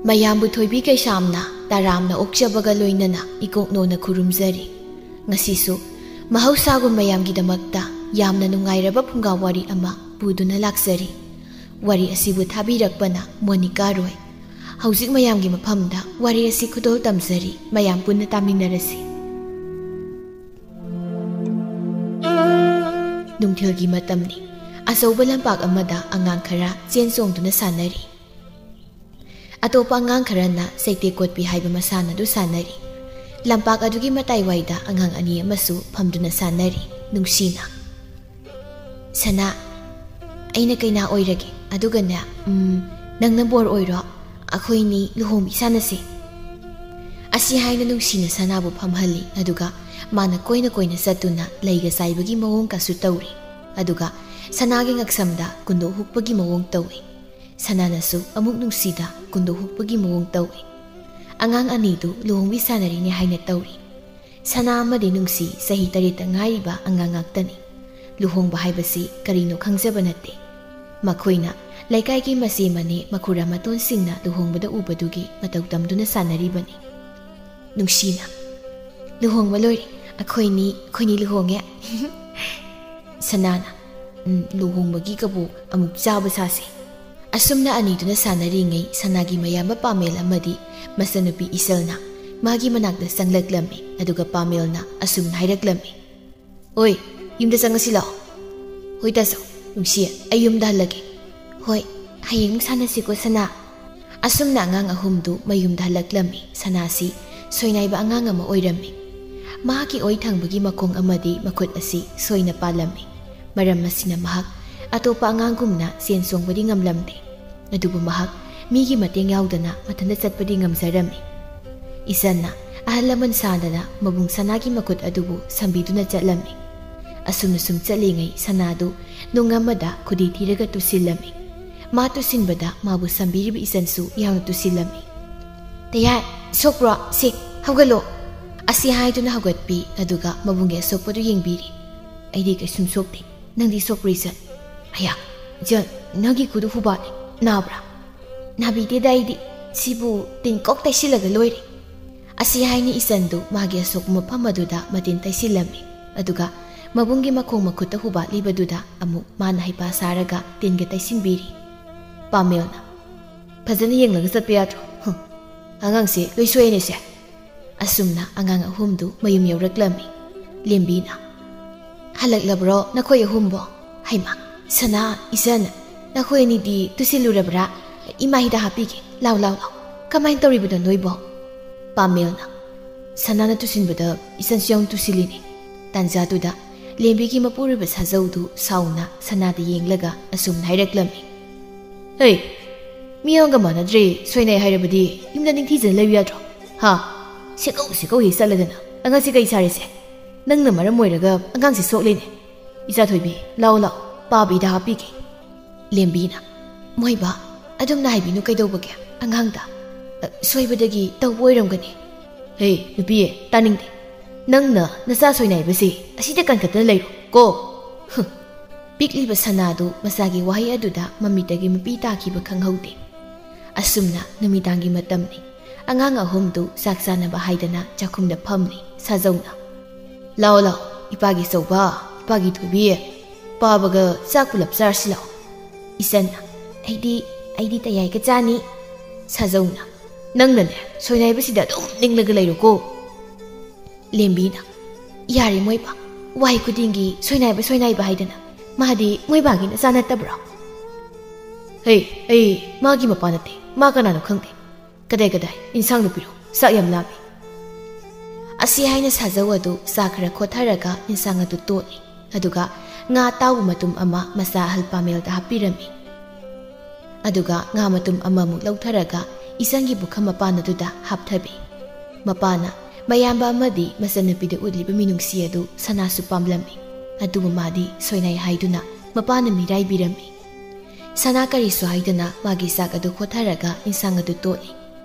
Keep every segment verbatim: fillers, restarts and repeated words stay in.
ꯃꯌꯥꯝꯕꯨ ꯊꯣꯏꯕꯤ ꯀꯩꯁꯥꯝꯅ ꯇꯔꯥꯝꯅ ꯑꯣꯛꯆꯕꯒ ꯂꯣꯏꯅꯅ ꯏꯀꯣꯛꯅꯣꯅ ꯈꯨꯔꯨꯝꯖꯔꯤ꯫ ꯉꯁꯤꯁꯨ ꯃꯍꯧꯁꯥꯒꯨꯝ ꯃꯌꯥꯝꯒꯤꯗꯃꯛꯇ ꯌꯥꯝꯅ ꯅꯨꯡꯉꯥꯏꯔꯕ ꯐꯨꯡꯒꯥ ꯋꯥꯔꯤ ꯑꯃ ꯄꯨꯗꯨꯅ ꯂꯥꯛꯆꯔꯤ꯫ ꯋꯥꯔꯤ ꯑꯁꯤꯕꯨ ꯊꯥꯕꯤꯔꯛꯄꯅ ꯃꯣꯅꯤꯀꯥ ꯔꯣꯏ꯫ ꯍꯧꯖꯤꯛ ꯃꯌꯥꯝꯒꯤ ꯃꯐꯝꯗ ꯋꯥꯔꯤ ꯑꯁꯤ ꯈꯨꯗꯣꯜ ꯇꯝꯖꯔꯤ, ꯃꯌꯥꯝ ꯄꯨꯟꯅ ꯇꯥꯃꯤꯟꯅꯔꯁꯤ꯫ ꯅꯨꯡꯊꯤꯜꯒꯤ ꯃꯇꯝꯅꯤ꯫ ꯑꯆꯧꯕ ꯂꯝꯄꯥꯛ ꯑꯃꯗ ꯑꯉꯥꯡ ꯈꯔ ꯆꯦꯟ ꯆꯣꯡꯗꯨꯅ ꯁꯥꯟꯅꯔꯤ꯫ ꯑꯇꯣꯞꯄ ꯑꯉꯥꯡ ꯈꯔꯅ ꯆꯩꯇꯦꯛ ꯀꯣꯠꯄꯤ ꯍꯥꯏꯕ ꯃꯁꯥꯟꯅꯗꯨ ꯁꯥꯟꯅꯔꯤ꯫ ꯂꯝꯄꯥꯛ ꯑꯗꯨꯒꯤ ꯃꯇꯥꯏꯋꯥꯏꯗ ꯑꯉꯥꯡ ꯑꯅꯤ ꯑꯃꯁꯨ ꯐꯝꯗꯨꯅ ꯁꯥꯟꯅꯔꯤ, ꯅꯨꯡꯁꯤꯅ꯫ "ꯁꯅꯥ, ꯑꯩꯅ ꯀꯩꯅꯥ ꯑꯣꯏꯔꯒꯦ, ꯑꯗꯨꯒꯅꯦ, ꯎꯝ, ꯅꯪꯅ ꯕꯣꯔ ꯑꯣꯏꯔꯣ, ꯑꯩꯈꯣꯏꯅꯤ ꯂꯨꯍꯣꯡꯕꯤ ꯁꯥꯟꯅꯁꯦ꯫" ꯑꯁꯤ ꯍꯥꯏꯅ ꯅꯨꯡꯁꯤꯅ ꯁꯅꯥꯕꯨ ꯐꯝꯍꯜꯂꯤ, ꯑꯗꯨꯒ ꯃꯥꯅ ꯀꯣꯏꯅ ꯀꯣꯏꯅ ꯆꯠꯇꯨꯅ ꯂꯩꯒ ꯆꯥꯏꯕꯒꯤ ꯃꯑꯣꯡꯒꯁꯨ ꯇꯧꯔꯤ, ꯑꯗꯨꯒ ꯁꯅꯥꯒꯤ ꯉꯛꯁꯝꯗ ꯀꯨꯟꯗꯣꯛ ꯍꯨꯛꯄꯒꯤ ꯃꯑꯣꯡ ꯇꯧꯏ꯫ ꯁꯅꯥꯅꯁꯨ ꯑꯃꯨꯛ ꯅꯨꯡꯁꯤꯗ ꯀꯨꯟꯗꯣꯛ ꯍꯨꯛꯄꯒꯤ ꯃꯑꯣꯡ ꯇꯧꯏ꯫ ꯑꯉꯥꯡ ꯑꯅꯤꯗꯨ ꯂꯨꯍꯣꯡꯕꯤ ꯁꯥꯟꯅꯔꯤꯅꯦ ꯍꯥꯏꯅ ꯇꯧꯔꯤ꯫ ꯁꯅꯥ ꯑꯃꯗꯤ ꯅꯨꯡꯁꯤ ꯆꯍꯤ ꯇꯔꯦꯠꯇ ꯉꯥꯏꯔꯤꯕ ꯑꯉꯥꯡ ꯉꯥꯛꯇꯅꯤ꯫ ꯂꯨꯍꯣꯡꯕ ꯍꯥꯏꯕꯁꯤ ꯀꯔꯤꯅꯣ ꯈꯪꯖꯕ ꯅꯠꯇꯦ꯫ ꯃꯈꯣꯏꯅ ꯂꯩꯀꯥꯏꯒꯤ ꯃꯆꯦ ꯃꯅꯦ ꯃꯈꯨꯔꯥ ꯃꯇꯣꯟꯁꯤꯡꯅ ꯂꯨꯍꯣꯡꯕꯗ ꯎꯕꯗꯨꯒꯤ ꯃꯇꯧ ꯇꯝꯗꯨꯅ ꯁꯥꯟꯅꯔꯤꯕꯅꯤ꯫ ꯅꯨꯡꯁꯤꯅ, "ꯂꯨꯍꯣꯡꯕ ꯂꯣꯏꯔꯦ, ꯑꯩꯈꯣꯏꯅꯤ, ꯑꯩꯈꯣꯏꯅꯤ ꯂꯨꯍꯣꯡꯉꯦ꯫" ꯁꯅꯥꯅ, "ꯎꯝ, ꯂꯨꯍꯣꯡꯕꯒꯤ ꯀꯕꯣꯛ ꯑꯃꯨꯛ ꯆꯥꯕ ꯁꯥꯁꯦ꯫" ꯑꯁꯨꯝꯅ ꯑꯅꯤꯗꯨꯅ ꯁꯥꯟꯅꯔꯤꯉꯩ ꯁꯅꯥꯒꯤ ꯃꯌꯥꯝꯕ ꯄꯥꯃꯦꯜ ꯑꯃꯗꯤ ꯃꯆꯟꯅꯨꯄꯤ ꯏꯆꯜꯅ ꯃꯥꯒꯤ ꯃꯅꯥꯛꯇ ꯆꯪꯂꯛꯂꯝꯃꯤ, ꯑꯗꯨꯒ ꯄꯥꯃꯦꯜꯅ ꯑꯁꯨꯝꯅ ꯍꯥꯏꯔꯛꯂꯝꯃꯤ, "ꯑꯣꯏ, ꯌꯨꯝꯗ ꯆꯪꯉꯁꯤ ꯂꯥꯛꯑꯣ꯫" "ꯍꯣꯏ ꯇꯥꯆꯧ, ꯅꯨꯡꯁꯤ, ꯑꯩ ꯌꯨꯝꯗ ꯍꯜꯂꯒꯦ꯫" "ꯍꯣꯏ, ꯍꯌꯦꯡ ꯁꯥꯟꯅꯁꯤꯀꯣ ꯁꯅꯥ꯫" ꯑꯁꯨꯝꯅ ꯑꯉꯥꯡ ꯑꯍꯨꯝꯗꯨ ꯃꯌꯨꯝꯗ ꯍꯜꯂꯛꯂꯝꯃꯤ꯫ ꯁꯅꯥꯁꯤ ꯁꯣꯏꯅꯥꯏꯕ ꯑꯉꯥꯡ ꯑꯃ ꯑꯣꯏꯔꯝꯃꯤ꯫ ꯃꯍꯥꯛꯀꯤ ꯑꯣꯏ ꯊꯪꯕꯒꯤ ꯃꯈꯣꯡ ꯑꯃꯗꯤ ꯃꯈꯨꯠ ꯑꯁꯤ ꯁꯣꯏꯅ ꯄꯥꯜꯂꯝꯃꯤ꯫ ꯃꯔꯝ ꯑꯁꯤꯅ ꯃꯍꯥꯛ ꯑꯇꯣꯞꯄ ꯑꯉꯥꯡꯒꯨꯝꯅ ꯆꯦꯟ ꯆꯣꯡꯕꯗꯤ ꯉꯝꯂꯝꯗꯦ꯫ ꯑꯗꯨꯕꯨ ꯃꯍꯥꯛ ꯃꯤꯒꯤ ꯃꯇꯦꯡ ꯌꯥꯎꯗꯅ ꯃꯊꯟꯇ ꯆꯠꯄꯗꯤ ꯉꯝꯖꯔꯝꯃꯤ꯫ ꯏꯆꯟꯅ ꯑꯍꯜ ꯂꯃꯟ ꯁꯥꯗꯅ ꯃꯕꯨꯡ ꯁꯅꯥꯒꯤ ꯃꯈꯨꯠ ꯑꯗꯨꯕꯨ ꯁꯝꯕꯤꯗꯨꯅ ꯆꯠꯂꯝꯃꯤ꯫ ꯑꯁꯨꯝꯅ ꯁꯨꯝ ꯆꯠꯂꯤꯉꯩ ꯁꯅꯥꯗꯨ ꯅꯨꯡ ꯑꯃꯗ ꯈꯨꯗꯤ ꯊꯤꯔꯒ ꯇꯨꯁꯤꯜꯂꯝꯃꯤ꯫ ꯃꯥ ꯇꯨꯁꯤꯟꯕꯗ ꯃꯥꯕꯨ ꯁꯝꯕꯤꯔꯤꯕ ꯏꯆꯟꯁꯨ ꯌꯥꯎꯅ ꯇꯨꯁꯤꯜꯂꯝꯃꯤ꯫ "ꯇꯌꯥꯏ, ꯁꯣꯛꯄ꯭ꯔꯣ? ꯁꯦ, ꯍꯧꯒꯠꯂꯣ!" ꯑꯁꯤ ꯍꯥꯏꯗꯨꯅ ꯍꯧꯒꯠꯄꯤ, ꯑꯗꯨꯒ ꯃꯕꯨꯡꯒꯤ ꯑꯁꯣꯛꯄꯗꯨ ꯌꯦꯡꯕꯤꯔꯤ꯫ "ꯑꯩꯗꯤ ꯀꯩꯁꯨꯝ ꯁꯣꯛꯇꯦ꯫ ꯅꯪꯗꯤ ꯁꯣꯛꯄ꯭ꯔꯣ, ꯏꯆꯟ?" "ꯑꯌꯥ, ꯏꯆꯟ, ꯅꯪꯒꯤ ꯈꯨꯗꯨ ꯍꯨꯕꯥꯠꯂꯦ꯫ ꯅꯥꯕ꯭ꯔꯥ?" "ꯅꯥꯕꯤꯗꯦꯗ ꯑꯩꯗꯤ꯫ ꯁꯤꯕꯨ ꯇꯤꯟ ꯀꯣꯛ ꯇꯩꯁꯤꯜꯂꯒ ꯂꯣꯏꯔꯦ꯫ ꯑꯁꯤ ꯍꯥꯏꯅ ꯏꯆꯟꯗꯨ ꯃꯥꯒꯤ ꯑꯁꯣꯛꯄ ꯃꯐꯝ ꯑꯗꯨꯗ ꯃꯇꯤꯟ ꯇꯩꯁꯤꯜꯂꯝꯃꯤ꯫ ꯑꯗꯨꯒ ꯃꯕꯨꯡꯒꯤ ꯃꯈꯣꯡ ꯃꯈꯨꯠꯇ ꯍꯨꯕꯥꯠꯂꯤꯕꯗꯨꯗ ꯑꯃꯨꯛ ꯃꯥꯅ ꯍꯩꯄꯥ ꯁꯥꯔꯒ ꯇꯤꯟꯒ ꯇꯩꯁꯤꯟꯕꯤꯔꯤ꯫ ꯄꯥꯃꯦꯜꯅ, "ꯐꯖꯅ ꯌꯦꯡꯂꯒ ꯆꯠꯄ ꯌꯥꯗ꯭ꯔꯣ? ꯍꯨꯝ, ꯑꯉꯥꯡꯁꯦ ꯂꯣꯏ ꯁꯣꯛꯑꯦꯅꯦꯁꯦ"꯫ ꯑꯁꯨꯝꯅ ꯑꯉꯥꯡ ꯑꯍꯨꯝꯗꯨ ꯃꯌꯨꯝ ꯌꯧꯔꯛꯂꯝꯃꯤ꯫ ꯂꯦꯝꯕꯤꯅ, "ꯍꯜꯂꯛꯂꯕ꯭ꯔꯣ ꯅꯈꯣꯏ ꯑꯍꯨꯝꯕꯣ? ꯍꯩꯃꯥ, ꯁꯅꯥ, ꯏꯆꯟ, ꯅꯈꯣꯏ ꯑꯅꯤꯗꯤ ꯇꯨꯁꯤꯜꯂꯨꯔꯕ꯭ꯔꯥ? ꯏꯃꯥ ꯍꯤꯗꯥꯛ ꯍꯥꯞꯄꯤꯒꯦ, ꯂꯥꯎ, ꯂꯥꯎ, ꯂꯥꯎ꯫ ꯀꯃꯥꯏꯅ ꯇꯧꯔꯤꯕꯅꯣ ꯅꯣꯏꯕꯣ?" ꯄꯥꯃꯦꯜꯅ, "ꯁꯅꯥꯅ ꯇꯨꯁꯤꯟꯕꯗ ꯏꯆꯟꯁꯨ ꯌꯥꯎꯅ ꯇꯨꯁꯤꯜꯂꯤꯅꯦ"꯫ ꯇꯥꯟꯖꯥꯗꯨꯗ ꯂꯦꯝꯕꯤꯒꯤ ꯃꯄꯨꯔꯣꯏꯕ ꯁꯥꯖꯧꯗꯨ ꯁꯥꯎꯅ ꯁꯅꯥꯗ ꯌꯦꯡꯂꯒ ꯑꯁꯨꯝꯅ ꯍꯥꯏꯔꯛꯂꯝꯃꯤ꯫ "ꯍꯩ, ꯃꯤꯌꯥꯝꯒ ꯃꯥꯟꯅꯗ꯭ꯔꯦ, ꯁꯣꯏꯅꯥꯏ ꯍꯥꯏꯔꯕꯗꯤ ꯌꯨꯝꯗ ꯅꯤꯡꯊꯤꯖꯅ ꯂꯩꯕ ꯌꯥꯗ꯭ꯔꯣ? ꯍꯥ? ꯁꯦꯀꯧ ꯁꯦꯀꯧ ꯍꯦꯛ ꯆꯠꯂꯗꯅ ꯑꯉꯥꯡꯁꯦ ꯀꯩ ꯁꯥꯔꯦꯁꯦ? ꯅꯪꯅ ꯃꯔꯝ ꯑꯣꯏꯔꯒ ꯑꯉꯥꯡꯁꯦ ꯁꯣꯛꯂꯦꯅꯦ꯫ ꯏꯆꯥ ꯊꯣꯏꯕꯤ, ꯂꯥꯎ ꯂꯥꯎ, ꯄꯥꯕ ꯍꯤꯗꯥꯛ ꯍꯥꯞꯄꯤꯒꯦ"꯫ ꯂꯦꯝꯕꯤꯅ, "ꯃꯣꯏꯕ, ꯑꯗꯨꯝꯅ ꯍꯥꯏꯕꯤꯅꯨ ꯀꯩꯗꯧꯕꯒꯦ ꯑꯉꯥꯡꯗ? ꯑ, ꯁꯣꯏꯕꯗꯒꯤ ꯇꯧꯕ ꯑꯣꯏꯔꯝꯒꯅꯤ"꯫ "ꯍꯦ, ꯅꯨꯄꯤ, ꯇꯥꯅꯤꯡꯗꯦ꯫ ꯅꯪꯅ ꯅꯆꯥ ꯁꯣꯏꯅꯥꯏꯕꯁꯦ ꯑꯁꯤꯗ ꯀꯟꯈꯠꯇꯅ ꯂꯩꯔꯣ ꯀꯣ"꯫ ꯍꯨꯝ꯫ ꯄꯤꯛꯂꯤꯕ ꯁꯅꯥꯗꯨ ꯃꯆꯥꯒꯤ ꯋꯥꯍꯩ ꯑꯗꯨꯗ ꯃꯃꯤꯠꯇꯒꯤ ꯃꯄꯤ ꯇꯥꯈꯤꯕ ꯈꯪꯍꯧꯗꯦ꯫ ꯑꯁꯨꯝꯅ ꯅꯨꯃꯤꯗꯥꯡꯒꯤ ꯃꯇꯝꯅꯤ꯫ ꯑꯉꯥꯡ ꯑꯍꯨꯝꯗꯨ ꯆꯥꯛ ꯆꯥꯅꯕ ꯍꯥꯏꯗꯅ ꯆꯥꯛꯈꯨꯝꯗ ꯐꯝꯂꯤ꯫ ꯁꯥꯖꯧꯅ, "ꯂꯥꯎ ꯂꯥꯎ, ꯏꯄꯥꯒꯤ ꯑꯆꯧꯕ, ꯏꯄꯥꯒꯤ ꯊꯣꯏꯕꯤ, ꯄꯥꯕꯒ ꯆꯥꯛ ꯄꯨꯂꯞ ꯆꯥꯔꯁꯤ ꯂꯥꯎ"꯫ ꯏꯆꯟꯅ, "ꯑꯩꯗꯤ, ꯑꯩꯗꯤ ꯇꯌꯥꯏꯒ ꯆꯥꯅꯤ"꯫ ꯁꯥꯖꯧꯅ, "ꯅꯪꯅꯅꯦ, ꯁꯣꯏꯅꯥꯏꯕꯁꯤꯗ ꯑꯗꯨꯝ ꯅꯤꯡꯂꯒ ꯂꯩꯔꯣꯀꯣ"꯫ ꯂꯦꯝꯕꯤꯅ, "ꯌꯥꯔꯦ ꯃꯣꯏꯕ, ꯋꯥꯍꯩ ꯈꯨꯗꯤꯡꯒꯤ ꯁꯣꯏꯅꯥꯏꯕ, ꯁꯣꯏꯅꯥꯏꯕ ꯍꯥꯏꯗꯅ꯫ ꯃꯥꯗꯤ ꯃꯣꯏꯕꯥꯒꯤ ꯅꯆꯥ ꯅꯠꯇꯕ꯭ꯔꯣ?" "ꯍꯩ, ꯑꯩ ꯃꯥꯒꯤ ꯃꯄꯥ ꯅꯠꯇꯦ, ꯃꯥ ꯀꯅꯥꯅꯣ ꯈꯪꯗꯦ꯫ ꯀꯗꯥꯏ, ꯀꯗꯥꯏ, ꯏꯟꯁꯥꯡꯗꯨ ꯄꯤꯔꯛꯎ, ꯆꯥꯛ ꯌꯥꯝ ꯂꯥꯝꯃꯤ"꯫ ꯑꯁꯤ ꯍꯥꯏꯅ ꯁꯥꯖꯧ ꯑꯗꯨ ꯆꯥ ꯈꯔ ꯈꯣꯠꯊꯔꯒ ꯏꯟꯁꯥꯡ ꯑꯗꯨ ꯇꯣꯠꯂꯤ꯫ ꯑꯗꯨꯒ ꯉꯥ ꯑꯇꯥꯎꯕ ꯃꯇꯨꯝ ꯑꯃ ꯃꯆꯥ ꯑꯍꯜ ꯄꯥꯃꯦꯜꯗ ꯍꯥꯞꯄꯤꯔꯝꯃꯤ꯫ ꯑꯗꯨꯒ ꯉꯥ ꯃꯇꯨꯝ ꯑꯃꯃꯨꯛ ꯂꯧꯊꯔꯒ ꯏꯆꯟꯒꯤ ꯄꯨꯈꯝ ꯃꯄꯥꯟ ꯑꯗꯨꯗ ꯍꯥꯞꯊꯕꯤ꯫ ꯃꯄꯥꯅ ꯃꯌꯥꯝꯕ ꯑꯃꯗꯤ ꯃꯆꯟꯅꯨꯄꯤꯗ ꯎꯠꯂꯤꯕ ꯃꯤꯅꯨꯡꯁꯤ ꯑꯗꯨ ꯁꯅꯥꯁꯨ ꯄꯥꯝꯂꯝꯃꯤ꯫ ꯑꯗꯨꯕꯨ ꯃꯥꯗꯤ ꯁꯣꯏꯅꯥꯏ ꯍꯥꯏꯗꯨꯅ ꯃꯄꯥꯅ ꯃꯤꯔꯥꯏꯕꯤꯔꯝꯃꯤ꯫ ꯁꯅꯥ ꯀꯔꯤꯁꯨ ꯍꯥꯏꯗꯅ ꯃꯥꯒꯤ ꯆꯥꯛ ꯑꯗꯨ ꯈꯣꯠꯊꯔꯒ ꯏꯟꯁꯥꯡ ꯑꯗꯨ ꯇꯣꯠꯂꯤ꯫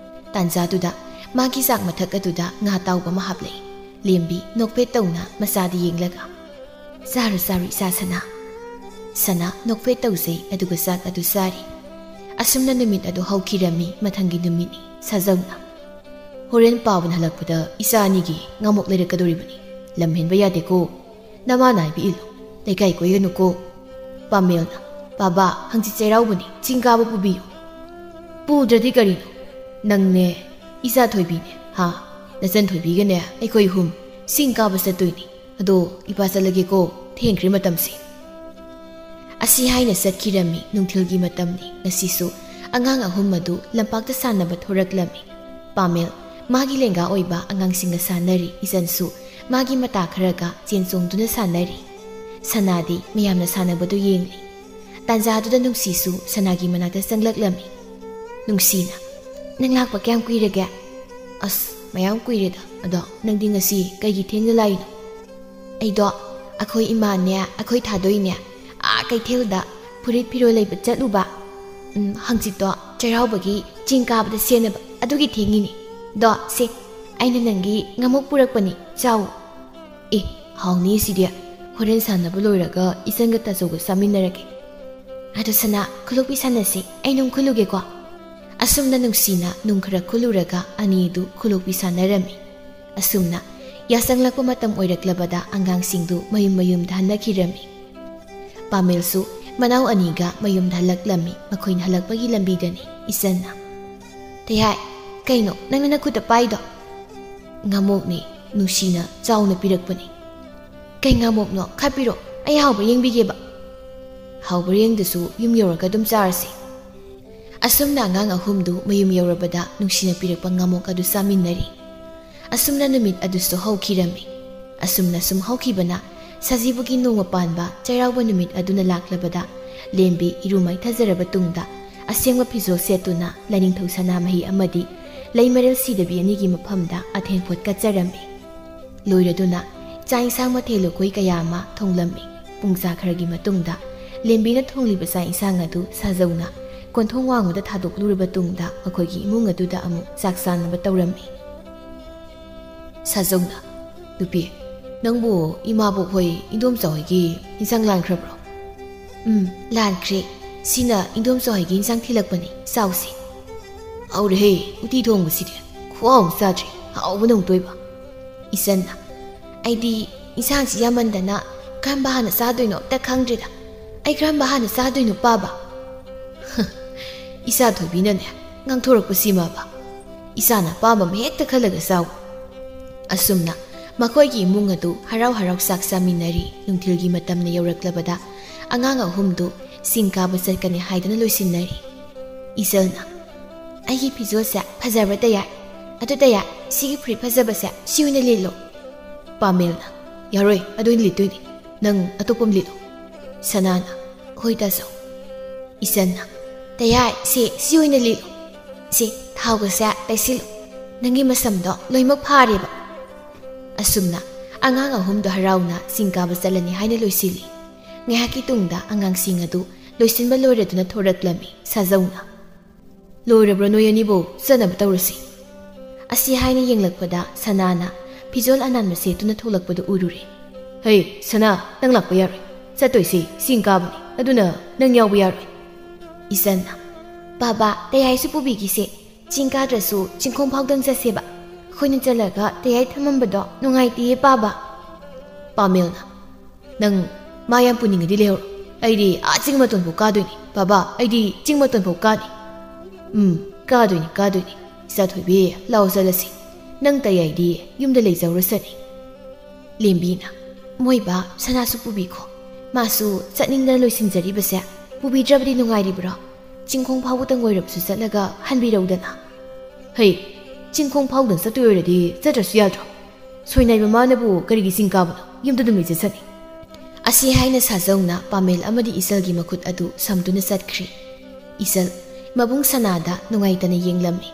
ꯇꯥꯟꯖꯥꯗꯨꯗ ꯃꯥꯒꯤ ꯆꯥꯛ ꯃꯊꯛ ꯑꯗꯨꯗ ꯉꯥ ꯑꯇꯥꯎꯕ ꯑꯃ ꯍꯥꯞꯂꯛꯏ꯫ ꯂꯦꯝꯕꯤ ꯅꯣꯛꯐꯦꯠ ꯇꯧꯅ ꯃꯆꯥꯗ ꯌꯦꯡꯂꯒ, "ꯆꯥꯔꯨ, ꯆꯥꯔꯨ, ꯏꯆꯥ ꯁꯅꯥ"꯫ ꯁꯅꯥ ꯅꯣꯛꯐꯦꯠ ꯇꯧꯖꯩ, ꯑꯗꯨꯒ ꯆꯥꯛ ꯑꯗꯨ ꯆꯥꯔꯤ꯫ ꯑꯁꯨꯝꯅ ꯅꯨꯃꯤꯠ ꯑꯗꯨ ꯍꯧꯈꯤꯔꯝꯃꯤ꯫ ꯃꯊꯪꯒꯤ ꯅꯨꯃꯤꯠꯅꯤ꯫ ꯁꯥꯖꯧꯅ, "ꯍꯣꯔꯦꯟ ꯄꯥꯕꯅ ꯍꯜꯂꯛꯄꯗ ꯏꯆꯥ ꯑꯅꯤꯒꯤ ꯉꯥꯃꯣꯛ ꯂꯩꯔꯛꯀꯗꯧꯔꯤꯕꯅꯤ꯫ ꯂꯝ ꯍꯦꯟꯕ ꯌꯥꯗꯦꯀꯣ꯫ ꯅꯃꯥꯅ ꯍꯥꯏꯕ ꯏꯜꯂꯨ꯫ ꯂꯩꯀꯥꯏ ꯀꯣꯏꯒꯅꯨꯀꯣ꯫" ꯄꯥꯃꯦꯜꯅ, "ꯕꯥꯕꯥ, ꯍꯪꯆꯤꯠ ꯆꯩꯔꯥꯎꯕꯅꯤ, ꯆꯤꯡ ꯀꯥꯕ ꯄꯨꯕꯤꯌꯨ꯫" "ꯄꯨꯗ꯭ꯔꯗꯤ ꯀꯔꯤꯅꯣ? ꯅꯪꯅꯦ, ꯏꯆꯥ ꯊꯣꯏꯕꯤꯅꯦ, ꯍꯥ? ꯅꯆꯟ ꯊꯣꯏꯕꯤꯒꯅꯦ ꯑꯩꯈꯣꯏ ꯑꯍꯨꯝ ꯆꯤꯡ ꯀꯥꯕ ꯆꯠꯇꯣꯏꯅꯤ꯫ ꯑꯗꯣ ꯏꯄꯥ ꯆꯠꯂꯒꯦꯀꯣ, ꯊꯦꯡꯈ꯭ꯔꯦ ꯃꯇꯝꯁꯦ꯫" ꯑꯁꯤ ꯍꯥꯏꯅ ꯆꯠꯈꯤꯔꯝꯃꯤ꯫ ꯅꯨꯡꯊꯤꯜꯒꯤ ꯃꯇꯝꯅꯤ꯫ ꯉꯁꯤꯁꯨ ꯑꯉꯥꯡ ꯑꯍꯨꯝ ꯑꯗꯨ ꯂꯝꯄꯥꯛꯇ ꯁꯥꯟꯅꯕ ꯊꯣꯔꯛꯂꯝꯃꯤ꯫ ꯄꯥꯃꯦꯜ ꯃꯥꯒꯤ ꯂꯦꯡꯒꯥ ꯑꯣꯏꯕ ꯑꯉꯥꯡꯁꯤꯡꯒ ꯁꯥꯟꯅꯔꯤ꯫ ꯏꯆꯟꯁꯨ ꯃꯥꯒꯤ ꯃꯇꯥ ꯈꯔꯒ ꯆꯦꯟ ꯆꯣꯡꯗꯨꯅ ꯁꯥꯟꯅꯔꯤ꯫ ꯁꯅꯥꯗꯤ ꯃꯌꯥꯝꯅ ꯁꯥꯟꯅꯕꯗꯨ ꯌꯦꯡꯂꯤ꯫ ꯇꯥꯟꯖꯥꯗꯨꯗ ꯅꯨꯡꯁꯤꯁꯨ ꯁꯅꯥꯒꯤ ꯃꯅꯥꯛꯇ ꯆꯪꯂꯛꯂꯝꯃꯤ꯫ ꯅꯨꯡꯁꯤꯅ, "ꯅꯪ ꯂꯥꯛꯄ ꯀꯌꯥꯝ ꯀꯨꯏꯔꯒꯦ?" "ꯑꯁ, ꯃꯌꯥꯝ ꯀꯨꯏꯔꯦꯗ꯫ ꯑꯗꯣ ꯅꯪꯗꯤ ꯉꯁꯤ ꯀꯩꯒꯤ ꯊꯦꯡꯅ ꯂꯥꯛꯏꯅꯣ?" "ꯑꯩꯗꯣ ꯑꯩꯈꯣꯏ ꯏꯃꯥꯅꯦ, ꯑꯩꯈꯣꯏ ꯊꯥꯗꯣꯏꯅꯦ, ꯑꯥ ꯀꯩꯊꯦꯜꯗ ꯐꯨꯔꯤꯠ ꯐꯤꯔꯣꯜ ꯂꯩꯕ ꯆꯠꯂꯨꯕ꯫ ꯎꯝ, ꯍꯪꯆꯤꯠꯇꯣ ꯆꯩꯔꯥꯎꯕꯒꯤ ꯆꯤꯡ ꯀꯥꯕꯗ ꯁꯦꯠꯅꯕ, ꯑꯗꯨꯒꯤ ꯊꯦꯡꯉꯤꯅꯦ꯫ ꯑꯗꯣ ꯁꯦ, ꯑꯩꯅ ꯅꯪꯒꯤ ꯉꯥꯃꯣꯛ ꯄꯨꯔꯛꯄꯅꯤ, ꯆꯥꯎ꯫" "ꯑꯦ, ꯍꯥꯎꯅꯤ ꯁꯤꯗꯤ꯫ ꯍꯣꯔꯦꯟ ꯁꯥꯟꯅꯕ ꯂꯣꯏꯔꯒ ꯏꯆꯟꯒ ꯇꯥꯆꯧꯒ ꯆꯥꯃꯤꯟꯅꯔꯒꯦ꯫ ꯑꯗꯣ ꯁꯅꯥ, ꯈꯨꯂꯣꯛꯄꯤ ꯁꯥꯟꯅꯁꯤ, ꯑꯩ ꯅꯨꯡ ꯈꯨꯜꯂꯨꯒꯦꯀꯣ꯫" ꯑꯁꯨꯝꯅ ꯅꯨꯡꯁꯤꯅ ꯅꯨꯡ ꯈꯔ ꯈꯨꯜꯂꯨꯔꯒ ꯑꯅꯤꯗꯨ ꯈꯨꯂꯣꯛꯄꯤ ꯁꯥꯟꯅꯔꯝꯃꯤ꯫ ꯑꯁꯨꯝꯅ ꯌꯥꯆꯪꯂꯛꯄ ꯃꯇꯝ ꯑꯣꯏꯔꯛꯂꯕꯗ ꯑꯉꯥꯡꯁꯤꯡꯗꯨ ꯃꯌꯨꯝ ꯃꯌꯨꯝꯗ ꯍꯟꯅꯈꯤꯔꯝꯃꯤ꯫ ꯄꯥꯃꯦꯜꯁꯨ ꯃꯅꯥꯎ ꯑꯅꯤꯒ ꯃꯌꯨꯝꯗ ꯍꯜꯂꯛꯂꯝꯃꯤ꯫ ꯃꯈꯣꯏꯅ ꯍꯜꯂꯛꯄꯒꯤ ꯂꯝꯕꯤꯗꯅꯤ ꯏꯆꯟꯅ, "ꯇꯩꯍꯥꯏ, ꯀꯩꯅꯣ ꯅꯪꯅ ꯅꯈꯨꯠꯇ ꯄꯥꯏꯗꯣ?" "ꯉꯥꯃꯣꯛꯅꯤ, ꯅꯨꯡꯁꯤꯅ ꯆꯥꯎꯅ ꯄꯤꯔꯛꯄꯅꯤ꯫" "ꯀꯩ ꯉꯥꯃꯣꯛꯅꯣ? ꯈꯥꯛꯄꯤꯔꯣ, ꯑꯩ ꯍꯥꯎꯕ꯭ꯔꯥ ꯌꯦꯡꯕꯤꯒꯦꯕ꯫" "ꯍꯥꯎꯕ꯭ꯔꯥ ꯌꯦꯡꯗꯁꯨ ꯌꯨꯝ ꯌꯧꯔꯒ ꯑꯗꯨꯝ ꯆꯥꯔꯁꯤ꯫" ꯑꯁꯨꯝꯅ ꯑꯉꯥꯡ ꯑꯍꯨꯝꯗꯨ ꯃꯌꯨꯝ ꯌꯧꯔꯕꯗ ꯅꯨꯡꯁꯤꯅ ꯄꯤꯔꯛꯄ ꯉꯥꯃꯣꯛ ꯑꯗꯨ ꯆꯥꯃꯤꯟꯅꯔꯤ꯫ ꯑꯁꯨꯝꯅ ꯅꯨꯃꯤꯠ ꯑꯗꯨꯁꯨ ꯍꯧꯈꯤꯔꯝꯃꯤ꯫ ꯑꯁꯨꯝꯅ ꯁꯨꯝ ꯍꯧꯈꯤꯕꯅ ꯁꯖꯤꯕꯨꯒꯤ ꯅꯣꯡꯃ ꯄꯥꯟꯕ ꯆꯩꯔꯥꯎꯕ ꯅꯨꯃꯤꯠ ꯑꯗꯨꯅ ꯂꯥꯛꯂꯕꯗ ꯂꯦꯝꯕꯤ ꯏꯔꯨ ꯃꯥꯏꯊꯖꯔꯕ ꯇꯨꯡꯗ ꯑꯁꯦꯡꯕ ꯐꯤꯖꯣꯜ ꯁꯦꯠꯇꯨꯅ ꯂꯥꯏꯅꯤꯡꯊꯧ ꯁꯅꯥꯃꯍꯤ ꯑꯃꯗꯤ ꯂꯩꯃꯔꯦꯜ ꯁꯤꯗꯕꯤ ꯑꯅꯤꯒꯤ ꯃꯐꯝꯗ ꯑꯊꯦꯟ ꯄꯣꯠ ꯀꯠꯆꯔꯝꯃꯤ꯫ ꯂꯣꯏꯔꯗꯨꯅ ꯆꯥꯛ ꯏꯟꯁꯥꯡ ꯃꯊꯦꯜ ꯂꯨꯀꯣꯏ ꯀꯌꯥ ꯑꯃ ꯊꯣꯡꯂꯝꯃꯤ꯫ ꯄꯨꯡ ꯆꯥ ꯈꯔꯒꯤ ꯃꯇꯨꯡꯗ ꯂꯦꯝꯕꯤꯅ ꯊꯣꯡꯂꯤꯕ ꯆꯥꯛ ꯏꯟꯁꯥꯡ ꯑꯗꯨ ꯁꯥꯖꯧꯅ ꯀꯣꯟꯊꯣꯡ ꯋꯥꯡꯃꯗ ꯊꯥꯗꯣꯛꯂꯨꯔꯕ ꯇꯨꯡꯗ ꯃꯈꯣꯏꯒꯤ ꯏꯃꯨꯡ ꯑꯗꯨꯗ ꯑꯃꯨꯛ ꯆꯥꯛ ꯆꯥꯅꯕ ꯇꯧꯔꯝꯃꯤ꯫ ꯁꯥꯖꯧꯅ, "ꯅꯨꯄꯤ, ꯅꯪꯕꯨ ꯏꯃꯥꯕꯣꯛ ꯍꯣꯏ ꯏꯟꯗꯣꯝꯆꯥ ꯍꯣꯏꯒꯤ ꯏꯟꯁꯥꯡ ꯂꯥꯟꯈ꯭ꯔꯕ꯭ꯔꯣ?" "ꯎꯝ, ꯂꯥꯟꯈ꯭ꯔꯦ꯫ "ꯁꯤꯅ ꯏꯟꯗꯣꯝꯆꯥ ꯍꯣꯏꯒꯤ ꯏꯟꯁꯥꯡ ꯊꯤꯜꯂꯛꯄꯅꯤ, ꯆꯥꯎꯁꯤ꯫" "ꯍꯥꯎꯔꯦꯍꯦ, ꯎꯇꯤ ꯊꯣꯡꯕꯁꯤꯗꯤ꯫ ꯈꯨꯍꯥꯎ ꯑꯃ ꯆꯥꯗ꯭ꯔꯤ, ꯍꯥꯎꯕꯅ ꯑꯃꯨꯛꯇꯣꯏꯕ꯫" ꯏꯆꯟꯅ, "ꯑꯩꯗꯤ ꯏꯟꯁꯥꯡꯁꯤ ꯌꯥꯝꯃꯟꯗꯅ ꯀꯔꯝꯕ ꯍꯥꯟꯅ ꯆꯥꯗꯣꯏꯅꯣ ꯑꯝꯇ ꯈꯪꯗ꯭ꯔꯦꯗ꯫ ꯑꯩ ꯀꯔꯝꯕ ꯍꯥꯟꯅ ꯆꯥꯗꯣꯏꯅꯣ, ꯄꯥꯕ?" ꯏꯆꯥ ꯊꯣꯏꯕꯤꯅꯅꯦ ꯉꯥꯡꯊꯣꯔꯛꯄꯁꯤꯃꯕ꯫ "ꯏꯆꯥꯅ ꯑꯄꯥꯝꯕ ꯑꯃ ꯍꯦꯛꯇ ꯈꯜꯂꯒ ꯆꯥꯎ꯫" ꯑꯁꯨꯝꯅ ꯃꯈꯣꯏꯒꯤ ꯏꯃꯨꯡ ꯑꯗꯨ ꯍꯔꯥꯎ ꯍꯔꯥꯎ ꯆꯥꯛ ꯆꯥꯃꯤꯟꯅꯔꯤ꯫ ꯅꯨꯡꯊꯤꯜꯒꯤ ꯃꯇꯝꯅ ꯌꯧꯔꯛꯂꯕꯗ ꯑꯉꯥꯡ ꯑꯍꯨꯝꯗꯨ ꯆꯤꯡ ꯀꯥꯕ ꯆꯠꯀꯅꯤ ꯍꯥꯏꯗꯨꯅ ꯂꯣꯏꯁꯤꯟꯅꯔꯤ꯫ ꯏꯆꯜꯅ, "ꯑꯩꯒꯤ ꯐꯤꯖꯣꯜꯁꯦ ꯐꯖꯕ꯭ꯔꯥ, ꯇꯌꯥꯏ? ꯑꯗꯨ ꯇꯌꯥꯏ, ꯁꯤꯒꯤ ꯐꯨꯔꯤꯠ ꯐꯖꯕꯁꯦ ꯁꯤ ꯑꯣꯏꯅ ꯂꯤꯠꯂꯣ꯫" ꯄꯥꯃꯦꯜꯅ, "ꯌꯥꯔꯣꯏ, ꯑꯗꯨ ꯑꯣꯏꯅ ꯂꯤꯠꯇꯣꯏꯅꯤ꯫ ꯅꯪ ꯑꯇꯣꯞꯄ ꯑꯃ ꯂꯤꯠꯂꯣ꯫" ꯁꯅꯥꯅ, "ꯍꯣꯏ ꯇꯥꯆꯧ꯫" ꯏꯆꯟꯅ, "ꯇꯌꯥꯏ, ꯁꯤ, ꯁꯤ ꯑꯣꯏꯅ ꯂꯤꯠꯂꯣ꯫ ꯁꯤ, ꯊꯥꯎꯒꯁꯦ ꯇꯩꯁꯤꯜꯂꯨ꯫ ꯅꯪꯒꯤ ꯃꯁꯝꯗꯣ ꯂꯣꯏꯃꯛ ꯐꯥꯔꯦꯕ꯫" ꯑꯁꯨꯝꯅ ꯑꯉꯥꯡ ꯑꯍꯨꯝꯗꯣ ꯍꯔꯥꯎꯅ ꯆꯤꯡ ꯀꯥꯕ ꯆꯠꯂꯅꯤ ꯍꯥꯏꯅ ꯂꯣꯏꯁꯤꯜꯂꯤ꯫ ꯉꯥꯏꯍꯥꯛꯀꯤ ꯇꯨꯡꯗ ꯑꯉꯥꯡꯁꯤꯡ ꯑꯗꯨ ꯂꯣꯏꯁꯤꯟꯕ ꯂꯣꯏꯔꯗꯨꯅ ꯊꯣꯔꯛꯂꯝꯃꯤ꯫ ꯁꯥꯖꯧꯅ, "ꯂꯣꯏꯔꯕ꯭ꯔꯣ ꯅꯣꯏ ꯑꯅꯤꯕꯨ? ꯆꯠꯅꯕ ꯇꯧꯔꯁꯤ꯫" ꯑꯁꯤ ꯍꯥꯏꯅ ꯌꯦꯡꯂꯛꯄꯗ ꯁꯅꯥꯅ ꯐꯤꯖꯣꯜ ꯑꯅꯥꯟꯕ ꯁꯦꯠꯇꯨꯅ ꯊꯣꯛꯂꯛꯄꯗꯨ ꯎꯔꯨꯔꯦ꯫ "ꯍꯩ ꯁꯅꯥ, ꯅꯪ ꯂꯥꯛꯄ ꯌꯥꯔꯣꯏ꯫ ꯆꯠꯇꯣꯏꯁꯤ ꯆꯤꯡ ꯀꯥꯕꯅꯤ, ꯑꯗꯨꯅ ꯅꯪ ꯌꯥꯎꯕ ꯌꯥꯔꯣꯏ꯫" ꯏꯆꯟꯅ, "ꯕꯥꯕꯥ, ꯇꯌꯥꯏꯁꯨ ꯄꯨꯕꯤꯈꯤꯁꯦ꯫ ꯆꯤꯡ ꯀꯥꯗ꯭ꯔꯁꯨ ꯆꯤꯡꯈꯣꯡ ꯐꯥꯎꯗꯪ ꯆꯠꯁꯦꯕ꯫ ꯑꯩꯈꯣꯏꯅ ꯆꯠꯂꯒ ꯇꯌꯥꯏ ꯊꯝꯃꯝꯕꯗꯣ ꯅꯨꯡꯉꯥꯏꯇꯦꯌꯦ, ꯄꯥꯕ꯫" ꯄꯥꯃꯦꯜꯅ, "ꯅꯪ ꯃꯥ ꯌꯥꯝ ꯄꯨꯅꯤꯡꯉꯗꯤ ꯂꯩꯍꯧꯔꯣ꯫ ꯑꯩꯗꯤ ꯑꯥ ꯆꯤꯡ ꯃꯇꯣꯟꯐꯥꯎ ꯀꯥꯗꯣꯏꯅꯤ꯫ ꯕꯥꯕꯥ, ꯑꯩꯗꯤ ꯆꯤꯡ ꯃꯇꯣꯟꯐꯥꯎ ꯀꯥꯅꯤ꯫" "ꯎꯝ, ꯀꯥꯗꯣꯏꯅꯤ, ꯀꯥꯗꯣꯏꯅꯤ꯫ ꯏꯆꯥ ꯊꯣꯏꯕꯤ, ꯂꯥꯛꯑꯣ ꯆꯠꯂꯁꯤ꯫ ꯅꯪ ꯇꯌꯥꯏꯗꯤ ꯌꯨꯝꯗ ꯂꯩꯖꯧꯔꯁꯅꯤ꯫" ꯂꯦꯝꯕꯤꯅ, "ꯃꯣꯏꯕ, ꯁꯅꯥꯁꯨ ꯄꯨꯕꯤꯈꯣ꯫ ꯃꯥꯁꯨ ꯆꯠꯅꯤꯡꯗꯅ ꯂꯣꯏꯁꯤꯟꯖꯔꯤꯕꯁꯦ ꯄꯨꯕꯤꯗ꯭ꯔꯕꯗꯤ ꯅꯨꯡꯉꯥꯏꯔꯤꯕ꯭ꯔꯣ? ꯆꯤꯡꯈꯣꯡ ꯐꯥꯎꯕꯗꯪ ꯑꯣꯏꯔꯕꯁꯨ ꯆꯠꯂꯒ ꯍꯟꯕꯤꯔꯧꯗꯅ꯫" "ꯍꯩ, ꯆꯤꯡꯈꯣꯡ ꯐꯥꯎꯗꯪ ꯆꯠꯇꯣꯏ ꯑꯣꯏꯔꯗꯤ ꯆꯠꯇ꯭ꯔꯁꯨ ꯌꯥꯗ꯭ꯔꯣ? ꯁꯣꯏꯅꯥꯏꯕ ꯃꯥꯅꯕꯨ ꯀꯔꯤꯒꯤ ꯆꯤꯡ ꯀꯥꯕꯅꯣ? ꯌꯨꯝꯗ ꯑꯗꯨꯝ ꯂꯩꯖꯁꯅꯤ꯫" ꯑꯁꯤ ꯍꯥꯏꯅ ꯁꯥꯖꯧꯅ ꯄꯥꯃꯦꯜ ꯑꯃꯗꯤ ꯏꯆꯜꯒꯤ ꯃꯈꯨꯠ ꯑꯗꯨ ꯁꯝꯗꯨꯅ ꯆꯠꯈ꯭ꯔꯤ꯫ ꯏꯆꯜ ꯃꯕꯨꯡ ꯁꯅꯥꯗ ꯅꯨꯡꯉꯥꯏꯇꯅ ꯌꯦꯡꯂꯝꯃꯤ꯫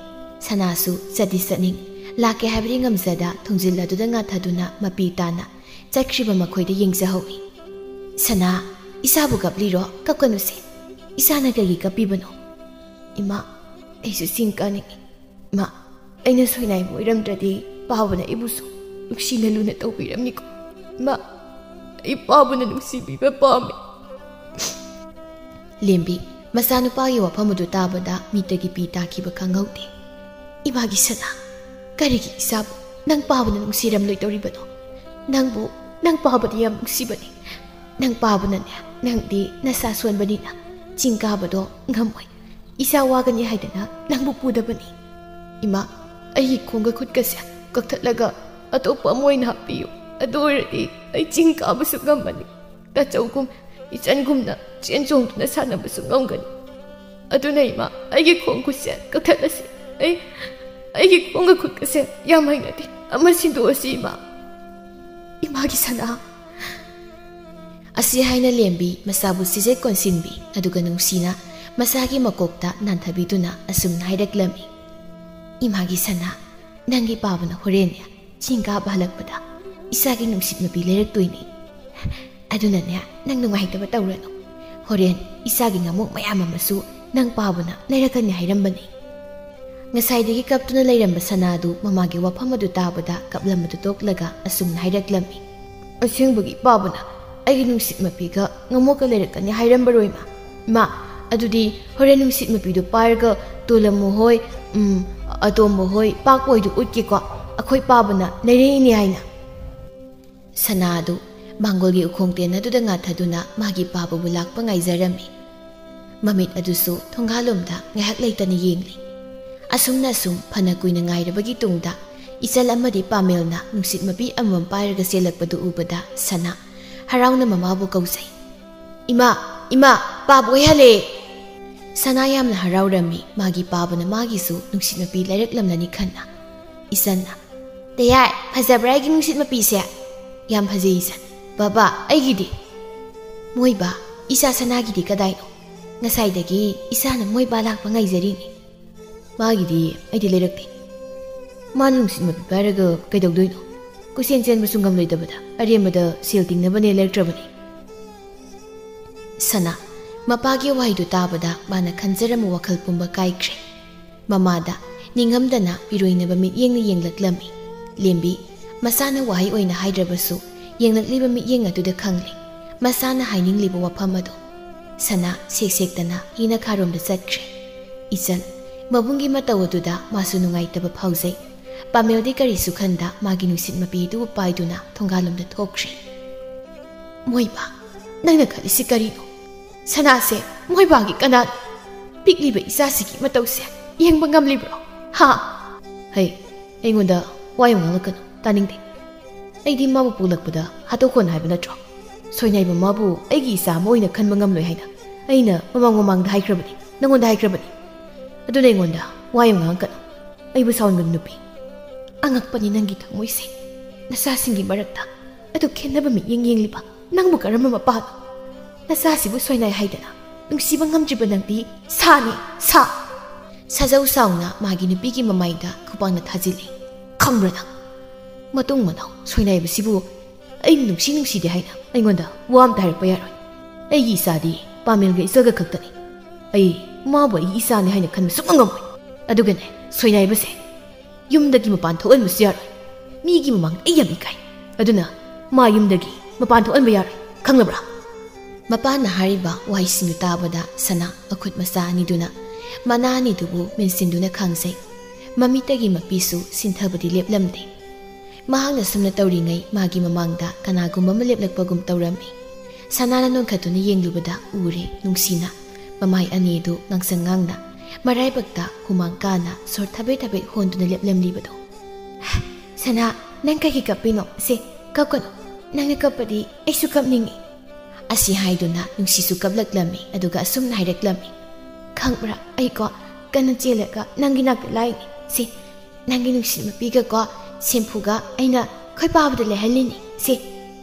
ꯁꯅꯥꯁꯨ ꯆꯠꯇꯤ ꯆꯠꯅꯤꯡ, ꯂꯥꯛꯀꯦ ꯍꯥꯏꯕꯗꯤ ꯉꯝꯖꯗ ꯊꯣꯡꯖꯤꯜ ꯑꯗꯨꯗ ꯉꯥꯊꯗꯨꯅ ꯃꯄꯤ ꯇꯥꯅ ꯆꯠꯈ꯭ꯔꯤꯕ ꯃꯈꯣꯏꯗ ꯌꯦꯡꯖꯍꯧꯏ꯫ "ꯁꯅꯥ, ꯏꯆꯥꯕꯨ ꯀꯞꯂꯤꯔꯣ? ꯀꯞꯀꯅꯨꯁꯦ꯫ ꯏꯆꯥꯅ ꯀꯔꯤꯒꯤ ꯀꯞꯄꯤꯕꯅꯣ? ꯏꯃꯥ, ꯑꯩꯁꯨ ꯆꯤꯡ ꯀꯥꯅꯤꯡꯏ꯫ ꯏꯃꯥ, ꯑꯩꯅ ꯁꯣꯏꯅꯥꯏꯕ ꯑꯣꯏꯔꯝꯗ꯭ꯔꯗꯤ ꯄꯥꯕꯅ ꯑꯩꯕꯨꯁꯨ ꯅꯨꯡꯁꯤꯅ ꯂꯨꯅ ꯇꯧꯕꯤꯔꯝꯅꯤꯀꯣ꯫ ꯏꯃꯥ, ꯑꯩ ꯄꯥꯕꯅ ꯅꯨꯡꯁꯤꯕꯤꯕ ꯄꯥꯝꯃꯤ꯫" ꯂꯦꯝꯕꯤ ꯃꯆꯥꯅꯨꯄꯥꯒꯤ ꯋꯥꯐꯝ ꯑꯗꯨ ꯇꯥꯕꯗ ꯃꯤꯠꯇꯒꯤ ꯄꯤ ꯇꯥꯈꯤꯕ ꯈꯪꯍꯧꯗꯦ꯫ "ꯏꯃꯥꯒꯤ ꯁꯅꯥ, ꯀꯔꯤꯒꯤ ꯏꯆꯥꯕꯨ ꯅꯪ ꯄꯥꯕꯅ ꯅꯨꯡꯁꯤꯔꯝꯂꯣꯏꯗꯧꯔꯤꯕꯅꯣ? ꯅꯪꯕꯨ ꯅꯪ ꯄꯥꯕꯗꯤ ꯌꯥꯝ ꯅꯨꯡꯁꯤꯕꯅꯤ꯫ ꯅꯪ ꯄꯥꯕꯅꯅꯦ, ꯅꯪꯗꯤ ꯅꯁꯥ ꯁꯣꯟꯕꯅꯤꯅ ꯆꯤꯡ ꯀꯥꯕꯗꯣ ꯉꯝꯃꯣꯏ꯫ ꯏꯆꯥ ꯋꯥꯒꯅꯤ ꯍꯥꯏꯗꯅ ꯅꯪꯕꯨ ꯄꯨꯗꯕꯅꯤ꯫ ꯏꯃꯥ, ꯑꯩꯒꯤ ꯈꯣꯡꯒ ꯈꯨꯠꯀꯁꯦ ꯀꯛꯊꯠꯂꯒ ꯑꯇꯣꯞꯄ ꯑꯃ ꯑꯣꯏꯅ ꯍꯥꯞꯄꯤꯌꯨ꯫ ꯑꯗꯨ ꯑꯣꯏꯔꯗꯤ ꯑꯩ ꯆꯤꯡ ꯀꯥꯕꯁꯨ ꯉꯝꯃꯅꯤ꯫ ꯇꯥꯆꯧꯒꯨꯝ, ꯏꯆꯟꯒꯨꯝꯅ ꯆꯦꯟ ꯆꯣꯡꯗꯨꯅ ꯁꯥꯟꯅꯕꯁꯨ ꯉꯝꯒꯅꯤ꯫ ꯑꯗꯨꯅ ꯏꯃꯥ, ꯑꯩꯒꯤ ꯈꯣꯡ ꯈꯨꯠꯁꯦ ꯀꯛꯊꯠꯂꯁꯤ꯫ ꯑꯩ, ꯑꯩꯒꯤ ꯈꯣꯡꯒ ꯈꯨꯠꯀꯁꯦ ꯌꯥꯝ ꯍꯩꯅꯗꯦ꯫ ꯑꯃ ꯁꯤꯟꯗꯣꯛꯑꯁꯤ ꯏꯃꯥ꯫ ꯏꯃꯥꯒꯤ ꯁꯅꯥ꯫" ꯑꯁꯤ ꯍꯥꯏꯅ ꯂꯦꯝꯕꯤ ꯃꯆꯥꯕꯨ ꯁꯤꯖꯦꯠ ꯀꯣꯟꯁꯤꯟꯕꯤ, ꯑꯗꯨꯒ ꯅꯨꯡꯁꯤꯅ ꯃꯆꯥꯒꯤ ꯃꯀꯣꯛꯇ ꯅꯥꯟꯊꯕꯤꯗꯨꯅ ꯑꯁꯨꯝꯅ ꯍꯥꯏꯔꯛꯂꯝꯃꯤ, "ꯏꯃꯥꯒꯤ ꯁꯅꯥ, ꯅꯪꯒꯤ ꯄꯥꯕꯅ ꯍꯣꯔꯦꯟꯅꯦ ꯆꯤꯡ ꯀꯥꯕ ꯍꯜꯂꯛꯄꯗ ꯏꯆꯥꯒꯤ ꯅꯨꯡꯁꯤꯠ ꯃꯄꯤ ꯂꯩꯔꯛꯇꯣꯏꯅꯤ꯫ ꯑꯗꯨꯅꯅꯦ, ꯅꯪ ꯅꯨꯡꯉꯥꯏꯇꯕ ꯇꯧꯔꯅꯨ꯫ ꯍꯣꯔꯦꯟ ꯏꯆꯥꯒꯤ ꯉꯥꯃꯣꯛ ꯃꯌꯥꯝ ꯑꯃꯁꯨ ꯅꯪ ꯄꯥꯕꯅ ꯂꯩꯔꯛꯀꯅꯤ ꯍꯥꯏꯔꯝꯕꯅꯤ꯫" ꯉꯁꯥꯏꯗꯒꯤ ꯀꯞꯇꯨꯅ ꯂꯩꯔꯝꯕ ꯁꯅꯥ ꯑꯗꯨ ꯃꯃꯥꯒꯤ ꯋꯥꯐꯝ ꯑꯗꯨ ꯇꯥꯕꯗ ꯀꯞꯂꯝꯕꯗꯨ ꯇꯣꯛꯂꯒ ꯑꯁꯨꯝꯅ ꯍꯥꯏꯔꯛꯂꯝꯃꯤ, "ꯑꯁꯦꯡꯕꯒꯤ ꯄꯥꯕꯅ ꯑꯩꯒꯤ ꯅꯨꯡꯁꯤꯠ ꯃꯄꯤꯒ ꯉꯥꯃꯣꯛꯀ ꯂꯩꯔꯛꯀꯅꯤ ꯍꯥꯏꯔꯝꯕꯔꯣꯏ ꯃꯥ꯫ ꯏꯃꯥ, ꯑꯗꯨꯗꯤ ꯍꯣꯔꯦꯟ ꯅꯨꯡꯁꯤꯠ ꯃꯄꯤꯗꯨ ꯄꯥꯏꯔꯒ ꯇꯣꯂꯝꯃꯨ ꯍꯣꯏ, ꯎꯝ, ꯑꯇꯣꯝꯕ ꯍꯣꯏ, ꯄꯥꯛꯄ ꯍꯣꯏꯗꯨ ꯎꯠꯀꯦꯀꯣ, ꯑꯩꯈꯣꯏ ꯄꯥꯕꯅ ꯂꯩꯔꯛꯏꯅꯤ ꯍꯥꯏꯅ꯫" ꯁꯅꯥ ꯑꯗꯨ ꯃꯥꯡꯒꯣꯜꯒꯤ ꯎꯈꯣꯡ ꯇꯦꯟ ꯑꯗꯨꯗ ꯉꯥꯊꯗꯨꯅ ꯃꯥꯒꯤ ꯄꯥꯕꯕꯨ ꯂꯥꯛꯄ ꯉꯥꯏꯖꯔꯝꯃꯤ꯫ ꯃꯃꯤꯠ ꯑꯗꯨꯁꯨ ꯊꯣꯡꯒꯥꯜꯂꯣꯝꯗ ꯉꯥꯏꯍꯥꯛ ꯂꯩꯇꯅ ꯌꯦꯡꯂꯤ꯫ ꯑꯁꯨꯝꯅ ꯑꯁꯨꯝ ꯐꯅ ꯀꯨꯏꯅ ꯉꯥꯏꯔꯕꯒꯤ ꯇꯨꯡꯗ ꯏꯆꯜ ꯑꯃꯗꯤ ꯄꯥꯃꯦꯜꯅ ꯅꯨꯡꯁꯤꯠ ꯃꯄꯤ ꯑꯃꯃꯝ ꯄꯥꯏꯔꯒ ꯆꯦꯜꯂꯛꯄꯗꯨ ꯎꯕꯗ ꯁꯅꯥ ꯍꯔꯥꯎꯅ ꯃꯃꯥꯕꯨ ꯀꯧꯖꯩ꯫ "ꯏꯃꯥ, ꯏꯃꯥ, ꯄꯥꯕ ꯑꯣꯏꯍꯜꯂꯦ!" ꯁꯅꯥ ꯌꯥꯝꯅ ꯍꯔꯥꯎꯔꯝꯃꯤ꯫ ꯃꯥꯒꯤ ꯄꯥꯕꯅ ꯃꯥꯒꯤꯁꯨ ꯅꯨꯡꯁꯤꯠ ꯃꯄꯤ ꯂꯩꯔꯛꯂꯝꯂꯅꯤ ꯈꯟꯅ꯫ ꯏꯆꯟꯅ, "ꯇꯌꯥꯏ, ꯐꯖꯕ꯭ꯔꯥ ꯑꯩꯒꯤ ꯅꯨꯡꯁꯤꯠ ꯃꯄꯤꯁꯦ?" "ꯌꯥꯝ ꯐꯖꯩ ꯏꯆꯟ꯫ ꯕꯕꯥ, ꯑꯩꯒꯤꯗꯤ?" "ꯃꯣꯏꯕꯥ, ꯏꯆꯥ ꯁꯅꯥꯒꯤꯗꯤ ꯀꯗꯥꯏꯅꯣ? ꯉꯁꯥꯏꯗꯒꯤ ꯏꯆꯥꯅ ꯃꯣꯏꯕꯥ ꯂꯥꯛꯄ ꯉꯥꯏꯖꯔꯤꯅꯤ꯫" "ꯃꯥꯒꯤꯗꯤ ꯑꯩꯗꯤ ꯂꯩꯔꯛꯇꯦ꯫ ꯃꯥꯅ ꯅꯨꯡꯁꯤꯠ ꯃꯄꯤ ꯄꯥꯏꯔꯒ ꯀꯩꯗꯧꯗꯣꯏꯅꯣ? ꯀꯣꯏꯆꯦꯟ ꯆꯦꯟꯕꯁꯨ ꯉꯝꯂꯣꯏꯗꯕꯗ ꯑꯔꯦꯝꯕꯗ ꯁꯦꯜ ꯇꯤꯡꯅꯕꯅꯦ ꯂꯩꯔꯛꯇ꯭ꯔꯕꯅꯤ꯫" ꯁꯅꯥ, ꯃꯄꯥꯒꯤ ꯋꯥꯍꯩꯗꯨ ꯇꯥꯕꯗ ꯃꯥꯅ ꯈꯟꯖꯔꯝꯕ ꯋꯥꯈꯜ ꯄꯨꯝꯕ ꯀꯥꯏꯈ꯭ꯔꯦ꯫ ꯃꯃꯥꯗ ꯅꯤꯡꯉꯝꯗꯅ ꯏꯔꯣꯏꯅꯕ ꯃꯤꯠꯌꯦꯡꯅ ꯌꯦꯡꯂꯛꯂꯝꯃꯤ꯫ ꯂꯦꯝꯕꯤ, ꯃꯁꯥꯅ ꯋꯥꯍꯩ ꯑꯣꯏꯅ ꯍꯥꯏꯗ꯭ꯔꯕꯁꯨ, ꯌꯦꯡꯂꯛꯂꯤꯕ ꯃꯤꯠꯌꯦꯡ ꯑꯗꯨꯗ ꯈꯪꯂꯦ ꯃꯁꯥꯅ ꯍꯥꯏꯅꯤꯡꯂꯤꯕ ꯋꯥꯐꯝ ꯑꯗꯨ꯫ ꯁꯅꯥ ꯁꯦꯛ ꯁꯦꯛꯇꯅ ꯍꯤꯅꯈꯥꯔꯣꯝꯗ ꯆꯠꯈ꯭ꯔꯦ꯫ ꯏꯆꯟ, ꯃꯕꯨꯡꯒꯤ ꯃꯇꯧ ꯑꯗꯨꯗ ꯃꯥꯁꯨ ꯅꯨꯡꯉꯥꯏꯇꯕ ꯐꯥꯎꯖꯩ꯫ ꯄꯥꯃꯦꯜꯗꯤ ꯀꯔꯤꯁꯨ ꯈꯟꯗ ꯃꯥꯒꯤ ꯅꯨꯡꯁꯤꯠ ꯃꯄꯤꯗꯨ ꯄꯥꯏꯗꯨꯅ ꯊꯣꯡꯒꯥꯜꯂꯣꯝꯗ ꯊꯣꯛꯈ꯭ꯔꯦ꯫ "ꯃꯣꯏꯕꯥ, ꯅꯪꯅ ꯈꯜꯂꯤꯁꯤ ꯀꯔꯤꯅꯣ? ꯁꯅꯥꯁꯦ ꯃꯣꯏꯕꯥꯒꯤ ꯀꯅꯥꯅꯣ? ꯄꯤꯛꯂꯤꯕ ꯏꯆꯥꯁꯤꯒꯤ ꯃꯇꯧꯁꯦ ꯌꯦꯡꯕ ꯉꯝꯂꯤꯕ꯭ꯔꯣ? ꯍꯥ?" "ꯍꯩ, ꯑꯩꯉꯣꯟꯗ ꯋꯥ ꯌꯥꯝ ꯉꯥꯡꯂꯛꯀꯅꯨ, ꯇꯥꯅꯤꯡꯗꯦ꯫ ꯑꯩꯗꯤ ꯃꯥꯕꯨ ꯄꯣꯛꯂꯛꯄꯗ ꯍꯥꯇꯣꯛꯈꯣꯟ ꯍꯥꯏꯕ ꯅꯠꯇ꯭ꯔꯣ? ꯁꯣꯏꯅꯥꯏꯕ ꯃꯥꯕꯨ ꯑꯩꯒꯤ ꯏꯆꯥ ꯑꯃ ꯑꯣꯏꯅ ꯈꯟꯕ ꯉꯝꯂꯣꯏ ꯍꯥꯏꯅ ꯑꯩꯅ ꯃꯃꯥꯡ ꯃꯃꯥꯡꯗ ꯍꯥꯏꯈ꯭ꯔꯕꯅꯤ, ꯅꯪꯉꯣꯟꯗ ꯍꯥꯏꯈ꯭ꯔꯕꯅꯤ꯫ ꯑꯗꯨꯅ ꯑꯩꯉꯣꯟꯗ ꯋꯥ ꯌꯥꯝ ꯉꯥꯡꯉꯛꯀꯅꯨ꯫ ꯑꯩꯕꯨ ꯁꯥꯎꯍꯟꯒꯅꯨ ꯅꯨꯄꯤ꯫ ꯑꯉꯛꯄꯅꯤ ꯅꯪꯒꯤ ꯊꯃꯣꯏꯁꯦ꯫ ꯅꯆꯥꯁꯤꯡꯒꯤ ꯃꯔꯛꯇ ꯑꯗꯨ ꯈꯦꯠꯅꯕ ꯃꯤꯠꯌꯦꯡ ꯌꯦꯡꯂꯤꯕ ꯅꯪꯕꯨ ꯀꯔꯝꯕ ꯃꯄꯥꯅꯣ? ꯅꯆꯥꯁꯤꯕꯨ ꯁꯣꯏꯅꯥꯏ ꯍꯥꯏꯗꯅ ꯅꯨꯡꯁꯤꯕ ꯉꯝꯗ꯭ꯔꯤꯕ ꯅꯪꯗꯤ ꯁꯥꯅꯤ, ꯁꯥ!" ꯁꯥꯖꯧ ꯁꯥꯎꯅ ꯃꯥꯒꯤ ꯅꯨꯄꯤꯒꯤ ꯃꯃꯥꯏꯗ ꯈꯨꯄꯥꯛꯅ ꯊꯥꯖꯤꯜꯂꯤ꯫ "ꯈꯪꯕ꯭ꯔꯥ ꯅꯪ? ꯃꯇꯨꯡ ꯃꯅꯥꯎ ꯁꯣꯏꯅꯥꯏꯕꯁꯤꯕꯨ ꯑꯩꯅ ꯅꯨꯡꯁꯤ ꯅꯨꯡꯁꯤꯗꯦ ꯍꯥꯏꯅ ꯑꯩꯉꯣꯟꯗ ꯋꯥ ꯑꯝꯇ ꯍꯥꯏꯔꯛꯄ ꯌꯥꯔꯣꯏ꯫ ꯑꯩꯒꯤ ꯏꯆꯥꯗꯤ ꯄꯥꯃꯦꯜꯒ ꯏꯆꯜꯒ ꯈꯛꯇꯅꯤ꯫ ꯑꯩ ꯃꯥꯕꯨ ꯑꯩꯒꯤ ꯏꯆꯥꯅꯤ ꯍꯥꯏꯅ ꯈꯟꯕ ꯁꯨꯛꯉꯝ ꯉꯝꯃꯣꯏ꯫ ꯑꯗꯨꯒꯅꯦ, ꯁꯣꯏꯅꯥꯏꯕꯁꯦ ꯌꯨꯝꯗꯒꯤ ꯃꯄꯥꯟ ꯊꯣꯛꯍꯟꯕꯁꯨ ꯌꯥꯔꯣꯏ꯫ ꯃꯤꯒꯤ ꯃꯃꯥꯡꯗ ꯑꯩ ꯌꯥꯝ ꯏꯀꯥꯏ꯫ ꯑꯗꯨꯅ ꯃꯥ ꯌꯨꯝꯗꯒꯤ ꯃꯄꯥꯟ ꯊꯣꯛꯍꯟꯕ ꯌꯥꯔꯣꯏ꯫ ꯈꯪꯂꯕ꯭ꯔꯥ?" ꯃꯄꯥꯅ ꯍꯥꯏꯔꯤꯕ ꯋꯥꯍꯩꯁꯤꯡꯗꯨ ꯇꯥꯕꯗ ꯁꯅꯥ ꯃꯈꯨꯠ ꯃꯆꯥ ꯑꯅꯤꯗꯨꯅ ꯃꯅꯥ ꯑꯅꯤꯗꯨꯕꯨ ꯃꯦꯟꯁꯤꯟꯗꯨꯅ ꯈꯥꯡꯖꯩ꯫ ꯃꯃꯤꯠꯇꯒꯤ ꯃꯄꯤꯁꯨ ꯁꯤꯟꯊꯕꯗꯤ ꯂꯦꯞꯂꯝꯗꯦ꯫ ꯃꯍꯥꯛꯅ ꯁꯨꯝꯅ ꯇꯧꯔꯤꯉꯩ ꯃꯥꯒꯤ ꯃꯃꯥꯡꯗ ꯀꯅꯥꯒꯨꯝꯕ ꯑꯃ ꯂꯦꯞꯂꯛꯄꯒꯨꯝ ꯇꯧꯔꯝꯃꯤ꯫ ꯁꯅꯥꯅ ꯅꯣꯟꯈꯠꯇꯨꯅ ꯌꯦꯡꯂꯨꯕꯗ ꯎꯔꯦ ꯅꯨꯡꯁꯤꯅ ꯃꯃꯥꯏ ꯑꯅꯤꯗꯨ ꯉꯥꯡꯁꯪ ꯉꯥꯡꯅ ꯃꯔꯥꯏꯕꯛꯇ ꯍꯨꯃꯥꯡ ꯀꯥꯅ ꯁꯣꯔ ꯊꯕꯦꯠ ꯊꯕꯦꯠ ꯍꯣꯟꯗꯨꯅ ꯂꯦꯞꯂꯝꯂꯤꯕꯗꯣ꯫ "ꯁꯅꯥ, ꯅꯪ ꯀꯩꯒꯤ ꯀꯞꯄꯤꯅꯣ? ꯁꯦ, ꯀꯞꯀꯅꯨ꯫ ꯅꯪꯅ ꯀꯞꯄꯗꯤ ꯑꯩꯁꯨ ꯀꯞꯅꯤꯡꯉꯤ꯫" ꯑꯁꯤ ꯍꯥꯏꯗꯨꯅ ꯅꯨꯡꯁꯤꯁꯨ ꯀꯞꯂꯛꯂꯝꯃꯤ, ꯑꯗꯨꯒ ꯑꯁꯨꯝꯅ ꯍꯥꯏꯔꯛꯂꯝꯃꯤ꯫ "ꯈꯪꯕ꯭ꯔꯥ, ꯑꯩꯀꯣ ꯀꯟꯅ ꯆꯦꯜꯂꯒ ꯅꯪꯒꯤ ꯅꯥꯛꯇ ꯂꯥꯛꯏꯅꯤ꯫ ꯁꯦ, ꯅꯪꯒꯤ ꯅꯨꯡꯁꯤꯠ ꯃꯄꯤꯒꯀꯣ ꯁꯦꯝꯐꯨꯒ ꯑꯩꯅ ꯈꯣꯏ ꯄꯥꯕꯗ ꯂꯩꯍꯜꯂꯤꯅꯤ꯫ ꯁꯦ,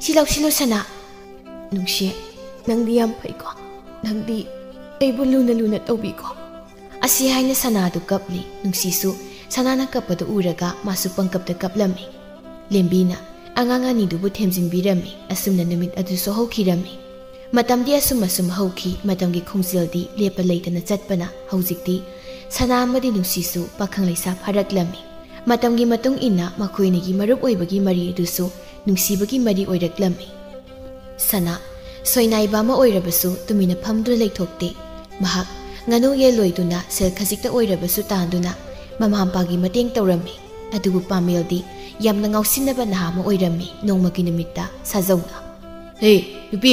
ꯁꯤ ꯂꯧꯁꯤꯜꯂꯨ ꯁꯅꯥ꯫ ꯅꯨꯡꯁꯤ, ꯅꯪꯗꯤ ꯌꯥꯝ ꯐꯩꯀꯣ꯫ ꯅꯪꯗꯤ ꯑꯩꯕꯨ ꯂꯨꯅ ꯂꯨꯅ ꯇꯧꯕꯤꯀꯣ꯫" ꯑꯁꯤ ꯍꯥꯏꯅ ꯁꯅꯥꯗꯨ ꯀꯞꯂꯤ꯫ ꯅꯨꯡꯁꯤꯁꯨ ꯁꯅꯥꯅ ꯀꯞꯄꯗꯨ ꯎꯔꯒ ꯃꯥꯁꯨ ꯄꯪꯀꯞꯇ ꯀꯞꯂꯝꯃꯤ꯫ ꯂꯦꯝꯕꯤꯅ ꯑꯉꯥꯡ ꯑꯅꯤꯗꯨꯕꯨ ꯊꯦꯝꯖꯤꯟꯕꯤꯔꯝꯃꯤ꯫ ꯑꯁꯨꯝꯅ ꯅꯨꯃꯤꯠ ꯑꯗꯨꯁꯨ ꯍꯧꯈꯤꯔꯝꯃꯤ꯫ ꯃꯇꯝꯗꯤ ꯑꯁꯨꯝ ꯑꯁꯨꯝ ꯍꯧꯈꯤ꯫ ꯃꯇꯝꯒꯤ ꯈꯣꯡꯖꯦꯜꯗꯤ ꯂꯦꯞꯄ ꯂꯩꯇꯅ ꯆꯠꯄꯅ ꯍꯧꯖꯤꯛꯇꯤ ꯁꯅꯥ ꯑꯃꯗꯤ ꯅꯨꯡꯁꯤꯁꯨ ꯄꯥꯈꯪ ꯂꯩꯁꯥ ꯐꯥꯔꯛꯂꯝꯃꯤ꯫ ꯃꯇꯝꯒꯤ ꯃꯇꯨꯡ ꯏꯟꯅ ꯃꯈꯣꯏ ꯑꯅꯤꯒꯤ ꯃꯔꯨꯞ ꯑꯣꯏꯕꯒꯤ ꯃꯔꯤ ꯑꯗꯨꯁꯨ ꯅꯨꯡꯁꯤꯕꯒꯤ ꯃꯔꯤ ꯑꯣꯏꯔꯛꯂꯝꯃꯤ꯫ ꯁꯅꯥ, ꯁꯣꯏꯅꯥꯏꯕ ꯑꯃ ꯑꯣꯏꯔꯕꯁꯨ ꯇꯨꯃꯤꯟꯅ ꯐꯝꯗꯨꯅ ꯂꯩꯊꯣꯛꯇꯦ꯫ ꯃꯍꯥꯛ ꯉꯥꯅꯨ ꯌꯦꯟ ꯂꯣꯏꯗꯨꯅ ꯁꯦꯜ ꯈꯖꯤꯛꯇ ꯑꯣꯏꯔꯕꯁꯨ ꯇꯥꯟꯗꯨꯅ ꯃꯃꯥ ꯃꯄꯥꯒꯤ ꯃꯇꯦꯡ ꯇꯧꯔꯝꯃꯤ꯫ ꯑꯗꯨꯕꯨ ꯄꯥꯃꯦꯜꯗꯤ ꯌꯥꯝꯅ ꯉꯥꯎꯁꯤꯟꯅꯕ ꯅꯍꯥ ꯑꯃ ꯑꯣꯏꯔꯝꯃꯤ꯫ ꯅꯣꯡꯃꯒꯤ ꯅꯨꯃꯤꯠꯇ ꯁꯥꯖꯧꯅ, "ꯍꯦ, ꯅꯨꯄꯤ,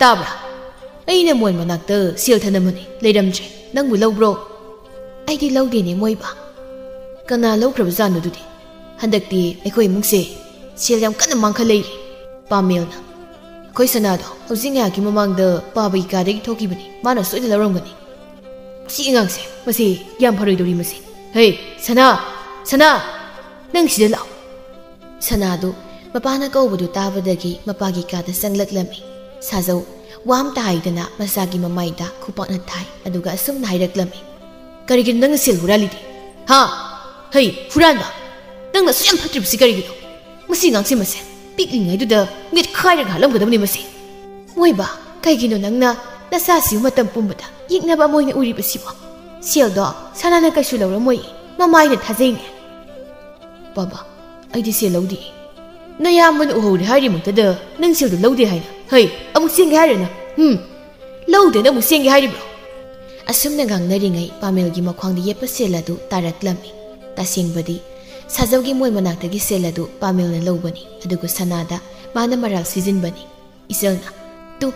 ꯇꯥꯕ꯭ꯔꯥ? ꯑꯩꯅ ꯃꯣꯟ ꯃꯅꯥꯛꯇ ꯁꯦꯜ ꯊꯅꯝꯕꯅꯤ, ꯂꯩꯔꯝꯗ꯭ꯔꯦ꯫ ꯅꯪꯕꯨ ꯂꯧꯕ꯭ꯔꯣ?" "ꯑꯩꯗꯤ ꯂꯧꯗꯦꯅꯦ ꯃꯣꯏꯕ꯫" "ꯀꯅꯥ ꯂꯧꯈ꯭ꯔꯕꯖꯥꯠꯅꯣ ꯑꯗꯨꯗꯤ? ꯍꯟꯗꯛꯇꯤ ꯑꯩꯈꯣꯏ ꯏꯃꯨꯡꯁꯦ ꯁꯦꯜ ꯌꯥꯝ ꯀꯟꯅ ꯃꯥꯡꯈꯠꯂꯛꯏ꯫" ꯄꯥꯃꯦꯜꯅ, "ꯑꯩꯈꯣꯏ ꯁꯅꯥꯗꯣ ꯍꯧꯖꯤꯛ ꯉꯥꯏꯍꯥꯛꯀꯤ ꯃꯃꯥꯡꯗ ꯄꯥꯕꯒꯤ ꯀꯥꯗꯒꯤ ꯊꯣꯛꯈꯤꯕꯅꯤ꯫ ꯃꯥꯅ ꯁꯣꯏꯗꯅ ꯂꯧꯔꯝꯒꯅꯤ꯫ ꯃꯁꯤ ꯑꯉꯥꯡꯁꯦ, ꯃꯁꯤ ꯌꯥꯝ ꯐꯔꯣꯏꯗꯧꯔꯤ ꯃꯁꯤ꯫ ꯍꯦ, ꯁꯅꯥ! ꯁꯅꯥ! ꯅꯪ ꯁꯤꯗ ꯂꯥꯛꯑꯣ꯫" ꯁꯅꯥꯗꯨ ꯃꯄꯥꯅ ꯀꯧꯕꯗꯨ ꯇꯥꯕꯗꯒꯤ ꯃꯄꯥꯒꯤ ꯀꯥꯗ ꯆꯪꯂꯛꯂꯝꯃꯤ꯫ ꯁꯥꯖꯧ ꯋꯥ ꯑꯝꯇ ꯍꯥꯏꯗꯅ ꯃꯆꯥꯒꯤ ꯃꯃꯥꯏꯗ ꯈꯨꯄꯥꯛꯅ ꯊꯥꯏ, ꯑꯗꯨꯒ ꯑꯁꯨꯝꯅ ꯍꯥꯏꯔꯛꯂꯝꯃꯤ, "ꯀꯔꯤꯒꯤꯅꯣ ꯅꯪꯅ ꯁꯦꯜ ꯍꯨꯔꯥꯜꯂꯤꯗꯤ? ꯍꯥ? ꯍꯩ, ꯍꯨꯔꯥꯟꯕ! ꯅꯪꯅ ꯑꯁꯨꯛ ꯌꯥꯝ ꯐꯠꯇ꯭ꯔꯤꯕꯁꯤ ꯀꯔꯤꯒꯤꯅꯣ? ꯃꯁꯤ ꯑꯉꯥꯡꯁꯤ ꯃꯁꯦ ꯄꯤꯛꯂꯤꯉꯩꯗꯨꯗ ꯅꯦꯠꯈꯥꯏꯔꯒ ꯍꯥꯠꯂꯝꯒꯗꯕꯅꯤ ꯃꯁꯤ꯫" "ꯃꯣꯏꯕ, ꯀꯩꯒꯤꯅꯣ ꯅꯪꯅ ꯅꯆꯥꯁꯤꯕꯨ ꯃꯇꯝ ꯄꯨꯝꯕꯗ ꯌꯦꯛꯅꯕ ꯑꯃ ꯑꯣꯏꯅ ꯎꯔꯤꯕꯁꯤꯕꯣ? ꯁꯦꯜꯗꯣ ꯁꯅꯥꯅ ꯀꯩꯁꯨ ꯂꯧꯔꯝꯃꯣꯏ, ꯃꯃꯥꯏꯅ ꯊꯥꯖꯩꯅꯦ꯫" "ꯕꯥꯕꯥ, ꯑꯩꯗꯤ ꯁꯦꯜ ꯂꯧꯗꯦ꯫" "ꯅꯌꯥꯝꯕꯅ ꯎꯍꯧꯔꯦ ꯍꯥꯏꯔꯤꯃꯛꯇꯗ ꯅꯪ ꯁꯦꯜꯗꯣ ꯂꯧꯗꯦ ꯍꯥꯏꯅ? ꯍꯩ, ꯑꯃꯨꯛ ꯆꯦꯟꯒꯦ ꯍꯥꯏꯔꯅ? ꯍꯨꯝ, ꯂꯧꯗꯦꯅ ꯑꯃꯨꯛ ꯆꯦꯟꯒꯦ ꯍꯥꯏꯔꯤꯕ꯭ꯔꯣ?" ꯑꯁꯨꯝꯅ ꯉꯥꯡꯅꯔꯤꯉꯩ ꯄꯥꯃꯦꯜꯒꯤ ꯃꯈ꯭ꯋꯥꯡꯗ ꯌꯦꯞꯄ ꯁꯦꯜ ꯑꯗꯨ ꯇꯥꯔꯛꯂꯝꯃꯤ꯫ ꯇꯁꯦꯡꯕꯗꯤ ꯁꯥꯖꯧꯒꯤ ꯃꯣꯏ ꯃꯅꯥꯛꯇꯒꯤ ꯁꯦꯜ ꯑꯗꯨ ꯄꯥꯃꯦꯜꯅ ꯂꯧꯕꯅꯤ, ꯑꯗꯨꯒ ꯁꯅꯥꯗ ꯃꯥꯅ ꯃꯔꯥꯜ ꯁꯤꯖꯤꯟꯕꯅꯤ꯫ ꯏꯆꯜꯅ, "ꯇꯨ,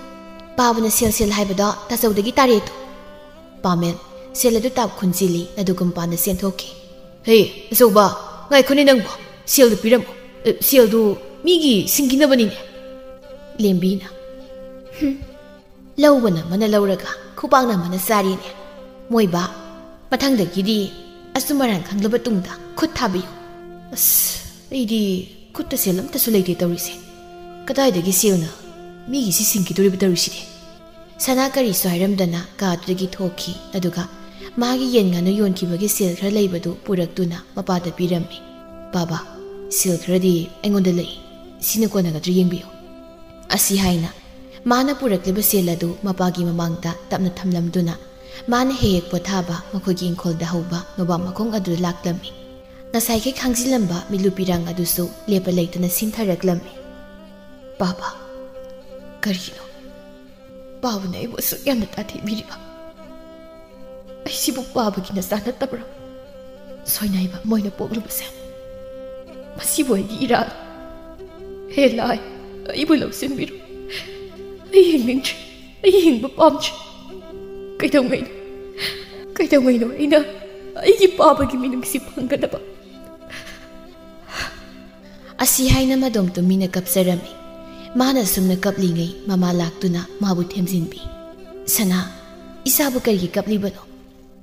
ꯄꯥꯕꯅ ꯁꯦꯜ ꯁꯦꯜ ꯍꯥꯏꯕꯗꯣ ꯇꯥꯆꯧꯗꯒꯤ ꯇꯥꯔꯦ ꯇꯨ꯫" ꯄꯥꯃꯦꯜ ꯁꯦꯜ ꯑꯗꯨ ꯇꯥꯞ ꯈꯨꯟꯖꯤꯜꯂꯤ, ꯑꯗꯨꯒ ꯃꯄꯥꯟꯗ ꯆꯦꯟꯊꯣꯛꯈꯤ꯫ "ꯍꯦ, ꯑꯆꯧꯕ, ꯉꯥꯏꯈꯣꯅꯦ ꯅꯪꯕꯣ, ꯁꯦꯜꯗꯨ ꯄꯤꯔꯝꯃꯣ꯫ ꯑꯦ, ꯁꯦꯜꯗꯨ ꯃꯤꯒꯤ ꯁꯤꯡꯈꯤꯅꯕꯅꯤꯅꯦ꯫" ꯂꯦꯝꯕꯤꯅ, "ꯍꯨꯝ, ꯂꯧꯕꯅ ꯑꯃꯅ ꯂꯧꯔꯒ ꯈꯨꯄꯥꯛꯅ ꯑꯃꯅ ꯆꯥꯔꯤꯅꯦ꯫ ꯃꯣꯏꯕ, ꯃꯊꯪꯗꯒꯤꯗꯤ ꯑꯆꯨꯝ ꯑꯔꯥꯟ ꯈꯪꯂꯕ ꯇꯨꯡꯗ ꯈꯨꯠ ꯊꯥꯕꯤꯌꯨ꯫" "ꯑꯁ, ꯑꯩꯗꯤ ꯈꯨꯠꯇ ꯁꯦꯜ ꯑꯝꯇꯁꯨ ꯂꯩꯇꯦ ꯇꯧꯔꯤꯁꯦ꯫ ꯀꯗꯥꯏꯗꯒꯤ ꯁꯦꯜꯅ ꯃꯤꯒꯤ ꯁꯤ ꯁꯤꯡꯈꯤꯗꯣꯔꯤꯕ ꯇꯧꯔꯤꯁꯤꯗꯤ?" ꯁꯅꯥ ꯀꯔꯤꯁꯨ ꯍꯥꯏꯔꯝꯗꯅ ꯀꯥꯗꯨꯗꯒꯤ ꯊꯣꯛꯈꯤ, ꯑꯗꯨꯒ ꯃꯥꯒꯤ ꯌꯦꯟ ꯉꯥꯅꯨ ꯌꯣꯟꯈꯤꯕꯒꯤ ꯁꯦꯜ ꯈꯔ ꯂꯩꯕꯗꯨ ꯄꯨꯔꯛꯇꯨꯅ ꯃꯄꯥꯗ ꯄꯤꯔꯝꯃꯤ꯫ "ꯕꯥꯕꯥ, ꯁꯦꯜ ꯈꯔꯗꯤ ꯑꯩꯉꯣꯟꯗ ꯂꯩ, ꯁꯤꯅ ꯀꯣꯟꯅꯒꯗ꯭ꯔꯥ ꯌꯦꯡꯕꯤꯌꯨ꯫" ꯑꯁꯤ ꯍꯥꯏꯅ ꯃꯥꯅ ꯄꯨꯔꯛꯂꯤꯕ ꯁꯦꯜ ꯑꯗꯨ ꯃꯄꯥꯒꯤ ꯃꯃꯥꯡꯗ ꯇꯞꯅ ꯊꯝꯂꯝꯗꯨꯅ ꯃꯥꯅ ꯍꯦꯛ ꯍꯦꯛ ꯄꯣꯊꯥꯕ ꯃꯈꯣꯏꯒꯤ ꯏꯪꯈꯣꯜꯗ ꯍꯧꯕ ꯅꯣꯕꯥꯞ ꯃꯈꯣꯡ ꯑꯗꯨꯗ ꯂꯥꯛꯂꯝꯃꯤ꯫ ꯉꯁꯥꯏꯒꯤ ꯈꯥꯡꯖꯤꯜꯂꯝꯕ ꯃꯤꯠꯂꯨ ꯄꯤꯔꯥꯡ ꯑꯗꯨꯁꯨ ꯂꯦꯞꯄ ꯂꯩꯇꯅ ꯁꯤꯟꯊꯔꯛꯂꯝꯃꯤ꯫ "ꯕꯥꯕꯥ, ꯀꯔꯤꯒꯤꯅꯣ? ꯄꯥꯕꯅ ꯑꯩꯕꯨ ꯑꯁꯨꯛ ꯌꯥꯝꯅ ꯇꯥꯊꯤꯕꯤꯔꯤꯕ? ꯑꯩꯁꯤꯕꯨ ꯄꯥꯕꯒꯤ ꯅꯆꯥ ꯅꯠꯇꯕ꯭ꯔꯥ? ꯁꯣꯏꯅꯥꯏꯕ ꯃꯣꯏꯅ ꯄꯣꯛꯂꯨꯕꯁꯦ, ꯃꯁꯤꯕꯨ ꯑꯩꯒꯤ ꯏꯔꯥꯜ? ꯍꯦ ꯂꯥꯏ, ꯑꯩꯕꯨ ꯂꯧꯁꯤꯟꯕꯤꯔꯣ꯫ ꯑꯩ ꯍꯤꯡꯅꯤꯡꯗ꯭ꯔꯦ꯫ ꯑꯩ ꯍꯤꯡꯕ ꯄꯥꯝꯗ꯭ꯔꯦ꯫ ꯀꯩꯗꯧꯉꯩꯅꯣ, ꯀꯩꯗꯧꯉꯩꯅꯣ ꯑꯩꯅ ꯑꯩꯒꯤ ꯄꯥꯕꯒꯤ ꯃꯤꯅꯨꯡꯁꯤ ꯐꯪꯒꯗꯕ? ꯑꯁꯤ ꯍꯥꯏꯅ ꯃꯗꯣꯝ ꯇꯨꯃꯤꯅ ꯀꯞꯆꯔꯝꯃꯤ꯫ ꯃꯥꯅ ꯁꯨꯝꯅ ꯀꯞꯂꯤꯉꯩ ꯃꯃꯥ ꯂꯥꯛꯇꯨꯅ ꯃꯥꯕꯨ ꯊꯦꯝꯖꯤꯟꯕꯤ꯫ "ꯁꯅꯥ, ꯏꯆꯥꯕꯨ ꯀꯔꯤꯒꯤ ꯀꯞꯂꯤꯕꯅꯣ?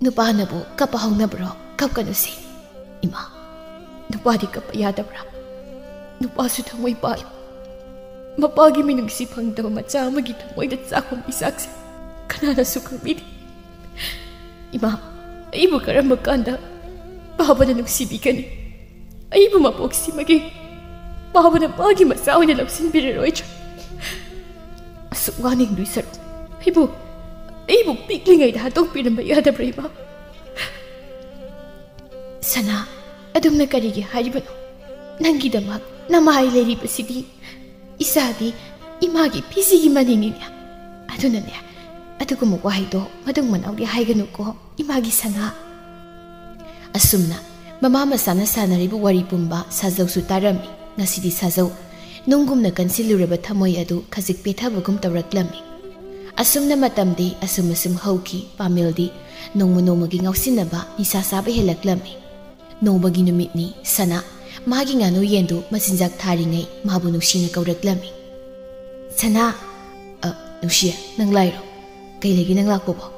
ꯅꯨꯄꯥꯅꯕꯨ ꯀꯞꯄ ꯍꯧꯅꯕ꯭ꯔꯣ? ꯀꯞꯀꯅꯨꯁꯦ꯫ ꯏꯃꯥ, ꯅꯨꯄꯥꯗꯤ ꯀꯞꯄ ꯌꯥꯗꯕ꯭ꯔꯥ? ꯅꯨꯄꯥꯁꯨ ꯊꯃꯣꯏ ꯄꯥꯜꯂꯤ꯫ ꯃꯄꯥꯒꯤ ꯃꯤꯅꯨꯡꯁꯤ ꯐꯪꯗꯕ ꯃꯆꯥ ꯑꯃꯒꯤ ꯊꯃꯣꯏꯗ ꯆꯥꯛꯄ ꯃꯩꯆꯥꯛꯁꯦ ꯀꯅꯥꯅꯁꯨ ꯈꯪꯕꯤꯗꯦ꯫ ꯏꯃꯥ, ꯑꯩꯕꯨ ꯀꯔꯝꯕ ꯀꯥꯟꯗ ꯄꯥꯕꯅ ꯅꯨꯡꯁꯤꯕꯤꯒꯅꯤ? ꯑꯩꯕꯨ ꯃꯄꯣꯛꯁꯤꯃꯒꯤ ꯄꯥꯕꯅ ꯃꯥꯒꯤ ꯃꯆꯥ ꯑꯣꯏꯅ ꯂꯧꯁꯤꯟꯕꯤꯔꯔꯣꯏꯗ꯭ꯔꯥ? ꯑꯁꯨꯛ ꯋꯥꯅ ꯍꯤꯡꯗꯣꯏ ꯁꯔꯨꯛ ꯑꯩꯕꯨ, ꯑꯩꯕꯨ ꯄꯤꯛꯂꯤꯉꯩꯗ ꯍꯥꯠꯇꯣꯛꯄꯤꯔꯝꯕ ꯌꯥꯗꯕ꯭ꯔꯥ, ꯏꯃꯥ?" "ꯁꯅꯥ, ꯑꯗꯨꯝꯅ ꯀꯔꯤꯒꯤ ꯍꯥꯏꯔꯤꯕꯅꯣ? ꯅꯪꯒꯤꯗꯃꯛ ꯅꯃꯥꯏ ꯂꯩꯔꯤꯕꯁꯤꯗꯤ ꯏꯆꯥꯗꯤ ꯏꯃꯥꯒꯤ ꯐꯤꯖꯤꯒꯤ ꯃꯅꯤꯡꯅꯤꯅꯦ꯫ ꯑꯗꯨꯅꯅꯦ, ꯑꯗꯨꯒꯨꯝꯕ ꯋꯥꯍꯩꯗꯣ ꯃꯇꯨꯡ ꯃꯅꯥꯎꯗꯤ ꯍꯥꯏꯒꯅꯨꯀꯣ, ꯏꯃꯥꯒꯤ ꯁꯅꯥ꯫" ꯑꯁꯨꯝꯅ ꯃꯃꯥ ꯃꯆꯥꯅ ꯁꯥꯟꯅꯔꯤꯕ ꯋꯥꯔꯤ ꯄꯨꯝꯕ ꯁꯥꯖꯧꯁꯨ ꯇꯥꯔꯝꯃꯤ꯫ ꯉꯁꯤꯗꯤ ꯁꯥꯖꯧ ꯅꯨꯡꯒꯨꯝꯅ ꯀꯟꯁꯤꯜꯂꯨꯔꯕ ꯊꯃꯣꯏ ꯑꯗꯨ ꯈꯖꯤꯛ ꯄꯦꯊꯕꯒꯨꯝ ꯇꯧꯔꯛꯂꯝꯃꯤ꯫ ꯑꯁꯨꯝꯅ ꯃꯇꯝꯗꯤ ꯑꯁꯨꯝ ꯑꯁꯨꯝ ꯍꯧꯈꯤ꯫ ꯄꯥꯃꯦꯜꯗꯤ ꯅꯣꯡꯃ ꯅꯣꯡꯃꯒꯤ ꯉꯥꯎꯁꯤꯟꯅꯕ ꯅꯤꯁꯥ ꯆꯥꯕ ꯍꯦꯜꯂꯛꯂꯝꯃꯤ꯫ ꯅꯣꯡꯃꯒꯤ ꯅꯨꯃꯤꯠꯅꯤ꯫ ꯁꯅꯥ ꯃꯥꯒꯤ ꯉꯥꯅꯨ ꯌꯦꯟꯗꯨ ꯃꯆꯤꯟꯖꯥꯛ ꯊꯥꯔꯤꯉꯩ ꯃꯥꯕꯨ ꯅꯨꯡꯁꯤꯅ ꯀꯧꯔꯛꯂꯝꯃꯤ꯫ "ꯁꯅꯥ!" "ꯑ, ꯅꯨꯡꯁꯤ, ꯅꯪ ꯂꯥꯛꯏꯔꯣ? ꯀꯩ ꯂꯩꯒꯦ ꯅꯪ ꯂꯥꯛꯄꯕꯣ?"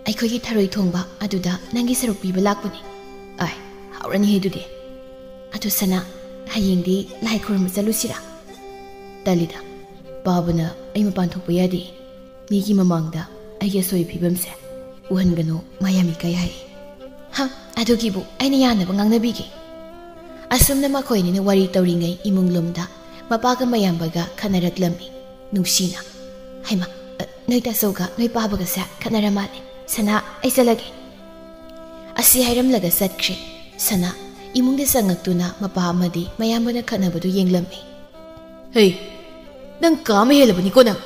"ꯑꯩꯈꯣꯏꯒꯤ ꯊꯔꯣꯏ ꯊꯣꯡꯕ ꯑꯗꯨꯗ ꯅꯪꯒꯤ ꯁꯔꯨꯛ ꯄꯤꯕ ꯂꯥꯛꯄꯅꯤ꯫" "ꯑꯥꯏ, ꯍꯥꯎꯔꯅꯤꯍꯦ ꯑꯗꯨꯗꯤ꯫ ꯑꯗꯨ ꯁꯅꯥ, ꯍꯌꯦꯡꯗꯤ ꯂꯥꯏ ꯈꯨꯔꯨꯝꯕ ꯆꯠꯂꯨꯁꯤꯔꯥ?" "ꯇꯜꯂꯤꯗ, ꯄꯥꯕꯅ ꯑꯩ ꯃꯄꯥꯟ ꯊꯣꯛꯄ ꯌꯥꯗꯦ꯫ ꯃꯤꯒꯤ ꯃꯃꯥꯡꯗ ꯑꯩꯒꯤ ꯑꯁꯣꯏ ꯐꯤꯕꯝꯁꯦ ꯎꯍꯟꯒꯅꯨ, ꯃꯥ ꯌꯥꯝ ꯏꯀꯥꯏ ꯍꯥꯏ꯫" "ꯍ, ꯑꯗꯨꯒꯤꯕꯨ ꯑꯩꯅ ꯌꯥꯅꯕ ꯉꯥꯡꯅꯕꯤꯒꯦ꯫" ꯑꯁꯨꯝꯅ ꯃꯈꯣꯏ ꯑꯅꯤꯅ ꯋꯥꯔꯤ ꯇꯧꯔꯤꯉꯩ ꯏꯃꯨꯡ ꯂꯣꯝꯗ ꯃꯄꯥꯒ ꯃꯌꯥꯝꯕꯒ ꯈꯠꯅꯔꯛꯂꯝꯃꯤ꯫ ꯅꯨꯡꯁꯤꯅ, "ꯍꯩꯃꯥ, ꯑ, ꯅꯣꯏ ꯇꯥꯆꯧꯒ ꯅꯣꯏ ꯄꯥꯕꯒꯁꯦ ꯈꯠꯅꯔ ꯃꯥꯜꯂꯦ꯫ ꯁꯅꯥ, ꯑꯩ ꯆꯠꯂꯒꯦ꯫" ꯑꯁꯤ ꯍꯥꯏꯔꯝꯂꯒ ꯆꯠꯈ꯭ꯔꯦ꯫ ꯁꯅꯥ ꯏꯃꯨꯡꯗ ꯆꯪꯉꯛꯇꯨꯅ ꯃꯄꯥ ꯑꯃꯗꯤ ꯃꯌꯥꯝꯕꯅ ꯈꯠꯅꯕꯗꯨ ꯌꯦꯡꯂꯝꯃꯤ꯫ "ꯍꯩ, ꯅꯪ ꯀꯥ ꯑꯃ ꯍꯦꯜꯂꯕꯅꯤꯀꯣ ꯅꯪ꯫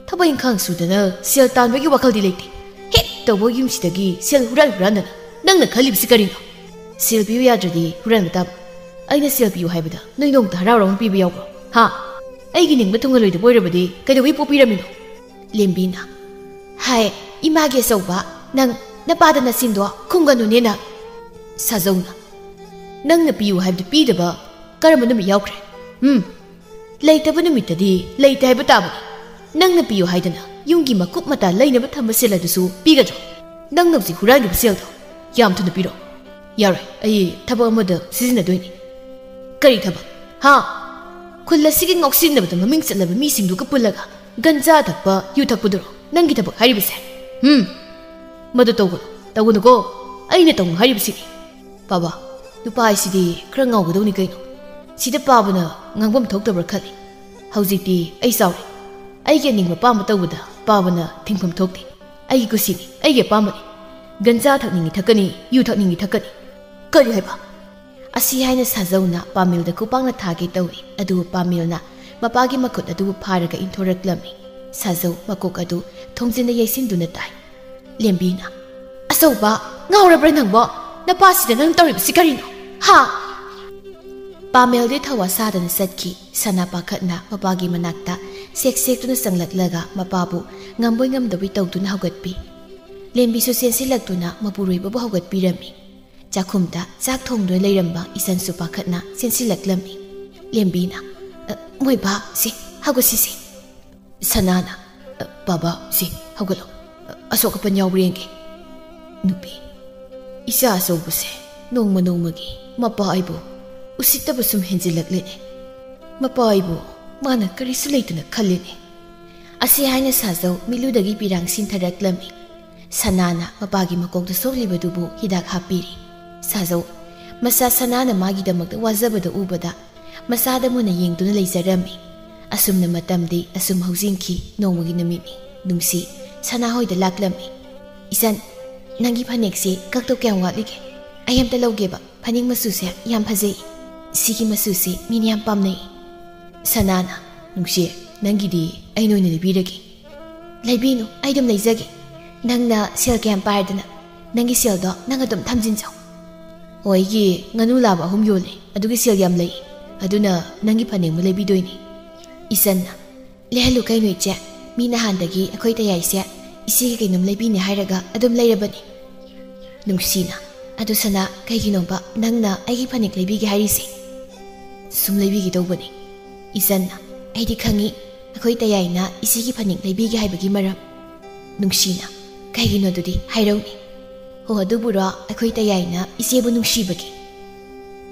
ꯊꯕꯛ ꯏꯪꯈꯥꯡ ꯁꯨꯗꯅ ꯁꯦꯜ ꯇꯥꯟꯕꯒꯤ ꯋꯥꯈꯜꯗꯤ ꯂꯩꯇꯦ꯫ ꯍꯦꯛ ꯇꯧꯕ ꯌꯨꯝꯁꯤꯗꯒꯤ ꯁꯦꯜ ꯍꯨꯔꯥꯟ ꯍꯨꯔꯥꯟꯗꯅ꯫ ꯅꯪꯅ ꯈꯜꯂꯤꯕꯁꯤ ꯀꯔꯤꯅꯣ? ꯁꯦꯜ ꯄꯤꯌꯨ ꯌꯥꯗ꯭ꯔꯗꯤ ꯍꯨꯔꯥꯟꯕ ꯇꯥꯕ꯫ ꯑꯩꯅ ꯁꯦꯜ ꯄꯤꯌꯨ ꯍꯥꯏꯕꯗ ꯅꯣꯏ ꯅꯣꯡꯃꯇ ꯍꯔꯥꯎ ꯍꯔꯥꯎꯅ ꯄꯤꯕ ꯌꯥꯎꯕ꯭ꯔꯣ? ꯍꯥ? ꯑꯩꯒꯤ ꯅꯤꯡꯕ ꯊꯨꯡꯍꯜꯂꯣꯏꯗꯕ ꯑꯣꯏꯔꯕꯗꯤ ꯀꯩꯗꯧꯕꯩ ꯄꯣꯛꯄꯤꯔꯝꯃꯤꯅꯣ? ꯂꯦꯝꯕꯤꯅ, ꯍꯥꯏ, ꯏꯃꯥꯒꯤ ꯑꯆꯧꯕ, ꯅꯪ ꯅꯄꯥꯗ ꯅꯆꯤꯟꯗꯣ ꯈꯨꯝꯒꯅꯨꯅꯦ ꯅꯪ꯫ ꯁꯥꯖꯧꯅ, ꯅꯪꯅ ꯄꯤꯌꯨ ꯍꯥꯏꯕꯗꯨ ꯄꯤꯗꯕ ꯀꯔꯝꯕ ꯅꯨꯃꯤꯠ ꯌꯥꯎꯈ꯭ꯔꯦ? ꯎꯝ, ꯂꯩꯇꯕ ꯅꯨꯃꯤꯠꯇꯗꯤ ꯂꯩꯇꯦ ꯍꯥꯏꯕ ꯇꯥꯕꯅꯤ꯫ ꯅꯪꯅ ꯄꯤꯌꯨ ꯍꯥꯏꯗꯅ ꯌꯨꯝꯒꯤ ꯃꯀꯨꯞ ꯃꯇꯥ ꯂꯩꯅꯕ ꯊꯝꯕ ꯁꯦꯜ ꯑꯗꯨꯁꯨ ꯄꯤꯒꯗ꯭ꯔꯣ? ꯅꯪꯅ ꯍꯧꯖꯤꯛ ꯍꯨꯔꯥꯟꯈꯤꯕ ꯁꯦꯜꯗꯣ ꯌꯥꯝ ꯊꯨꯅ ꯄꯤꯔꯣ꯫ ꯌꯥꯔꯣꯏ, ꯑꯩ ꯊꯕꯛ ꯑꯃꯗ ꯁꯤꯖꯤꯟꯅꯗꯣꯏꯅꯤ꯫ ꯀꯔꯤ ꯊꯕꯛ? ꯍꯥ? ꯈꯨꯜ ꯑꯁꯤꯒꯤ ꯉꯥꯎꯁꯤꯟꯅꯕꯗ ꯃꯃꯤꯡ ꯆꯠꯂꯕ ꯃꯤꯁꯤꯡꯗꯨꯒ ꯄꯨꯜꯂꯒ ꯒꯟꯖꯥ ꯊꯛꯄ, ꯌꯨ ꯊꯛꯄꯗꯨꯔꯣ ꯅꯪꯒꯤ ꯊꯕꯛ ꯍꯥꯏꯔꯤꯕꯁꯦ? ꯎꯝ, ꯃꯗꯨ ꯇꯧꯒꯅꯨ, ꯇꯧꯒꯅꯨꯀꯣ꯫ ꯑꯩꯅ ꯇꯧꯅꯨ ꯍꯥꯏꯔꯤꯕꯁꯤꯅꯤ꯫ ꯄꯥꯕ, ꯅꯨꯄꯥ ꯍꯥꯏꯁꯤꯗꯤ ꯈꯔ ꯉꯥꯎꯒꯗꯧꯅꯤ ꯀꯩꯅꯣ꯫ ꯁꯤꯗ ꯄꯥꯕꯅ ꯉꯥꯡꯐꯝ ꯊꯣꯛꯇꯕ꯭ꯔꯥ ꯈꯜꯂꯤ꯫ ꯍꯧꯖꯤꯛꯇꯤ ꯑꯩ ꯆꯥꯎꯔꯦ꯫ ꯑꯩꯒꯤ ꯑꯅꯤꯡꯕ ꯑꯄꯥꯝꯕ ꯇꯧꯕꯗ ꯄꯥꯕꯅ ꯊꯤꯡꯐꯝ ꯊꯣꯛꯇꯦ꯫ ꯑꯩꯒꯤ ꯀꯨꯁꯤꯅꯤ, ꯑꯩꯒꯤ ꯑꯄꯥꯝꯕꯅꯤ꯫ ꯒꯟꯖꯥ ꯊꯛꯅꯤꯡꯉꯤ ꯊꯛꯀꯅꯤ, ꯌꯨ ꯊꯛꯅꯤꯡꯉꯤ ꯊꯛꯀꯅꯤ꯫ ꯀꯔꯤ ꯍꯥꯏꯕ? ꯑꯁꯤ ꯍꯥꯏꯅ ꯁꯥꯖꯧꯅ ꯄꯥꯃꯦꯜꯗ ꯈꯨꯄꯥꯛꯅ ꯊꯥꯒꯦ ꯇꯧꯏ, ꯑꯗꯨꯕꯨ ꯄꯥꯃꯦꯜꯅ ꯃꯄꯥꯒꯤ ꯃꯈꯨꯠ ꯑꯗꯨꯕꯨ ꯐꯥꯔꯒ ꯏꯟꯊꯣꯔꯛꯂꯝꯃꯤ꯫ ꯁꯥꯖꯧ ꯃꯀꯣꯛ ꯑꯗꯨ ꯊꯣꯡꯖꯤꯟꯗ ꯌꯩꯁꯤꯟꯗꯨꯅ ꯇꯥꯏ꯫ ꯂꯦꯝꯕꯤꯅ, "ꯑꯆꯧꯕ, ꯉꯥꯎꯔꯕ꯭ꯔꯥ ꯅꯪꯕꯣ? ꯅꯄꯥꯁꯤꯗ ꯅꯪ ꯇꯧꯔꯤꯕꯁꯤ ꯀꯔꯤꯅꯣ? ꯍꯥ?" ꯄꯥꯃꯦꯜꯗꯤ ꯊꯋꯥ ꯁꯥꯗꯅ ꯆꯠꯈꯤ꯫ ꯁꯅꯥ ꯄꯥꯈꯠꯅ ꯃꯄꯥꯒꯤ ꯃꯅꯥꯛꯇ ꯁꯦꯛ ꯁꯦꯛꯇꯨꯅ ꯆꯪꯂꯛꯂꯒ ꯃꯄꯥꯕꯨ ꯉꯝꯕꯣꯏ ꯉꯝꯗꯕꯣꯏ ꯇꯧꯗꯨꯅ ꯍꯧꯒꯠꯄꯤ꯫ ꯂꯦꯝꯕꯤꯁꯨ ꯆꯦꯟꯁꯤꯜꯂꯛꯇꯨꯅ ꯃꯄꯨꯔꯣꯏꯕꯕꯨ ꯍꯧꯒꯠꯄꯤꯔꯝꯃꯤ꯫ ꯆꯥꯛꯈꯨꯝꯗ ꯆꯥꯛ ꯊꯣꯡꯗꯨꯅ ꯂꯩꯔꯝꯕ ꯏꯆꯟꯁꯨ ꯄꯥꯈꯠꯅ ꯆꯦꯟꯁꯤꯜꯂꯛꯂꯝꯃꯤ꯫ ꯂꯦꯝꯕꯤꯅ, "ꯑ, ꯃꯣꯏꯕꯥ, ꯁꯤ, ꯍꯧꯒꯠꯁꯤꯁꯦ꯫" ꯁꯅꯥꯅ, "ꯑ, ꯕꯥꯕꯥ, ꯁꯤ, ꯍꯧꯒꯠꯂꯣ꯫ ꯑ, ꯑꯁꯣꯛ ꯑꯄꯟ ꯌꯥꯎꯕ꯭ꯔꯥ ꯌꯦꯡꯒꯦ꯫" ꯅꯨꯄꯤ, ꯏꯆꯥ ꯑꯆꯧꯕꯁꯦ ꯅꯣꯡꯃ ꯅꯣꯡꯃꯒꯤ ꯃꯄꯥ ꯑꯩꯕꯨ ꯎꯁꯤꯠꯇꯕ ꯁꯨꯝ ꯍꯦꯟꯖꯤꯜꯂꯛꯂꯦꯅꯦ꯫ ꯃꯄꯥ ꯑꯩꯕꯨ ꯃꯥꯅ ꯀꯔꯤꯁꯨ ꯂꯩꯇꯅ ꯈꯜꯂꯦꯅꯦ꯫ ꯑꯁꯤ ꯍꯥꯏꯅ ꯁꯥꯖꯧ ꯃꯤꯠꯂꯨꯗꯒꯤ ꯄꯤꯔꯥꯡ ꯁꯤꯟꯊꯔꯛꯂꯝꯃꯤ꯫ ꯁꯅꯥꯅ ꯃꯄꯥꯒꯤ ꯃꯀꯣꯛꯇ ꯁꯣꯛꯂꯤꯕꯗꯨꯕꯨ ꯍꯤꯗꯥꯛ ꯍꯥꯞꯄꯤꯔꯤ꯫ ꯁꯥꯖꯧ, ꯃꯆꯥ ꯁꯅꯥꯅ ꯃꯥꯒꯤꯗꯃꯛꯇ ꯋꯥꯖꯕꯗ ꯎꯕꯗ, ꯃꯆꯥꯗ ꯃꯨꯟꯅ ꯌꯦꯡꯗꯨꯅ ꯂꯩꯖꯔꯝꯃꯤ꯫ ꯑꯁꯨꯝꯅ ꯃꯇꯝꯗꯤ ꯑꯁꯨꯝ ꯍꯧꯖꯤꯟꯈꯤ꯫ ꯅꯣꯡꯃꯒꯤ ꯅꯨꯃꯤꯠꯅꯤ꯫ ꯅꯨꯡꯁꯤ ꯁꯅꯥꯍꯣꯏꯗ ꯂꯥꯛꯂꯝꯃꯤ꯫ "ꯏꯆꯟ, ꯅꯪꯒꯤ ꯐꯅꯦꯛꯁꯤ ꯀꯛꯇꯧ ꯀꯌꯥꯝ ꯋꯥꯠꯂꯤꯒꯦ? ꯑꯩ ꯑꯝꯇ ꯂꯧꯒꯦꯕ꯫ ꯐꯅꯦꯛ ꯃꯆꯨꯁꯦ ꯌꯥꯝ ꯐꯖꯩ꯫ ꯁꯤꯒꯤ ꯃꯆꯨꯁꯤ ꯃꯤꯅ ꯌꯥꯝ ꯄꯥꯝꯅꯩ꯫" ꯁꯅꯥꯅ, "ꯅꯨꯡꯁꯤ, ꯅꯪꯒꯤꯗꯤ ꯑꯩꯅ ꯑꯣꯏꯅ ꯂꯩꯕꯤꯔꯒꯦ꯫ "ꯂꯩꯕꯤꯅꯨ, ꯑꯩ ꯑꯗꯨꯝ ꯂꯩꯖꯒꯦ꯫ ꯅꯪꯅ ꯁꯦꯜ ꯀꯌꯥꯝ ꯄꯥꯏꯔꯗꯅ? ꯅꯪꯒꯤ ꯁꯦꯜꯗꯣ ꯅꯪ ꯑꯗꯨꯝ ꯊꯝꯖꯤꯟꯖꯧ꯫" "ꯑꯣ, ꯑꯩꯒꯤ ꯉꯥꯅꯨ ꯂꯥꯕ ꯑꯍꯨꯝ ꯌꯣꯜꯂꯦ, ꯑꯗꯨꯒꯤ ꯁꯦꯜ ꯌꯥꯝ ꯂꯩ꯫ ꯑꯗꯨꯅ ꯅꯪꯒꯤ ꯐꯅꯦꯛ ꯑꯃ ꯂꯩꯕꯤꯗꯣꯏꯅꯤ꯫" ꯏꯆꯟꯅ, "ꯂꯩꯍꯜꯂꯨ ꯀꯩꯅꯣ ꯏꯆꯦ, ꯃꯤ ꯅꯍꯥꯟꯗꯒꯤ ꯑꯩꯈꯣꯏ ꯇꯌꯥꯏꯁꯦ ꯏꯆꯦꯒꯤ ꯀꯩꯅꯣꯝ ꯂꯩꯕꯤꯅꯦ ꯍꯥꯏꯔꯒ ꯑꯗꯨꯝ ꯂꯩꯔꯕꯅꯤ꯫" ꯅꯨꯡꯁꯤꯅ, "ꯑꯗꯨ ꯁꯅꯥ, ꯀꯩꯒꯤꯅꯣꯕ ꯅꯪꯅ ꯑꯩꯒꯤ ꯐꯅꯦꯛ ꯂꯩꯕꯤꯒꯦ ꯍꯥꯏꯔꯤꯁꯦ?" "ꯁꯨꯝ ꯂꯩꯕꯤꯒꯦ ꯇꯧꯕꯅꯤ꯫" ꯏꯆꯟꯅ, "ꯑꯩꯗꯤ ꯈꯪꯉꯤ, ꯑꯩꯈꯣꯏ ꯇꯌꯥꯏꯅ ꯏꯆꯦꯒꯤ ꯐꯅꯦꯛ ꯂꯩꯕꯤꯒꯦ ꯍꯥꯏꯕꯒꯤ ꯃꯔꯝ꯫" ꯅꯨꯡꯁꯤꯅ, "ꯀꯩꯒꯤꯅꯣ ꯑꯗꯨꯗꯤ ꯍꯥꯏꯔꯧꯅꯦ꯫" "ꯍꯣ, ꯑꯗꯨꯕꯨꯔꯣ, ꯑꯩꯈꯣꯏ ꯇꯌꯥꯏꯅ ꯏꯆꯦꯕꯨ ꯅꯨꯡꯁꯤꯕꯒꯤ꯫"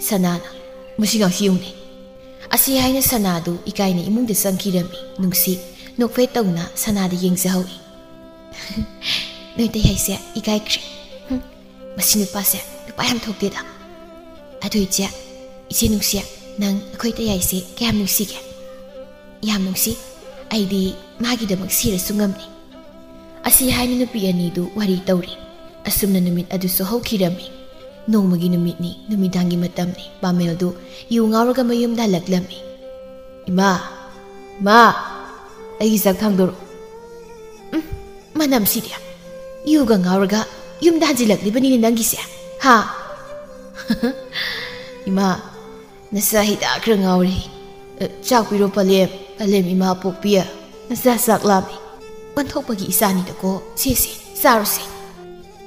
ꯁꯅꯥꯅ, "ꯃꯁꯤ ꯉꯥꯡꯁꯤ ꯌꯦꯡꯉꯨꯅꯦ꯫" ꯑꯁꯤ ꯍꯥꯏꯅ ꯁꯅꯥꯗꯨ ꯏꯀꯥꯏꯅ ꯏꯃꯨꯡꯗ ꯆꯪꯈꯤꯔꯝꯃꯤ꯫ ꯅꯨꯡꯁꯤ ꯅꯣꯛꯐꯦꯠ ꯇꯧꯅ ꯁꯅꯥꯗ ꯌꯦꯡꯖꯍꯧꯏ꯫ "ꯅꯣꯏ ꯇꯌꯥꯏꯁꯦ ꯏꯀꯥꯏꯈ꯭ꯔꯦ꯫ ꯍꯨꯝ, ꯃꯁꯤ ꯅꯨꯄꯥꯁꯦ ꯅꯨꯄꯥ ꯌꯥꯝ ꯊꯣꯛꯇꯦꯗ꯫ ꯑꯗꯨ ꯏꯆꯦ, ꯏꯆꯦ ꯅꯨꯡꯁꯤ, ꯅꯪ ꯑꯩꯈꯣꯏ ꯇꯌꯥꯏꯁꯦ ꯀꯌꯥꯝ ꯅꯨꯡꯁꯤꯒꯦ?" "ꯌꯥꯝ ꯅꯨꯡꯁꯤ꯫ ꯑꯩꯗꯤ ꯃꯥꯒꯤꯗꯃꯛ ꯁꯤꯔꯁꯨ ꯉꯝꯅꯤ꯫" ꯑꯁꯤ ꯍꯥꯏꯅ ꯅꯨꯄꯤ ꯑꯅꯤꯗꯨ ꯋꯥꯔꯤ ꯇꯧꯔꯤ꯫ ꯑꯁꯨꯝꯅ ꯅꯨꯃꯤꯠ ꯑꯗꯨꯁꯨ ꯍꯧꯈꯤꯔꯝꯃꯤ꯫ ꯅꯣꯡꯃꯒꯤ ꯅꯨꯃꯤꯠꯅꯤ, ꯅꯨꯃꯤꯗꯥꯡꯒꯤ ꯃꯇꯝꯅꯤ꯫ ꯄꯥꯃꯦꯜꯗꯨ ꯌꯨ ꯉꯥꯎꯔꯒ ꯃꯌꯨꯝꯗ ꯍꯜꯂꯛꯂꯝꯃꯤ꯫ "ꯏꯃꯥ, ꯏꯃꯥ, ꯑꯩꯒꯤ ꯆꯥꯛ ꯊꯥꯡꯗꯣꯔꯛꯎ꯫" "ꯎꯝ, ꯃꯅꯝꯁꯤꯗꯤ꯫ ꯌꯨꯒ ꯉꯥꯎꯔꯒ ꯌꯨꯝꯗ ꯍꯟꯖꯤꯜꯂꯛꯂꯤꯕꯅꯤꯅꯦ ꯅꯪꯒꯤꯁꯦ, ꯍꯥ?" "ꯏꯃꯥ, ꯅꯆꯥ ꯍꯤꯗꯥꯛ ꯈꯔ ꯉꯥꯎꯔꯦ꯫ ꯑ, ꯆꯥꯛ ꯄꯤꯔꯣ ꯄꯂꯦꯝ, ꯄꯂꯦꯝ ꯏꯃꯥ ꯄꯣꯛꯄꯤ꯫ ꯅꯆꯥ ꯆꯥꯛ ꯂꯥꯝꯃꯤ꯫ ꯑꯣꯟꯊꯣꯛꯄꯒꯤ ꯏꯆꯥꯅꯤꯗꯀꯣ꯫ ꯁꯦ, ꯁꯦ, ꯆꯥꯔꯣꯁꯦ꯫"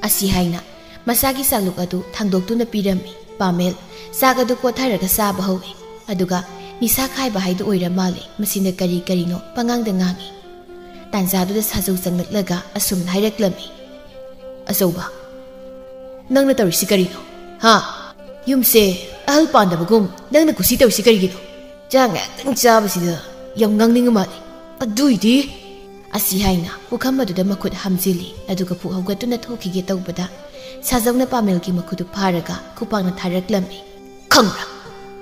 ꯑꯁꯤ ꯍꯥꯏꯅ ꯃꯆꯥꯒꯤ ꯆꯥꯛꯂꯨꯛ ꯑꯗꯨ ꯊꯥꯡꯗꯣꯛꯇꯨꯅ ꯄꯤꯔꯝꯃꯤ꯫ ꯄꯥꯃꯦꯜ ꯆꯥꯛ ꯑꯗꯨ ꯀꯣꯠꯊꯔꯒ ꯆꯥꯕ ꯍꯧꯏ꯫ ꯑꯗꯨꯒ ꯅꯤꯁꯥ ꯈꯥꯏꯕ ꯍꯥꯏꯗꯨ ꯑꯣꯏꯔ ꯃꯥꯜꯂꯦ, ꯃꯁꯤꯅ ꯀꯔꯤ ꯀꯔꯤꯅꯣ ꯄꯉꯥꯡꯗ ꯉꯥꯡꯏ꯫ ꯇꯥꯟꯖꯥꯗꯨꯗ ꯁꯥꯖꯧ ꯆꯪꯂꯛꯂꯒ ꯑꯁꯨꯝꯅ ꯍꯥꯏꯔꯛꯂꯝꯃꯤ꯫ "ꯑꯆꯧꯕ, ꯅꯪꯅ ꯇꯧꯔꯤꯁꯤ ꯀꯔꯤꯅꯣ? ꯍꯥ? ꯌꯨꯝꯁꯦ ꯑꯍꯜ ꯄꯥꯟꯗꯕꯒꯨꯝ ꯅꯪꯅ ꯀꯨꯁꯤ ꯇꯧꯔꯤꯁꯤ ꯀꯔꯤꯒꯤꯅꯣ? ꯆꯥꯛ ꯉꯥꯛꯇꯪ ꯆꯥꯕꯁꯤꯗ ꯌꯥꯝ ꯉꯥꯡꯅꯤꯡꯕ ꯃꯥꯜꯂꯤ꯫ ꯑꯗꯨꯏꯗꯤ꯫" ꯑꯁꯤ ꯍꯥꯏꯅ ꯄꯨꯈꯝ ꯑꯗꯨꯗ ꯃꯈꯨꯠ ꯍꯥꯝꯖꯤꯜꯂꯤ, ꯑꯗꯨꯒ ꯄꯨꯛ ꯍꯧꯒꯠꯇꯨꯅ ꯊꯣꯛꯈꯤꯒꯦ ꯇꯧꯕꯗ ꯁꯥꯖꯧꯅ ꯄꯥꯃꯦꯜꯒꯤ ꯃꯈꯨꯠꯇꯨ ꯐꯥꯔꯒ ꯈꯨꯄꯥꯛꯅ ꯊꯥꯔꯛꯂꯝꯃꯤ꯫ "ꯈꯪꯕ꯭ꯔꯥ?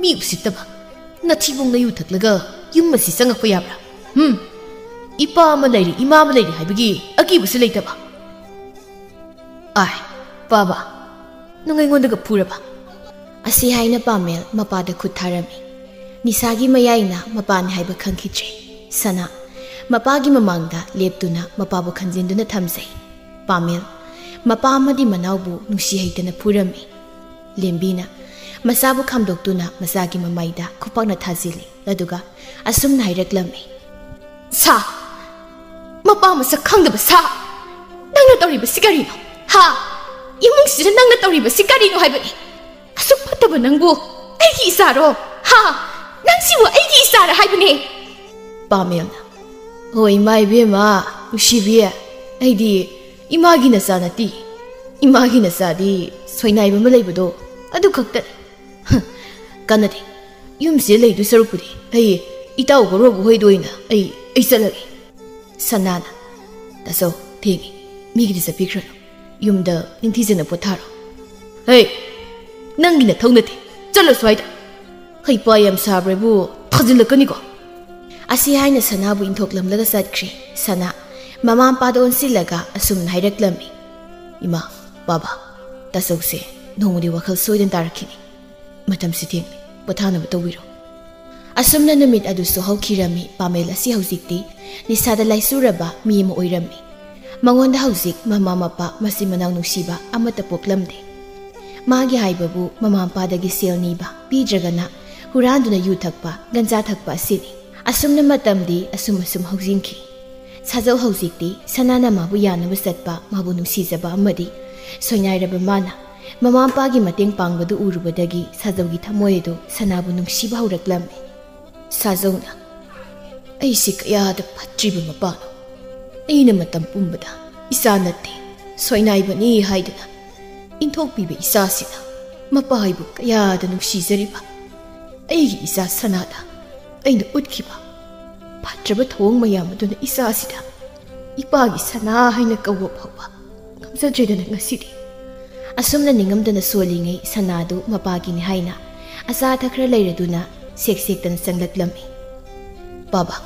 ꯃꯤ ꯎꯁꯤꯠꯇꯕ, ꯅꯊꯤꯕꯣꯡ ꯅꯌꯨ ꯊꯛꯂꯒ ꯌꯨꯝ ꯑꯁꯤ ꯆꯪꯉꯛꯄ ꯌꯥꯕ꯭ꯔꯥ? ꯍꯨꯝ? ꯏꯄꯥ ꯑꯃ ꯂꯩꯔꯤ, ꯏꯃꯥ ꯑꯃ ꯂꯩꯔꯤ ꯍꯥꯏꯕꯒꯤ ꯑꯀꯤꯕꯁꯨ ꯂꯩꯇꯕ꯫ ꯑꯥꯏ, ꯄꯥꯕ, ꯅꯪ ꯑꯩꯉꯣꯟꯗꯒ ꯐꯨꯔꯕ?" ꯑꯁꯤ ꯍꯥꯏꯅ ꯄꯥꯃꯦꯜ ꯃꯄꯥꯗ ꯈꯨꯠ ꯊꯥꯔꯝꯃꯤ꯫ ꯅꯤꯁꯥꯒꯤ ꯃꯌꯥꯏꯅ ꯃꯄꯥꯅꯤ ꯍꯥꯏꯕ ꯈꯪꯈꯤꯗ꯭ꯔꯦ꯫ ꯁꯅꯥ, ꯃꯄꯥꯒꯤ ꯃꯃꯥꯡꯗ ꯂꯦꯞꯇꯨꯅ ꯃꯄꯥꯕꯨ ꯈꯟꯖꯤꯟꯗꯨꯅ ꯊꯝꯖꯩ꯫ ꯄꯥꯃꯦꯜ, ꯃꯄꯥ ꯑꯃꯗꯤ ꯃꯅꯥꯎꯕꯨ ꯅꯨꯡꯁꯤ ꯍꯩꯇꯅ ꯐꯨꯔꯝꯃꯤ꯫ ꯂꯦꯝꯕꯤꯅ ꯃꯆꯥꯕꯨ ꯈꯥꯝꯗꯣꯛꯇꯨꯅ ꯃꯆꯥꯒꯤ ꯃꯃꯥꯏꯗ ꯈꯨꯄꯥꯛꯅ ꯊꯥꯖꯤꯜꯂꯤ꯫ ꯑꯗꯨꯒ ꯑꯁꯨꯝꯅ ꯍꯥꯏꯔꯛꯂꯝꯃꯤ, "ꯁꯥ! ꯃꯄꯥ ꯃꯁꯛ ꯈꯪꯗꯕ ꯁꯥ! ꯅꯪꯅ ꯇꯧꯔꯤꯕꯁꯤ ꯀꯔꯤꯅꯣ? ꯍꯥ? ꯏꯃꯨꯡꯁꯤꯗ ꯅꯪꯅ ꯇꯧꯔꯤꯕꯁꯤ ꯀꯔꯤꯅꯣ ꯍꯥꯏꯕꯅꯤ? ꯑꯁꯨꯛ ꯐꯠꯇꯕ ꯅꯪꯕꯨ ꯑꯩꯒꯤ ꯏꯆꯥꯔꯣ? ꯍꯥ? ꯅꯪꯁꯤꯕꯨ ꯑꯩꯒꯤ ꯏꯆꯥꯔ ꯍꯥꯏꯕꯅꯦ?" ꯄꯥꯃꯦꯜꯅ, "ꯍꯣꯏ, ꯏꯃꯥ ꯏꯕꯦꯝꯃ, ꯅꯨꯡꯁꯤꯕꯤ, ꯑꯩꯗꯤ ꯏꯃꯥꯒꯤ ꯅꯆꯥ ꯅꯠꯇꯦ꯫ ꯏꯃꯥꯒꯤ ꯅꯆꯥꯗꯤ ꯁꯣꯏꯅꯥꯏꯕ ꯑꯃ ꯂꯩꯕꯗꯣ, ꯑꯗꯨ ꯈꯛꯇꯅꯤ꯫ ꯍ, ꯀꯥꯟꯅꯗꯦ꯫ ꯌꯨꯝꯁꯤꯗ ꯂꯩꯗꯣꯏ ꯁꯔꯨꯛꯄꯨꯗꯤ ꯑꯩ ꯏꯇꯥꯎ ꯒꯧꯔꯕ ꯍꯣꯏꯗ ꯑꯣꯏꯅ ꯑꯩ, ꯑꯩ ꯆꯠꯂꯒꯦ꯫" ꯁꯅꯥꯅ, "ꯇꯥꯆꯧ, ꯊꯦꯡꯉꯦ꯫ ꯃꯤꯒꯤꯗꯤ ꯆꯠꯄꯤꯈ꯭ꯔꯅꯨ꯫ ꯌꯨꯝꯗ ꯅꯤꯡꯊꯤꯖꯅ ꯄꯣꯊꯥꯔꯣ꯫" "ꯍꯦ, ꯅꯪꯒꯤ ꯅꯊꯧ ꯅꯠꯇꯦ꯫ ꯆꯠꯂꯣ ꯁ꯭ꯋꯥꯏꯗ꯫ ꯍꯩꯄꯥ ꯌꯥꯝ ꯁꯥꯕ꯭ꯔꯥꯕꯨ ꯊꯥꯖꯤꯜꯂꯛꯀꯅꯤꯀꯣ꯫" ꯑꯁꯤ ꯍꯥꯏꯅ ꯁꯅꯥꯕꯨ ꯏꯟꯊꯣꯛꯂꯝꯂꯒ ꯆꯠꯈ꯭ꯔꯦ꯫ ꯁꯅꯥ ꯃꯃꯥ ꯃꯄꯥꯗ ꯑꯣꯟꯁꯤꯜꯂꯒ ꯑꯁꯨꯝꯅ ꯍꯥꯏꯔꯛꯂꯝꯃꯤ, "ꯏꯃꯥ, ꯕꯥꯕꯥ, ꯇꯥꯆꯧꯁꯦ ꯅꯣꯡꯃꯗꯤ ꯋꯥꯈꯜ ꯁꯣꯏꯗꯅ ꯇꯥꯔꯛꯈꯤꯅꯤ꯫ ꯃꯇꯝꯁꯤ ꯊꯦꯡꯂꯦ, ꯄꯣꯊꯥꯅꯕ ꯇꯧꯕꯤꯔꯣ꯫" ꯑꯁꯨꯝꯅ ꯅꯨꯃꯤꯠ ꯑꯗꯨꯁꯨ ꯍꯧꯈꯤꯔꯝꯃꯤ꯫ ꯄꯥꯃꯦꯜ ꯑꯁꯤ ꯍꯧꯖꯤꯛꯇꯤ ꯅꯤꯁꯥꯗ ꯂꯥꯏꯆꯨꯔꯕ ꯃꯤ ꯑꯃ ꯑꯣꯏꯔꯝꯃꯤ꯫ ꯃꯉꯣꯟꯗ ꯍꯧꯖꯤꯛ ꯃꯃꯥ ꯃꯄꯥ, ꯃꯆꯤꯟ ꯃꯅꯥꯎ ꯅꯨꯡꯁꯤꯕ ꯑꯃꯠꯇ ꯄꯣꯛꯂꯝꯗꯦ꯫ ꯃꯥꯒꯤ ꯍꯥꯏꯕꯕꯨ ꯃꯃꯥ ꯃꯄꯥꯗꯒꯤ ꯁꯦꯜ ꯅꯤꯕ, ꯄꯤꯗ꯭ꯔꯒꯅ ꯍꯨꯔꯥꯟꯗꯨꯅ ꯌꯨ ꯊꯛꯄ, ꯒꯟꯖꯥ ꯊꯛꯄ ꯑꯁꯤꯅꯤ꯫ ꯑꯁꯨꯝꯅ ꯃꯇꯝꯗꯤ ꯑꯁꯨꯝ ꯑꯁꯨꯝ ꯍꯧꯖꯤꯟꯈꯤ꯫ ꯁꯥꯖꯧ ꯍꯧꯖꯤꯛꯇꯤ ꯁꯅꯥꯅ ꯃꯥꯕꯨ ꯌꯥꯅꯕ ꯆꯠꯄ, ꯃꯥꯕꯨ ꯅꯨꯡꯁꯤꯖꯕ ꯑꯃꯗꯤ ꯁꯣꯏꯅꯥꯏꯔꯕ ꯃꯥꯅ ꯃꯃꯥ ꯃꯄꯥꯒꯤ ꯃꯇꯦꯡ ꯄꯥꯡꯕꯗꯨ ꯎꯔꯨꯕꯗꯒꯤ ꯁꯥꯖꯧꯒꯤ ꯊꯃꯣꯏ ꯑꯗꯨ ꯁꯅꯥꯕꯨ ꯅꯨꯡꯁꯤꯕ ꯍꯧꯔꯛꯂꯝꯃꯤ꯫ ꯁꯥꯖꯧꯅ, "ꯑꯩꯁꯤ ꯀꯌꯥꯗ ꯐꯠꯇ꯭ꯔꯤꯕ ꯃꯄꯥꯅꯣ! ꯑꯩꯅ ꯃꯇꯝ ꯄꯨꯝꯕꯗ ꯏꯆꯥ ꯅꯠꯇꯦ, ꯁꯣꯏꯅꯥꯏꯕꯅꯤ ꯍꯥꯏꯗꯨꯅ ꯏꯟꯊꯣꯛꯄꯤꯕ ꯏꯆꯥꯁꯤꯅ ꯃꯄꯥ ꯑꯩꯕꯨ ꯀꯌꯥꯗ ꯅꯨꯡꯁꯤꯖꯔꯤꯕ꯫ ꯑꯩꯒꯤ ꯏꯆꯥ ꯁꯅꯥꯗ ꯑꯩꯅ ꯎꯠꯈꯤꯕ ꯐꯠꯇ꯭ꯔꯕ ꯊꯧꯑꯣꯡ ꯃꯌꯥꯝ ꯑꯗꯨꯅ ꯏꯆꯥꯁꯤꯗ ꯏꯄꯥꯒꯤ ꯁꯅꯥ ꯍꯥꯏꯅ ꯀꯧꯕ ꯐꯥꯎꯕ ꯉꯝꯖꯗ꯭ꯔꯦꯗꯅ ꯉꯁꯤꯗꯤ꯫" ꯑꯁꯨꯝꯅ ꯅꯤꯡꯉꯝꯗꯅ ꯁꯣꯜꯂꯤꯉꯩ ꯁꯅꯥꯗꯨ ꯃꯄꯥꯒꯤꯅꯤ ꯍꯥꯏꯅ ꯑꯆꯥ ꯑꯊꯛ ꯈꯔ ꯂꯩꯔꯗꯨꯅ ꯁꯦꯛ ꯁꯦꯛꯇꯅ ꯆꯪꯂꯛꯂꯝꯃꯤ꯫ "ꯕꯥꯕꯥ,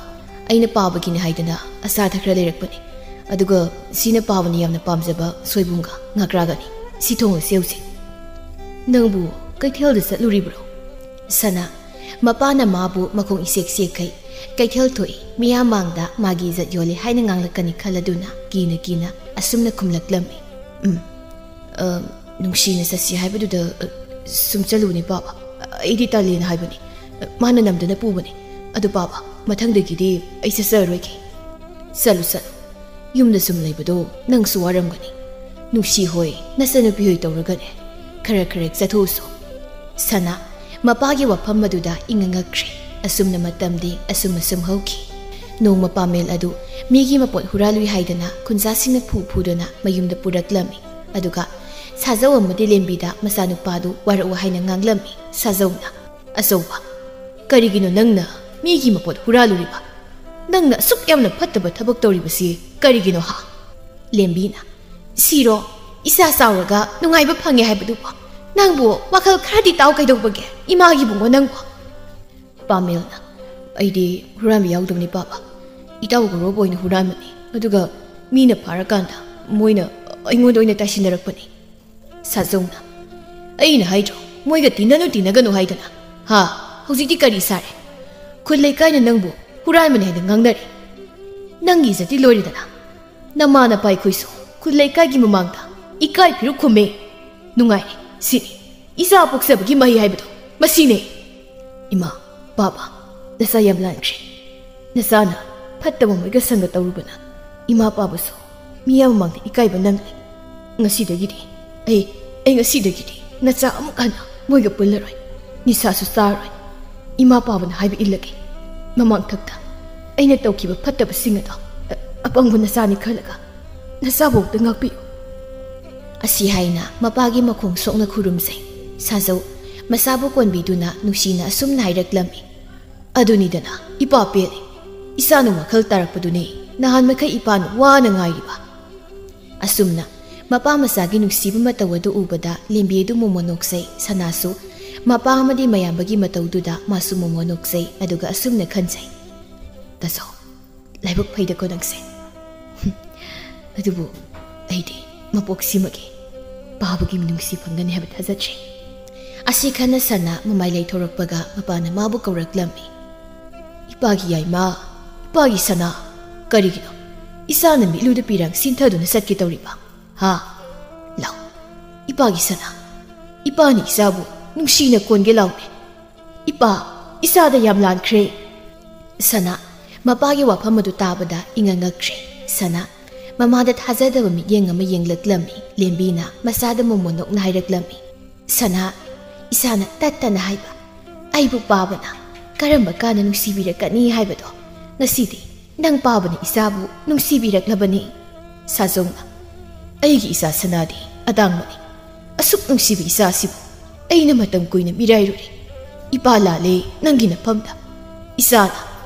ꯑꯩꯅ ꯄꯥꯕꯒꯤꯅꯤ ꯍꯥꯏꯗꯅ ꯑꯆꯥ ꯑꯊꯛ ꯈꯔ ꯂꯩꯔꯛꯄꯅꯤ꯫ ꯑꯗꯨꯒ ꯁꯤꯅ ꯄꯥꯕꯅ ꯌꯥꯝꯅ ꯄꯥꯝꯖꯕ ꯁꯣꯏꯕꯨꯝꯒ ꯉꯥꯀ꯭ꯔꯥꯒꯅꯤ꯫ ꯁꯤ ꯊꯣꯡꯂꯁꯤ ꯍꯧꯖꯤꯛ꯫" "ꯅꯪꯕꯨ ꯀꯩꯊꯦꯜꯗ ꯆꯠꯂꯨꯔꯤꯕ꯭ꯔꯣ?" ꯁꯅꯥ, ꯃꯄꯥꯅ ꯃꯥꯕꯨ ꯃꯈꯣꯡ ꯏꯁꯦꯛ ꯁꯦꯛꯈꯩ ꯀꯩꯊꯦꯜ ꯊꯣꯛꯏ, ꯃꯤꯌꯥꯝ ꯃꯥꯡꯗ ꯃꯥꯒꯤ ꯏꯖꯠ ꯌꯣꯜꯂꯤ ꯍꯥꯏꯅ ꯉꯥꯡꯂꯛꯀꯅꯤ ꯈꯜꯂꯗꯨꯅ ꯀꯤꯅ ꯀꯤꯅ ꯑꯁꯨꯝꯅ ꯈꯨꯝꯂꯛꯂꯝꯃꯤ꯫ "ꯎꯝ, ꯑ, ꯅꯨꯡꯁꯤꯅ ꯆꯠꯁꯤ ꯍꯥꯏꯕꯗꯨꯗ, ꯑ, ꯁꯨꯝ ꯆꯠꯂꯨꯕꯅꯤ ꯄꯥꯕ꯫ ꯑꯩꯗꯤ ꯇꯜꯂꯦꯅ ꯍꯥꯏꯕꯅꯤ꯫ ꯃꯥꯅ ꯅꯝꯗꯅ ꯄꯨꯕꯅꯤ꯫ ꯑꯗꯨ ꯄꯥꯕ, ꯃꯊꯪꯗꯒꯤꯗꯤ ꯑꯩ ꯆꯠꯆꯔꯔꯣꯏꯒꯦ꯫ ꯆꯠꯂꯨ, ꯆꯠꯂꯨ꯫ ꯌꯨꯝꯗ ꯁꯨꯝ ꯂꯩꯕꯗꯣ ꯅꯪꯁꯨ ꯋꯥꯔꯝꯒꯅꯤ꯫ ꯅꯨꯡꯁꯤ ꯍꯣꯏ, ꯅꯆꯟꯅꯨꯄꯤ ꯍꯣꯏ ꯇꯧꯔꯒꯅꯦ, ꯈꯔ ꯈꯔ ꯆꯠꯊꯣꯛꯎꯁꯣ꯫" ꯁꯅꯥ ꯃꯄꯥꯒꯤ ꯋꯥꯐꯝ ꯑꯗꯨꯗ ꯏꯉꯛ ꯉꯛꯈ꯭ꯔꯦ꯫ ꯑꯁꯨꯝꯅ ꯃꯇꯝꯗꯤ ꯑꯁꯨꯝ ꯑꯁꯨꯝ ꯍꯧꯈꯤ꯫ ꯅꯣꯡꯃ ꯄꯥꯃꯦꯜ ꯑꯗꯨ ꯃꯤꯒꯤ ꯃꯄꯣꯠ ꯍꯨꯔꯥꯜꯂꯨꯏ ꯍꯥꯏꯗꯅ ꯈꯨꯟꯖꯥꯁꯤꯡꯅ ꯐꯨ ꯐꯨꯗꯨꯅ ꯃꯌꯨꯝꯗ ꯄꯨꯔꯛꯂꯝꯃꯤ꯫ ꯑꯗꯨꯒ ꯁꯥꯖꯧ ꯑꯃꯗꯤ ꯂꯦꯝꯕꯤꯗ ꯃꯆꯥꯅꯨꯄꯥꯗꯨ ꯋꯥꯔꯛꯎ ꯍꯥꯏꯅ ꯉꯥꯡꯂꯝꯃꯤ꯫ ꯁꯥꯖꯧꯅ, "ꯑꯆꯧꯕ, ꯀꯔꯤꯒꯤꯅꯣ ꯅꯪꯅ ꯃꯤꯒꯤ ꯃꯄꯣꯠ ꯍꯨꯔꯥꯜꯂꯨꯔꯤꯕ? ꯅꯪꯅ ꯑꯁꯨꯛ ꯌꯥꯝꯅ ꯐꯠꯇꯕ ꯊꯕꯛ ꯇꯧꯔꯤꯕꯁꯤ ꯀꯔꯤꯒꯤꯅꯣ ꯍꯥ?" ꯂꯦꯝꯕꯤꯅ, "ꯁꯤꯔꯣ, ꯏꯆꯥ ꯆꯥꯎꯔꯒ ꯅꯨꯡꯉꯥꯏꯕ ꯐꯪꯉꯦ ꯍꯥꯏꯕꯗꯨꯕꯨ? ꯅꯪꯕꯨ ꯋꯥꯈꯜ ꯈꯔꯗꯤ ꯇꯥꯎ ꯀꯩꯗꯧꯕꯒꯦ, ꯏꯃꯥꯒꯤ ꯏꯕꯨꯡꯉꯣ ꯅꯪꯕꯨ?" ꯄꯥꯃꯦꯜꯅ, "ꯑꯩꯗꯤ ꯍꯨꯔꯥꯟꯕ ꯌꯥꯎꯗꯕꯅꯤ ꯄꯥꯕ꯫ ꯏꯇꯥꯎ ꯒꯧꯔꯕ ꯑꯣꯏꯅ ꯍꯨꯔꯥꯟꯕꯅꯤ꯫ ꯑꯗꯨꯒ ꯃꯤꯅ ꯐꯥꯔꯀꯥꯟꯗ ꯃꯣꯏꯅ ꯑꯩꯉꯣꯟꯗ ꯑꯣꯏꯅ ꯇꯥꯏꯁꯤꯟꯅꯔꯛꯄꯅꯤ꯫" ꯁꯥꯖꯧꯅ, "ꯑꯩꯅ ꯍꯥꯏꯗ꯭ꯔꯣ, ꯃꯣꯏꯒ ꯇꯤꯟꯅꯅꯨ ꯇꯤꯟꯅꯒꯅꯨ ꯍꯥꯏꯗꯅ? ꯍꯥ? ꯍꯧꯖꯤꯛꯇꯤ ꯀꯔꯤ ꯁꯥꯔꯦ? ꯈꯨꯜ ꯂꯩꯀꯥꯏꯅ ꯅꯪꯕꯨ ꯍꯨꯔꯥꯟꯕꯅꯤ ꯍꯥꯏꯅ ꯉꯥꯡꯅꯔꯦ꯫ ꯅꯪꯒꯤ ꯏꯖꯠꯇꯤ ꯂꯣꯏꯔꯦꯗꯅ꯫ ꯅꯃꯥ ꯅꯄꯥ ꯑꯩꯈꯣꯏꯁꯨ ꯈꯨꯜ ꯂꯩꯀꯥꯏꯒꯤ ꯃꯃꯥꯡꯗ ꯏꯀꯥꯏ ꯐꯤꯔꯨꯛ ꯈꯨꯝꯃꯦ꯫ ꯅꯨꯡꯉꯥꯏꯔꯦ, ꯁꯤꯅꯤ ꯏꯆꯥ ꯄꯣꯛꯆꯕꯒꯤ ꯃꯍꯩ ꯍꯥꯏꯕꯗꯣ, ꯃꯁꯤꯅꯦ꯫" "ꯏꯃꯥ, ꯄꯥꯕ, ꯅꯆꯥ ꯌꯥꯝ ꯂꯥꯟꯈ꯭ꯔꯦ꯫ ꯅꯆꯥꯅ ꯐꯠꯇꯕ ꯃꯣꯏꯒ ꯁꯪꯒ ꯇꯧꯔꯨꯕꯅ ꯏꯃꯥ ꯄꯥꯕꯁꯨ ꯃꯤꯌꯥꯝ ꯃꯃꯥꯡꯗ ꯏꯀꯥꯏꯕ ꯅꯪꯂꯦ꯫ ꯉꯁꯤꯗꯒꯤꯗꯤ ꯑꯩ, ꯑꯩ ꯉꯁꯤꯗꯒꯤꯗꯤ ꯅꯆꯥ ꯑꯃꯨꯛ ꯍꯟꯅ ꯃꯣꯏꯒ ꯄꯨꯜꯂꯔꯣꯏ꯫ ꯅꯤꯁꯥꯁꯨ ꯆꯥꯔꯣꯏ꯫ ꯏꯃꯥ ꯄꯥꯕꯅ ꯍꯥꯏꯕ ꯏꯜꯂꯒꯦ꯫ ꯃꯃꯥꯡꯊꯛꯇ ꯑꯩꯅ ꯇꯧꯈꯤꯕ ꯐꯠꯇꯕꯁꯤꯡ ꯑꯗꯣ ꯑ-, ꯑꯄꯪꯕ ꯅꯆꯥꯅꯤ ꯈꯜꯂꯒ ꯅꯆꯥꯕꯨ ꯑꯝꯇ ꯉꯥꯛꯄꯤꯌꯨ꯫" ꯑꯁꯤ ꯍꯥꯏꯅ ꯃꯄꯥꯒꯤ ꯃꯈꯣꯡ ꯁꯣꯛꯅ ꯈꯨꯔꯨꯝꯖꯩ꯫ ꯁꯥꯖꯧ ꯃꯁꯥꯕꯨ ꯀꯣꯟꯕꯤꯗꯨꯅ ꯅꯨꯡꯁꯤꯅ ꯑꯁꯨꯝꯅ ꯍꯥꯏꯔꯛꯂꯝꯃꯤ꯫ "ꯑꯗꯨꯅꯤꯗꯅ, ꯏꯄꯥ ꯄꯦꯜꯂꯤ꯫ ꯏꯆꯥꯅ ꯋꯥꯈꯜ ꯇꯥꯔꯛꯄꯗꯨꯅꯤ ꯅꯍꯥꯟ ꯃꯈꯩ ꯏꯄꯥꯅ ꯋꯥꯅ ꯉꯥꯏꯔꯤꯕ꯫" ꯑꯁꯨꯝꯅ ꯃꯄꯥ ꯃꯆꯥꯒꯤ ꯅꯨꯡꯁꯤꯕ ꯃꯇꯧ ꯑꯗꯨ ꯎꯕꯗ ꯂꯦꯝꯕꯤ ꯑꯗꯨ ꯃꯣꯃꯣꯟ ꯅꯣꯛꯆꯩ, ꯁꯅꯥꯁꯨ ꯃꯄꯥ ꯑꯃꯗꯤ ꯃꯌꯥꯝꯕꯒꯤ ꯃꯇꯧꯗꯨꯗ ꯃꯥꯁꯨ ꯃꯣꯃꯣꯟ ꯅꯣꯛꯆꯩ, ꯑꯗꯨꯒ ꯑꯁꯨꯝꯅ ꯈꯟꯖꯩ, "ꯇꯥꯆꯧ, ꯂꯥꯏꯕꯛ ꯐꯩꯗꯀꯣ ꯅꯪꯁꯦ꯫ ꯑꯗꯨꯕꯨ ꯑꯩꯗꯤ ꯃꯄꯣꯛꯁꯤꯃꯒꯤ ꯄꯥꯕꯒꯤ ꯃꯤꯅꯨꯡꯁꯤ ꯐꯪꯒꯅꯤ ꯍꯥꯏꯕ ꯊꯥꯖꯗ꯭ꯔꯦ꯫" ꯑꯁꯤ ꯈꯟꯅ ꯁꯅꯥ ꯃꯃꯥꯏ ꯂꯩꯊꯣꯔꯛꯄꯒ ꯃꯄꯥꯅ ꯃꯥꯕꯨ ꯀꯧꯔꯛꯂꯝꯃꯤ꯫ ꯏꯄꯥꯒꯤ ꯌꯥꯏꯃ, ꯏꯄꯥꯒꯤ ꯁꯅꯥ, ꯀꯔꯤꯒꯤꯅꯣ ꯏꯆꯥꯅ ꯃꯤꯠꯂꯨꯗ ꯄꯤꯔꯥꯡ ꯁꯤꯟꯊꯗꯨꯅ ꯆꯠꯀꯦ ꯇꯧꯔꯤꯕ? ꯍꯥ? ꯂꯥꯎ, ꯏꯄꯥꯒꯤ ꯁꯅꯥ, ꯏꯄꯥꯅ ꯏꯆꯥꯕꯨ ꯅꯨꯡꯁꯤꯅ ꯀꯣꯟꯒꯦ ꯂꯥꯎꯅꯦ꯫ ꯏꯄꯥ, ꯏꯆꯥꯗ ꯌꯥꯝ ꯂꯥꯟꯈ꯭ꯔꯦ꯫ ꯁꯅꯥ ꯃꯄꯥꯒꯤ ꯋꯥꯐꯝ ꯑꯗꯨ ꯇꯥꯕꯗ ꯏꯉꯛ ꯉꯛꯈ꯭ꯔꯦ꯫ ꯁꯅꯥ ꯃꯃꯥꯗ ꯊꯥꯖꯗꯕ ꯃꯤꯠꯌꯦꯡ ꯑꯃ ꯌꯦꯡꯂꯛꯂꯝꯃꯤ꯫ ꯂꯦꯝꯕꯤꯅ ꯃꯆꯥꯗ ꯃꯣꯃꯣꯟ ꯅꯣꯛꯅ ꯍꯥꯏꯔꯛꯂꯝꯃꯤ, "ꯁꯅꯥ, ꯏꯆꯥꯅ ꯇꯠ ꯇꯠꯅ ꯍꯥꯏꯕ, ꯑꯩꯕꯨ ꯄꯥꯕꯅ ꯀꯔꯝꯕ ꯀꯥꯟꯅ ꯅꯨꯡꯁꯤꯕꯤꯔꯛꯀꯅꯤ ꯍꯥꯏꯕꯗꯣ ꯉꯁꯤꯗꯤ ꯅꯪ ꯄꯥꯕꯅ ꯏꯆꯥꯕꯨ ꯅꯨꯡꯁꯤꯕꯤꯔꯛꯂꯕꯅꯤ꯫" ꯁꯥꯖꯧꯅ, "ꯑꯩꯒꯤ ꯏꯆꯥ ꯁꯅꯥꯗꯤ ꯑꯇꯥꯡꯕꯅꯤ꯫ ꯑꯁꯨꯛ ꯅꯨꯡꯁꯤꯕ ꯏꯆꯥꯁꯤꯕꯨ ꯑꯩꯅ ꯃꯇꯝ ꯀꯨꯏꯅ ꯃꯤꯔꯥꯏꯔꯨꯔꯦ꯫ ꯏꯄꯥ ꯂꯥꯜꯂꯦ ꯅꯪꯒꯤ ꯅꯐꯝꯗ꯫ ꯏꯆꯥꯅ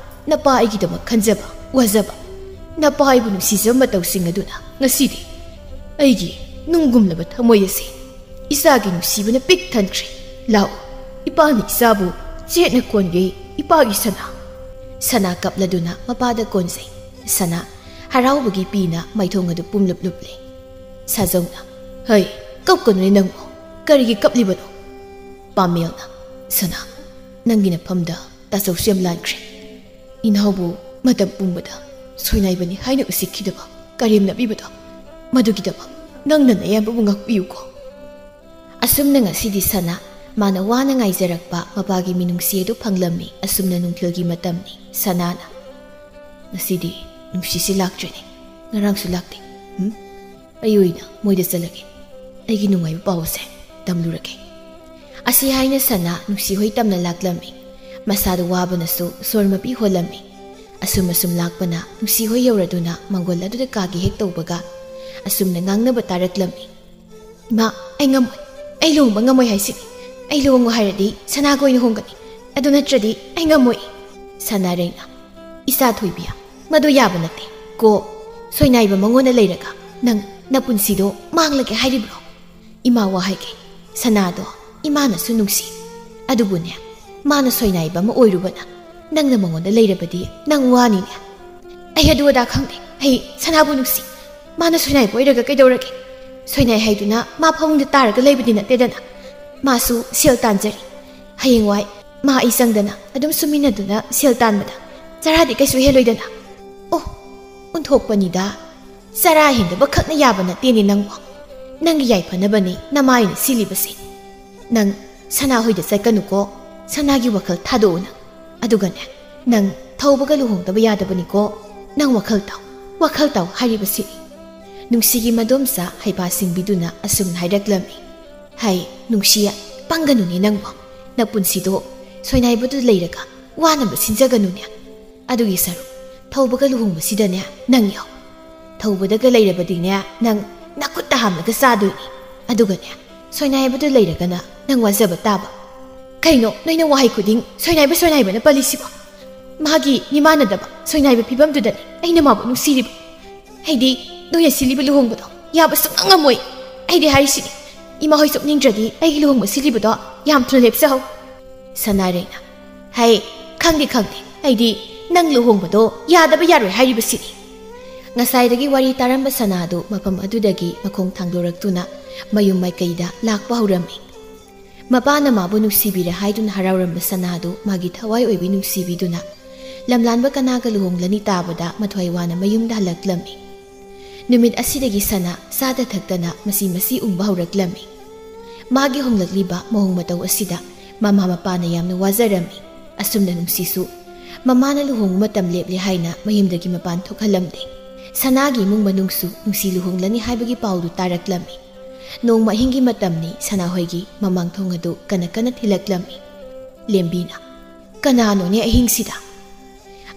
ꯅꯄꯥ ꯑꯩꯒꯤꯗꯃꯛ ꯈꯟꯖꯕ, ꯋꯥꯖꯕ, ꯅꯄꯥ ꯑꯩꯕꯨ ꯅꯨꯡꯁꯤꯖꯕ ꯃꯇꯧꯁꯤꯡ ꯑꯗꯨꯅ ꯉꯁꯤꯗꯤ ꯑꯩꯒꯤ ꯅꯨꯡꯒꯨꯝꯂꯕ ꯊꯃꯣꯏ ꯑꯁꯤ ꯏꯆꯥꯒꯤ ꯅꯨꯡꯁꯤꯕꯅ ꯄꯤꯛ ꯊꯟꯈ꯭ꯔꯦ꯫ ꯂꯥꯛꯑꯣ, ꯏꯄꯥꯅ ꯏꯆꯥꯕꯨ ꯆꯦꯠꯅ ꯀꯣꯟꯒꯦ, ꯏꯄꯥꯒꯤ ꯁꯅꯥ꯫" ꯁꯅꯥ ꯀꯞꯂꯗꯨꯅ ꯃꯄꯥꯗ ꯀꯣꯟꯖꯩ꯫ ꯁꯅꯥ ꯍꯔꯥꯎꯕꯒꯤ ꯄꯤꯅ ꯃꯥꯏꯊꯣꯡ ꯑꯗꯨ ꯄꯨꯝꯂꯨꯞ ꯂꯨꯞꯂꯦ꯫ ꯁꯥꯖꯧꯅ, "ꯍꯩ, ꯀꯞꯀꯅꯨꯅꯦ ꯅꯪꯕꯨ꯫ ꯀꯔꯤꯒꯤ ꯀꯞꯂꯤꯕꯅꯣ?" ꯄꯥꯃꯦꯜꯅ, "ꯁꯅꯥ, ꯅꯪꯒꯤ ꯅꯐꯝꯗ ꯇꯥꯆꯧꯁꯨ ꯌꯥꯝ ꯂꯥꯟꯈ꯭ꯔꯦ꯫ ꯏꯅꯥꯎꯕꯨ ꯃꯇꯝ ꯄꯨꯝꯕꯗ ꯁꯣꯏꯅꯥꯏꯕꯅꯤ ꯍꯥꯏꯅ ꯎꯁꯤꯠꯈꯤꯗꯕ, ꯀꯔꯦꯝꯅꯕꯤꯕꯗꯣ, ꯃꯗꯨꯒꯤꯗꯃꯛ ꯅꯪꯅ ꯅꯌꯥꯝꯕꯕꯨ ꯉꯥꯛꯄꯤꯌꯨꯀꯣ꯫" ꯑꯁꯨꯝꯅ ꯉꯁꯤꯗꯤ ꯁꯅꯥ ꯃꯥꯅ ꯋꯥꯅ ꯉꯥꯏꯖꯔꯛꯄ ꯃꯄꯥꯒꯤ ꯃꯤꯅꯨꯡꯁꯤ ꯑꯗꯨ ꯐꯪꯂꯝꯃꯤ꯫ ꯑꯁꯨꯝꯅ ꯅꯨꯡꯊꯤꯜꯒꯤ ꯃꯇꯝꯅꯤ꯫ ꯁꯅꯥꯅ, "ꯉꯁꯤꯗꯤ ꯅꯨꯡꯁꯤꯁꯤ ꯂꯥꯛꯇ꯭ꯔꯦꯅꯦ, ꯉꯔꯥꯡꯁꯨ ꯂꯥꯛꯇꯦ꯫ ꯎꯝ? ꯑꯩ ꯑꯣꯏꯅ ꯃꯣꯏꯗ ꯆꯠꯂꯒꯦ꯫ ꯑꯩꯒꯤ ꯅꯨꯡꯉꯥꯏꯕ ꯄꯥꯎ ꯑꯁꯦ ꯇꯝꯂꯨꯔꯒꯦ꯫" ꯑꯁꯤ ꯍꯥꯏꯅ ꯁꯅꯥ ꯅꯨꯡꯁꯤꯍꯣꯏ ꯇꯝꯅ ꯂꯥꯛꯂꯝꯃꯤ꯫ ꯃꯁꯥꯗꯨ ꯋꯥꯕꯅꯁꯨ ꯁꯣꯔ ꯃꯄꯤ ꯍꯣꯜꯂꯝꯃꯤ꯫ ꯑꯁꯨꯝ ꯑꯁꯨꯝ ꯂꯥꯛꯄꯅ ꯅꯨꯡꯁꯤꯍꯣꯏ ꯌꯧꯔꯗꯨꯅ ꯃꯪꯒꯣꯜ ꯑꯗꯨꯗ ꯀꯥꯒꯦ ꯍꯦꯛ ꯇꯧꯕꯒ ꯑꯁꯨꯝꯅ ꯉꯥꯡꯅꯕ ꯇꯥꯔꯛꯂꯝꯃꯤ꯫ "ꯏꯃꯥ, ꯑꯩ ꯉꯝꯃꯣꯏ꯫ ꯑꯩ ꯂꯨꯍꯣꯡꯕ ꯉꯝꯃꯣꯏ ꯍꯥꯏꯁꯤꯅꯤ꯫ ꯑꯩ ꯂꯨꯍꯣꯡꯉꯣ ꯍꯥꯏꯔꯗꯤ ꯁꯅꯥꯒ ꯑꯣꯏꯅ ꯍꯣꯡꯒꯅꯤ꯫ ꯑꯗꯨ ꯅꯠꯇ꯭ꯔꯗꯤ ꯑꯩ ꯉꯝꯃꯣꯏ꯫" ꯁꯅꯥꯔꯩꯅ, "ꯏꯆꯥ ꯊꯣꯏꯕꯤ, ꯃꯗꯨ ꯌꯥꯕ ꯅꯠꯇꯦ꯫ ꯀꯣ, ꯁꯣꯏꯅꯥꯏꯕ ꯃꯉꯣꯟꯗ ꯂꯩꯔꯒ ꯅꯪ ꯅꯄꯨꯟꯁꯤꯗꯣ ꯃꯥꯡꯂꯒꯦ ꯍꯥꯏꯔꯤꯕ꯭ꯔꯣ? ꯏꯃꯥ ꯋꯥ ꯍꯥꯏꯒꯦ, ꯁꯅꯥꯗꯣ ꯏꯃꯥꯅꯁꯨ ꯅꯨꯡꯁꯤ꯫ ꯑꯗꯨꯕꯨꯅꯦ, ꯃꯥꯅ ꯁꯣꯏꯅꯥꯏꯕ ꯑꯃ ꯑꯣꯏꯔꯨꯕꯅ ꯅꯪꯅ ꯃꯉꯣꯟꯗ ꯂꯩꯔꯕꯗꯤ ꯅꯪ ꯋꯥꯅꯤꯅꯦ꯫" "ꯑꯩ ꯑꯗꯨ ꯑꯗꯥ ꯈꯪꯗꯦ꯫ ꯑꯩ ꯁꯅꯥꯕꯨ ꯅꯨꯡꯁꯤ꯫ ꯃꯥꯅ ꯁꯣꯏꯅꯥꯏꯕ ꯑꯣꯏꯔꯒ ꯀꯩꯗꯧꯔꯒꯦ? ꯁꯣꯏꯅꯥꯏ ꯍꯥꯏꯗꯨꯅ ꯃꯥ ꯐꯃꯨꯡꯗ ꯇꯥꯔꯒ ꯂꯩꯕꯗꯤ ꯅꯠꯇꯦꯗꯅ꯫ ꯃꯥꯁꯨ ꯁꯦꯜ ꯇꯥꯟꯖꯔꯤ꯫ ꯍꯌꯦꯡꯋꯥꯏ ꯃꯥ ꯑꯩ ꯆꯪꯗꯅ ꯑꯗꯨꯝ ꯁꯨꯃꯤꯟꯅꯗꯨꯅ ꯁꯦꯜ ꯇꯥꯟꯕꯗ ꯆꯔꯥꯗꯤ ꯀꯩꯁꯨ ꯍꯦꯜꯂꯣꯏꯗꯅ꯫ ꯑꯣ, ꯑꯣꯟꯊꯣꯛꯄꯅꯤꯗ꯫ ꯆꯔꯥ ꯍꯦꯟꯗꯕ ꯈꯛꯅ ꯌꯥꯕ ꯅꯠꯇꯦꯅꯦ ꯅꯪꯕꯣ꯫ ꯅꯪꯒꯤ ꯌꯥꯏꯐꯅꯕꯅꯤ ꯅꯃꯥꯏꯅ ꯁꯤꯜꯂꯤꯕꯁꯦ꯫ ꯅꯪ ꯁꯅꯥ ꯍꯣꯏꯗ ꯆꯠꯀꯅꯨꯀꯣ꯫ ꯁꯅꯥꯒꯤ ꯋꯥꯈꯜ ꯊꯥꯗꯣꯛꯎ ꯅꯪ꯫ ꯑꯗꯨꯒꯅꯦ, ꯅꯪ ꯊꯧꯕꯒ ꯂꯨꯍꯣꯡꯗꯕ ꯌꯥꯗꯕꯅꯤꯀꯣ꯫ ꯅꯪ ꯋꯥꯈꯜ ꯇꯥꯎ, ꯋꯥꯈꯜ ꯇꯥꯎ ꯍꯥꯏꯔꯤꯕꯁꯤꯅꯤ꯫ ꯅꯨꯡꯁꯤꯒꯤ ꯃꯗꯣꯝꯆꯥ ꯍꯩꯄꯥ ꯁꯤꯡꯕꯤꯗꯨꯅ ꯑꯁꯨꯝꯅ ꯍꯥꯏꯔꯛꯂꯝꯃꯤ꯫ ꯍꯩ, ꯅꯨꯡꯁꯤꯌꯦ, ꯄꯪꯒꯅꯨꯅꯦ ꯅꯪꯕꯣ꯫ ꯅꯄꯨꯟꯁꯤꯗꯣ ꯁꯣꯏꯅꯥꯏꯕꯗꯨ ꯂꯩꯔꯒ ꯋꯥꯅꯕ ꯁꯤꯟꯖꯒꯅꯨꯅꯦ꯫ ꯑꯗꯨꯒꯤ ꯁꯔꯨꯛ ꯊꯧꯕꯒ ꯂꯨꯍꯣꯡꯕꯁꯤꯗꯅꯦ ꯅꯪ ꯌꯥꯎ꯫ ꯊꯧꯕꯗꯒ ꯂꯩꯔꯕꯗꯤꯅꯦ ꯅꯪ ꯅꯈꯨꯠꯇ ꯍꯥꯝꯂꯒ ꯆꯥꯗꯣꯏꯅꯤ꯫ ꯑꯗꯨꯒꯅꯦ ꯁꯣꯏꯅꯥꯏꯕꯗꯨ ꯂꯩꯔꯒꯅ ꯅꯪ ꯋꯥꯖꯕ ꯇꯥꯕ꯫ ꯀꯩꯅꯣ ꯅꯣꯏꯅ ꯋꯥꯍꯩ ꯈꯨꯗꯤꯡ ꯁꯣꯏꯅꯥꯏꯕ ꯁꯣꯏꯅꯥꯏꯕꯅ ꯄꯜꯂꯤꯁꯤꯕꯣ? ꯃꯥꯒꯤ ꯃꯤꯃꯥꯟꯅꯗꯕ ꯁꯣꯏꯅꯥꯏꯕ ꯐꯤꯕꯝꯗꯨꯗꯅꯤ ꯑꯩꯅ ꯃꯥꯕꯨ ꯅꯨꯡꯁꯤꯔꯤꯕ꯫ ꯑꯩꯗꯤ ꯅꯣꯏꯅ ꯁꯤꯜꯂꯤꯕ ꯂꯨꯍꯣꯡꯕꯗꯣ ꯌꯥꯕ ꯁꯨꯡꯉꯝ ꯉꯝꯃꯣꯏ꯫ ꯑꯩꯗꯤ ꯍꯥꯏꯔꯤꯁꯤꯅꯤ, ꯏꯃꯥ ꯍꯣꯏ ꯆꯠꯅꯤꯡꯗ꯭ꯔꯗꯤ ꯑꯩꯒꯤ ꯂꯨꯍꯣꯡꯕ ꯁꯤꯜꯂꯤꯕꯗꯣ ꯌꯥꯝ ꯊꯨꯅ ꯂꯦꯞꯆꯍꯧ꯫ ꯁꯅꯥꯔꯩꯅ, ꯍꯩ, ꯈꯪꯗꯦ ꯈꯪꯗꯦ, ꯑꯩꯗꯤ ꯅꯪ ꯂꯨꯍꯣꯡꯕꯗꯣ ꯌꯥꯗꯕ ꯌꯥꯔꯣꯏ ꯍꯥꯏꯔꯤꯕꯁꯤꯅꯤ꯫ ꯉꯁꯥꯏꯗꯒꯤ ꯋꯥꯔꯤ ꯇꯥꯔꯝꯕ ꯁꯅꯥꯗꯨ ꯃꯐꯝ ꯑꯗꯨꯗꯒꯤ ꯃꯈꯣꯡ ꯊꯥꯡꯗꯣꯔꯛꯇꯨꯅ ꯃꯌꯨꯝ ꯃꯥꯏꯀꯩꯗ ꯂꯥꯛꯄ ꯍꯧꯔꯝꯃꯤ꯫ ꯃꯄꯥꯅ ꯃꯥꯕꯨ ꯅꯨꯡꯁꯤꯕꯤꯔꯦ ꯍꯥꯏꯗꯨꯅ ꯍꯔꯥꯎꯔꯝꯕ ꯁꯅꯥꯗꯨ ꯃꯥꯒꯤ ꯊꯋꯥꯏ ꯑꯣꯏꯕꯤ ꯅꯨꯡꯁꯤꯕꯤꯗꯨꯅ ꯂꯝꯂꯥꯟꯕ ꯀꯅꯥꯒ ꯂꯨꯍꯣꯡꯂꯅꯤ ꯇꯥꯕꯗ ꯃꯊ꯭ꯋꯥꯏ ꯋꯥꯅ ꯃꯌꯨꯝꯗ ꯍꯜꯂꯛꯂꯝꯃꯤ꯫ ꯅꯨꯃꯤꯠ ꯑꯁꯤꯗꯒꯤ ꯁꯅꯥ ꯆꯥꯗ ꯊꯛꯇꯅ ꯃꯁꯤ ꯃꯁꯤ ꯎꯪꯕ ꯍꯧꯔꯛꯂꯝꯃꯤ꯫ ꯃꯥꯒꯤ ꯍꯣꯡꯂꯛꯂꯤꯕ ꯃꯑꯣꯡ ꯃꯇꯧ ꯑꯁꯤꯗ ꯃꯃꯥ ꯃꯄꯥꯅ ꯌꯥꯝꯅ ꯋꯥꯖꯔꯝꯃꯤ꯫ ꯑꯁꯨꯝꯅ ꯅꯨꯡꯁꯤꯁꯨ ꯃꯃꯥꯅ ꯂꯨꯍꯣꯡꯕ ꯃꯇꯝ ꯂꯦꯞꯂꯦ ꯍꯥꯏꯅ ꯃꯌꯨꯝꯗꯒꯤ ꯃꯄꯥꯟ ꯊꯣꯛꯍꯜꯂꯝꯗꯦ꯫ ꯁꯅꯥꯒꯤ ꯏꯃꯨꯡ ꯃꯅꯨꯡꯁꯨ ꯅꯨꯡꯁꯤ ꯂꯨꯍꯣꯡꯂꯅꯤ ꯍꯥꯏꯕꯒꯤ ꯄꯥꯎꯗꯨ ꯇꯥꯔꯛꯂꯝꯃꯤ꯫ ꯅꯣꯡꯃ ꯑꯍꯤꯡꯒꯤ ꯃꯇꯝꯅꯤ꯫ ꯁꯅꯥꯍꯣꯏꯒꯤ ꯃꯃꯥꯡ ꯊꯣꯡ ꯑꯗꯨ ꯀꯟꯅ ꯀꯟꯅ ꯊꯤꯜꯂꯛꯂꯝꯃꯤ꯫ ꯂꯦꯝꯕꯤꯅ, "ꯀꯅꯥꯅꯣꯅꯦ ꯑꯍꯤꯡꯁꯤꯗ?"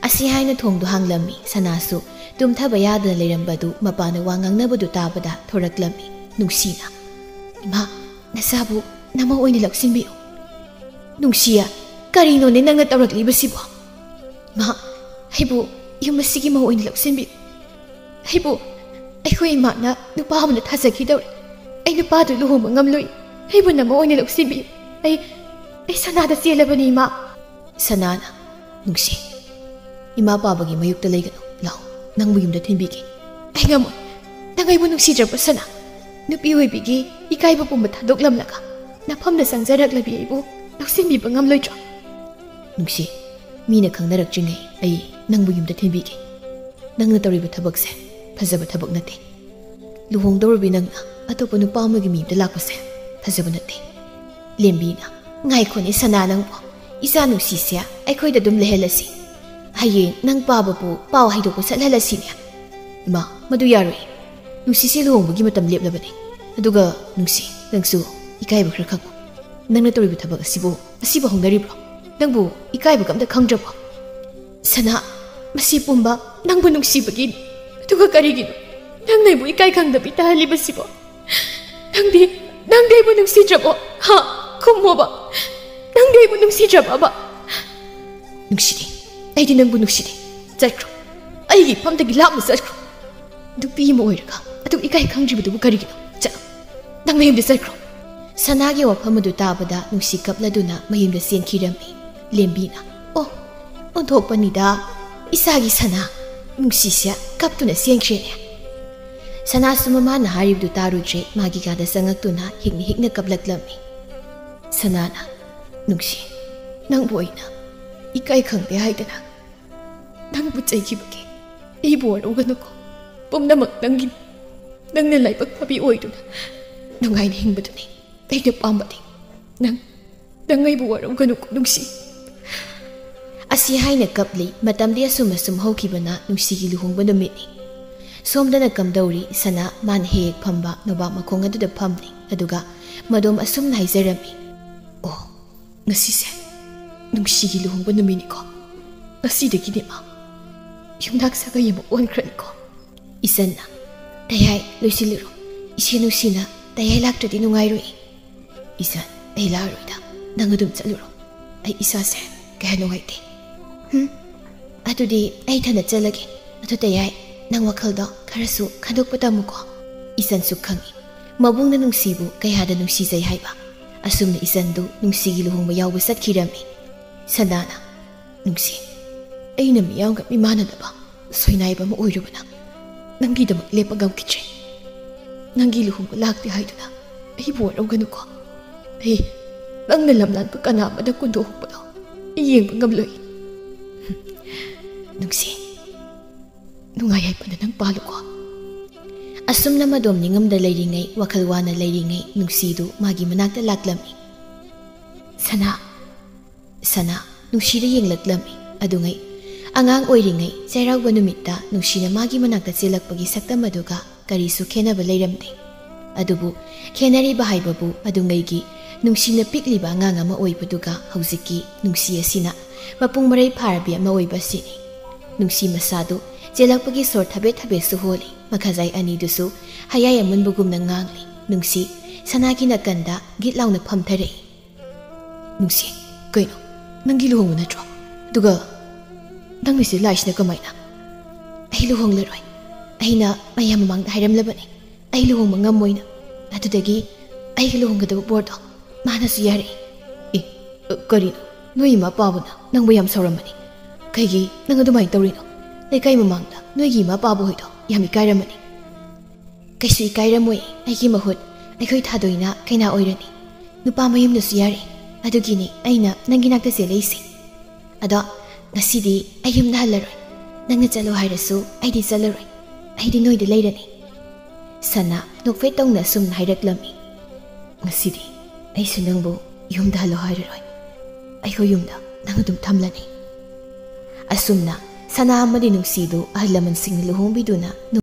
ꯑꯁꯤ ꯍꯥꯏꯅ ꯊꯣꯡꯗꯨ ꯍꯥꯡꯂꯝꯃꯤ꯫ ꯁꯅꯥꯁꯨ ꯇꯨꯝꯊꯕ ꯌꯥꯗꯅ ꯂꯩꯔꯝꯕꯗꯨ ꯃꯄꯥꯅ ꯋꯥ ꯉꯥꯡꯅꯕꯗꯨ ꯇꯥꯕꯗ ꯊꯣꯔꯛꯂꯝꯃꯤ꯫ ꯅꯨꯡꯁꯤꯅ, "ꯏꯃꯥ, ꯅꯆꯥꯕꯨ ꯅꯃꯧ ꯑꯣꯏꯅ ꯂꯧꯁꯤꯟꯕꯤꯌꯨ꯫" "ꯅꯨꯡꯁꯤꯌꯦ, ꯀꯔꯤꯅꯣꯅꯦ ꯅꯪꯅ ꯇꯧꯔꯛꯂꯤꯕꯁꯤꯕꯣ?" "ꯏꯃꯥ, ꯑꯩꯕꯨ ꯌꯨꯝ ꯑꯁꯤꯒꯤ ꯃꯧ ꯑꯣꯏꯅ ꯂꯧꯁꯤꯟꯕꯤꯌꯨ꯫ ꯑꯩꯕꯨ ꯑꯩꯈꯣꯏ ꯏꯃꯥꯅ ꯅꯨꯄꯥ ꯑꯃꯗ ꯊꯥꯖꯈꯤꯗꯧꯔꯦ꯫ ꯑꯩ ꯅꯨꯄꯥꯗꯨ ꯂꯨꯍꯣꯡꯕ ꯉꯝꯂꯣꯏ꯫ ꯑꯩꯕꯨ ꯅꯃꯧ ꯑꯣꯏꯅ ꯂꯧꯁꯤꯟꯕꯤꯌꯨ꯫ ꯑꯩ, ꯑꯩ ꯁꯅꯥꯗ ꯆꯦꯜꯂꯕꯅꯤ, ꯏꯃꯥ꯫" ꯁꯅꯥꯅ, "ꯅꯨꯡꯁꯤ, ꯏꯃꯥ ꯄꯥꯕꯒꯤ ꯃꯥꯌꯣꯛꯇ ꯂꯩꯒꯅꯨ꯫ ꯂꯥꯛꯑꯣ, ꯅꯪꯕꯨ ꯌꯨꯝꯗ ꯊꯤꯟꯕꯤꯒꯦ꯫" "ꯑꯩ ꯉꯝꯃꯣꯏ꯫ ꯅꯪ ꯑꯩꯕꯨ ꯅꯨꯡꯁꯤꯗ꯭ꯔꯕꯣ ꯁꯅꯥ? ꯅꯨꯄꯤ ꯑꯣꯏꯕꯤꯒꯤ ꯏꯀꯥꯏꯕ ꯄꯨꯝꯕ ꯊꯥꯗꯣꯛꯂꯝꯂꯒ ꯅꯐꯝꯗ ꯆꯪꯖꯔꯛꯂꯕꯤ ꯑꯩꯕꯨ ꯂꯧꯁꯤꯟꯕꯤꯕ ꯉꯝꯂꯣꯏꯗ꯭ꯔꯣ?" "ꯅꯨꯡꯁꯤ, ꯃꯤꯅ ꯈꯪꯅꯔꯛꯇ꯭ꯔꯤꯉꯩ ꯑꯩ ꯅꯪꯕꯨ ꯌꯨꯝꯗ ꯊꯤꯟꯕꯤꯒꯦ꯫ ꯅꯪꯅ ꯇꯧꯔꯤꯕ ꯊꯕꯛꯁꯦ ꯐꯖꯕ ꯊꯕꯛ ꯅꯠꯇꯦ꯫ ꯂꯨꯍꯣꯡꯗꯧꯔꯕꯤ ꯅꯪꯅ ꯑꯇꯣꯞꯄ ꯅꯨꯄꯥ ꯑꯃꯒꯤ ꯃꯌꯨꯝꯗ ꯂꯥꯛꯄꯁꯦ ꯐꯖꯕ ꯅꯠꯇꯦ꯫" ꯂꯦꯝꯕꯤꯅ, "ꯉꯥꯏꯈꯣꯅꯦ ꯁꯅꯥ, ꯅꯪꯕꯨ ꯏꯆꯥ ꯅꯨꯡꯁꯤꯁꯦ ꯑꯩꯈꯣꯏꯗ ꯑꯗꯨꯝ ꯂꯩꯍꯜꯂꯁꯤ꯫ ꯍꯌꯦꯡ ꯅꯪ ꯄꯥꯕꯕꯨ ꯄꯥꯎ ꯍꯥꯏꯗꯣꯛꯄ ꯆꯠꯍꯜꯂꯁꯤꯅꯦ꯫" "ꯏꯃꯥ, ꯃꯗꯨ ꯌꯥꯔꯣꯏ꯫ ꯅꯨꯡꯁꯤꯁꯦ ꯂꯨꯍꯣꯡꯕꯒꯤ ꯃꯇꯝ ꯂꯦꯞꯂꯕꯅꯦ꯫ ꯑꯗꯨꯒ ꯅꯨꯡꯁꯤ, ꯅꯪꯁꯨ ꯏꯀꯥꯏꯕ ꯈꯔ ꯈꯪꯉꯨ꯫ ꯅꯪꯅ ꯇꯧꯔꯤꯕ ꯊꯕꯛ ꯑꯁꯤꯕꯨ ꯑꯁꯤꯕꯨ ꯍꯧꯅꯔꯤꯕ꯭ꯔꯣ? ꯅꯪꯕꯨ ꯏꯀꯥꯏꯕꯒ ꯑꯝꯇ ꯈꯪꯗ꯭ꯔꯕꯣ?" "ꯁꯅꯥ, ꯃꯁꯤ ꯄꯨꯝꯕ ꯅꯪꯕꯨ ꯅꯨꯡꯁꯤꯕꯒꯤꯅꯤ꯫ ꯑꯗꯨꯒ ꯀꯔꯤꯒꯤꯅꯣ ꯅꯪꯅ ꯑꯩꯕꯨ ꯏꯀꯥꯏ ꯈꯪꯗꯕꯤ ꯇꯥꯍꯜꯂꯤꯕꯁꯤꯕꯣ? ꯅꯪꯗꯤ, ꯅꯪꯗꯤ ꯑꯩꯕꯨ ꯅꯨꯡꯁꯤꯗ꯭ꯔꯕꯣ? ꯍꯥ? ꯈꯨꯝꯃꯣꯕ꯫ ꯅꯪꯗꯤ ꯑꯩꯕꯨ ꯅꯨꯡꯁꯤꯗ꯭ꯔꯕꯕ?" "ꯅꯨꯡꯁꯤꯗꯦ꯫ ꯑꯩꯗꯤ ꯅꯪꯕꯨ ꯅꯨꯡꯁꯤꯗꯦ꯫ ꯆꯠꯈ꯭ꯔꯣ꯫ ꯑꯩꯒꯤ ꯏꯐꯝꯗꯒꯤ ꯂꯥꯞꯅ ꯆꯠꯈ꯭ꯔꯣ꯫ ꯅꯨꯄꯤ ꯑꯃ ꯑꯣꯏꯔꯒ ꯑꯗꯨꯛ ꯏꯀꯥꯏ ꯈꯪꯗ꯭ꯔꯤꯕꯗꯨꯕꯨ ꯀꯔꯤꯒꯤꯅꯣ? ꯆꯠꯂꯣ꯫ ꯅꯪ ꯃꯌꯨꯝꯗ ꯆꯠꯈ꯭ꯔꯣ꯫" ꯁꯅꯥꯒꯤ ꯋꯥꯐꯝ ꯑꯗꯨ ꯇꯥꯕꯗ ꯅꯨꯡꯁꯤ ꯀꯞꯂꯗꯨꯅ ꯃꯌꯨꯝꯗ ꯆꯦꯟꯈꯤꯔꯝꯃꯤ꯫ ꯂꯦꯝꯕꯤꯅ, "ꯑꯣ, ꯑꯣꯟꯊꯣꯛꯄꯅꯤꯗ, ꯏꯆꯥꯒꯤ ꯁꯅꯥ, ꯅꯨꯡꯁꯤꯁꯦ ꯀꯞꯇꯨꯅ ꯆꯦꯟꯈ꯭ꯔꯦꯅꯦ꯫" ꯁꯅꯥꯁꯨ ꯃꯃꯥꯅ ꯍꯥꯏꯔꯤꯕꯗꯨ ꯇꯥꯔꯨꯗ꯭ꯔꯦ, ꯃꯥꯒꯤ ꯀꯥꯗ ꯆꯪꯉꯛꯇꯨꯅ ꯍꯤꯛꯅ ꯍꯤꯛꯅ ꯀꯞꯂꯛꯂꯝꯃꯤ꯫ ꯁꯅꯥꯅ, "ꯅꯨꯡꯁꯤ, ꯅꯪꯕꯨ ꯑꯩꯅ ꯏꯀꯥꯏ ꯈꯪꯗꯦ ꯍꯥꯏꯗꯅ ꯅꯪꯕꯨ ꯆꯩꯈꯤꯕꯒꯤ ꯑꯩꯕꯨ ꯋꯥꯔꯧꯒꯅꯨꯀꯣ꯫ ꯄꯨꯝꯅꯃꯛ ꯅꯪꯒꯤꯅꯤ꯫ ꯅꯪꯅ ꯂꯥꯏꯕꯛ ꯐꯕꯤ ꯑꯣꯏꯗꯨꯅ ꯅꯨꯡꯉꯥꯏꯅ ꯍꯤꯡꯕꯗꯨꯅꯤ ꯑꯩꯅ ꯄꯥꯝꯕꯗꯤ꯫ ꯅꯪ, ꯅꯪ ꯑꯩꯕꯨ ꯋꯥꯔꯧꯒꯅꯨꯀꯣ ꯅꯨꯡꯁꯤ꯫" ꯑꯁꯤ ꯍꯥꯏꯅ ꯀꯞꯂꯤ꯫ ꯃꯇꯝꯗꯤ ꯑꯁꯨꯝ ꯑꯁꯨꯝ ꯍꯧꯈꯤꯕꯅ ꯅꯨꯡꯁꯤꯒꯤ ꯂꯨꯍꯣꯡꯕ ꯅꯨꯃꯤꯠꯅꯤ꯫ ꯁꯣꯝꯗꯅ ꯀꯝꯗꯧꯔꯤ? ꯁꯅꯥ ꯃꯥꯅ ꯍꯦꯛ ꯍꯦꯛ ꯐꯝꯕ ꯅꯣꯕꯥꯞ ꯃꯈꯣꯡ ꯑꯗꯨꯗ ꯐꯝꯂꯤ꯫ ꯑꯗꯨꯒ ꯃꯗꯣꯝ ꯑꯁꯨꯝꯅ ꯍꯥꯏꯖꯔꯝꯃꯤ, "ꯑꯣ, ꯉꯁꯤꯁꯦ ꯅꯨꯡꯁꯤꯒꯤ ꯂꯨꯍꯣꯡꯕ ꯅꯨꯃꯤꯠꯅꯤꯀꯣ꯫ ꯉꯁꯤꯗꯒꯤꯗꯤ ꯃꯥ ꯌꯨꯝꯅꯥꯛ ꯁꯥꯒꯩ ꯑꯃ ꯑꯣꯟꯈ꯭ꯔꯅꯤꯀꯣ꯫" ꯏꯆꯟꯅ, "ꯇꯌꯥꯏ, ꯂꯣꯏꯁꯤꯜꯂꯨꯔꯣ꯫ ꯏꯆꯦ ꯅꯨꯡꯁꯤꯅ ꯇꯌꯥꯏ ꯂꯥꯛꯇ꯭ꯔꯗꯤ ꯅꯨꯡꯉꯥꯏꯔꯣꯏ꯫" "ꯏꯆꯟ, ꯑꯩ ꯂꯥꯛꯑꯔꯣꯏꯗ꯫ ꯅꯪ ꯑꯗꯨꯝ ꯆꯠꯂꯨꯔꯣ꯫ ꯑꯩ ꯏꯁꯥꯁꯦ ꯀꯌꯥ ꯅꯨꯡꯉꯥꯏꯇꯦ꯫" "ꯍꯨꯝ, ꯑꯗꯨꯗꯤ ꯑꯩ ꯏꯊꯟꯗ ꯆꯠꯂꯒꯦ꯫ ꯑꯗꯨ ꯇꯌꯥꯏ, ꯅꯪ ꯋꯥꯈꯜꯗꯣ ꯈꯔꯁꯨ ꯈꯟꯗꯣꯛꯄ ꯇꯝꯃꯨꯀꯣ꯫" ꯏꯆꯟꯁꯨ ꯈꯪꯏ ꯃꯕꯨꯡꯅ ꯅꯨꯡꯁꯤꯕꯨ ꯀꯌꯥꯗ ꯅꯨꯡꯁꯤꯖꯩ ꯍꯥꯏꯕ꯫ ꯑꯁꯨꯝꯅ ꯏꯆꯟꯗꯨ ꯅꯨꯡꯁꯤꯒꯤ ꯂꯨꯍꯣꯡꯕ ꯌꯥꯎꯕ ꯆꯠꯈꯤꯔꯝꯃꯤ꯫ ꯁꯅꯥꯅ, "ꯅꯨꯡꯁꯤ, ꯑꯩꯅ ꯃꯤꯌꯥꯝꯒ ꯃꯤꯃꯥꯟꯅꯗꯕ ꯁꯣꯏꯅꯥꯏꯕ ꯑꯃ ꯑꯣꯏꯔꯨꯕꯅ ꯅꯪꯒꯤꯗꯃꯛ ꯂꯦꯞꯄ ꯉꯝꯈꯤꯗ꯭ꯔꯦ꯫ ꯅꯪꯒꯤ ꯂꯨꯍꯣꯡꯕ ꯂꯥꯛꯇꯦ ꯍꯥꯏꯗꯨꯅ ꯑꯩꯕꯨ ꯋꯥꯔꯧꯒꯅꯨꯀꯣ꯫ ꯑꯩ ꯅꯪꯅ ꯂꯝꯂꯥꯟꯕ ꯀꯅꯥ ꯑꯃꯗ ꯀꯨꯟꯗꯣꯛꯄꯗꯣ ꯑꯩ ꯌꯦꯡꯕ ꯉꯝꯂꯣꯏ꯫ ꯅꯨꯡꯁꯤ, ꯅꯨꯡꯉꯥꯏ ꯌꯥꯏꯐꯅ ꯅꯪ ꯄꯥꯜꯂꯨꯀꯣ꯫ ꯑꯁꯨꯝꯅ ꯃꯗꯣꯝ ꯅꯤꯡꯉꯝꯗ ꯂꯩꯔꯤꯉꯩ, ꯋꯥꯈꯜ ꯋꯥꯅ ꯂꯩꯔꯤꯉꯩ, ꯅꯨꯡꯁꯤꯗꯨ ꯃꯥꯒꯤ ꯃꯅꯥꯛꯇ ꯂꯥꯛꯂꯝꯃꯤ꯫ "ꯁꯅꯥ, ꯁꯅꯥ", ꯅꯨꯡꯁꯤꯗ ꯌꯦꯡꯂꯛꯂꯝꯃꯤ꯫ ꯑꯗꯨꯉꯩ ꯑꯉꯥꯡ ꯑꯣꯏꯔꯤꯉꯩ ꯆꯩꯔꯥꯎꯕ ꯅꯨꯃꯤꯠꯇ ꯅꯨꯡꯁꯤꯅ ꯃꯥꯒꯤ ꯃꯅꯥꯛꯇ ꯆꯦꯜꯂꯛꯄꯒꯤ ꯁꯛꯇꯝ ꯑꯗꯨꯒ ꯀꯔꯤꯁꯨ ꯈꯦꯟꯅꯕ ꯂꯩꯔꯝꯗꯦ꯫ ꯑꯗꯨꯕꯨ ꯈꯦꯟꯅꯔꯤꯕ ꯍꯥꯏꯕꯕꯨ ꯑꯗꯨꯉꯩꯒꯤ ꯅꯨꯡꯁꯤꯅ ꯄꯤꯛꯂꯤꯕ ꯑꯉꯥꯡ ꯑꯃ ꯑꯣꯏꯕꯗꯨꯒ ꯍꯧꯖꯤꯛꯀꯤ ꯅꯨꯡꯁꯤ ꯑꯁꯤꯅ ꯃꯄꯨꯡ ꯃꯔꯩ ꯐꯥꯔꯕꯤ ꯑꯃ ꯑꯣꯏꯕ ꯑꯁꯤꯅꯤ꯫ ꯅꯨꯡꯁꯤ ꯃꯁꯥꯗꯨ ꯆꯦꯜꯂꯛꯄꯒꯤ ꯁꯣꯔ ꯊꯕꯦꯠ ꯊꯕꯦꯠꯁꯨ ꯍꯣꯜꯂꯤ꯫ ꯃꯈꯥꯖꯥꯏ ꯑꯅꯤꯗꯨꯁꯨ ꯍꯌꯥꯏ ꯑꯃꯨꯟꯕꯒꯨꯝꯅ ꯉꯥꯡꯂꯤ꯫ ꯅꯨꯡꯁꯤ ꯁꯅꯥꯒꯤ ꯅꯥꯀꯟꯗ ꯒꯤꯠ ꯂꯥꯎꯅ ꯐꯝꯊꯔꯛꯏ꯫ "ꯅꯨꯡꯁꯤ, ꯀꯩꯅꯣ? ꯅꯪꯒꯤ ꯂꯨꯍꯣꯡꯕ ꯅꯠꯇ꯭ꯔꯣ? ꯑꯗꯨꯒ ꯅꯪ ꯃꯤꯁꯤ ꯂꯥꯛꯏꯁꯤꯅ ꯀꯃꯥꯏꯅ?" "ꯑꯩ ꯂꯨꯍꯣꯡꯂꯔꯣꯏ꯫ ꯑꯩꯅ ꯃꯌꯥꯝ ꯃꯃꯥꯡꯗ ꯍꯥꯏꯔꯝꯂꯕꯅꯤ, ꯑꯩ ꯂꯨꯍꯣꯡꯕ ꯉꯝꯃꯣꯏꯅ꯫ ꯑꯗꯨꯗꯒꯤ ꯑꯩꯒ ꯂꯨꯍꯣꯡꯒꯗꯕ ꯕꯣꯔꯗꯣ ꯃꯥꯅꯁꯨ ꯌꯥꯔꯛꯏ꯫" "ꯑꯦ, ꯑ, ꯀꯔꯤꯅꯣ? ꯅꯣꯏ ꯏꯃꯥ ꯄꯥꯕꯅ ꯅꯪꯕꯨ ꯌꯥꯝ ꯁꯥꯎꯔꯝꯃꯅꯤ꯫ ꯀꯩꯒꯤ ꯅꯪ ꯑꯗꯨꯃꯥꯏꯅ ꯇꯧꯔꯤꯅꯣ? ꯂꯩꯀꯥꯏ ꯃꯃꯥꯡꯗ ꯅꯣꯏꯒꯤ ꯏꯃꯥ ꯄꯥꯕ ꯍꯣꯏꯗꯣ ꯌꯥꯝ ꯏꯀꯥꯏꯔꯝꯃꯅꯤ꯫" "ꯀꯩꯁꯨ ꯏꯀꯥꯏꯔꯝꯃꯣꯏ꯫ ꯑꯩꯒꯤ ꯃꯍꯨꯠ ꯑꯩꯈꯣꯏ ꯊꯥꯗꯣꯏꯅ ꯀꯩꯅꯥ ꯑꯣꯏꯔꯅꯤ꯫ ꯅꯨꯄꯥ ꯃꯌꯨꯝꯅꯁꯨ ꯌꯥꯔꯦ꯫ ꯑꯗꯨꯒꯤꯅꯤ ꯑꯩꯅ ꯅꯪꯒꯤ ꯅꯥꯛꯇ ꯆꯦꯜꯂꯛꯏꯁꯦ꯫ ꯑꯗꯣ ꯉꯁꯤꯗꯤ ꯑꯩ ꯌꯨꯝꯗ ꯍꯜꯂꯔꯣꯏ꯫ ꯅꯪꯅ ꯆꯠꯂꯣ ꯍꯥꯏꯔꯁꯨ ꯑꯩꯗꯤ ꯆꯠꯂꯔꯣꯏ꯫ ꯑꯩꯗꯤ ꯅꯣꯏꯗ ꯂꯩꯔꯅꯤ꯫" ꯁꯅꯥ ꯅꯣꯛꯐꯦꯠ ꯇꯧꯅ ꯑꯁꯨꯝꯅ ꯍꯥꯏꯔꯛꯂꯝꯃꯤ꯫ "ꯉꯁꯤꯗꯤ ꯑꯩꯁꯨ ꯅꯪꯕꯨ ꯌꯨꯝꯗ ꯍꯜꯂꯣ ꯍꯥꯏꯔꯔꯣꯏ꯫ ꯑꯩꯈꯣꯏ ꯌꯨꯝꯗ ꯅꯪ ꯑꯗꯨꯝ ꯊꯝꯂꯅꯤ꯫" ꯑꯁꯨꯝꯅ ꯁꯅꯥ ꯑꯃꯗꯤ ꯅꯨꯡꯁꯤꯗꯨ ꯑꯍꯜ ꯂꯃꯟꯁꯤꯡꯅ ꯂꯨꯍꯣꯡꯕꯤꯗꯨꯅ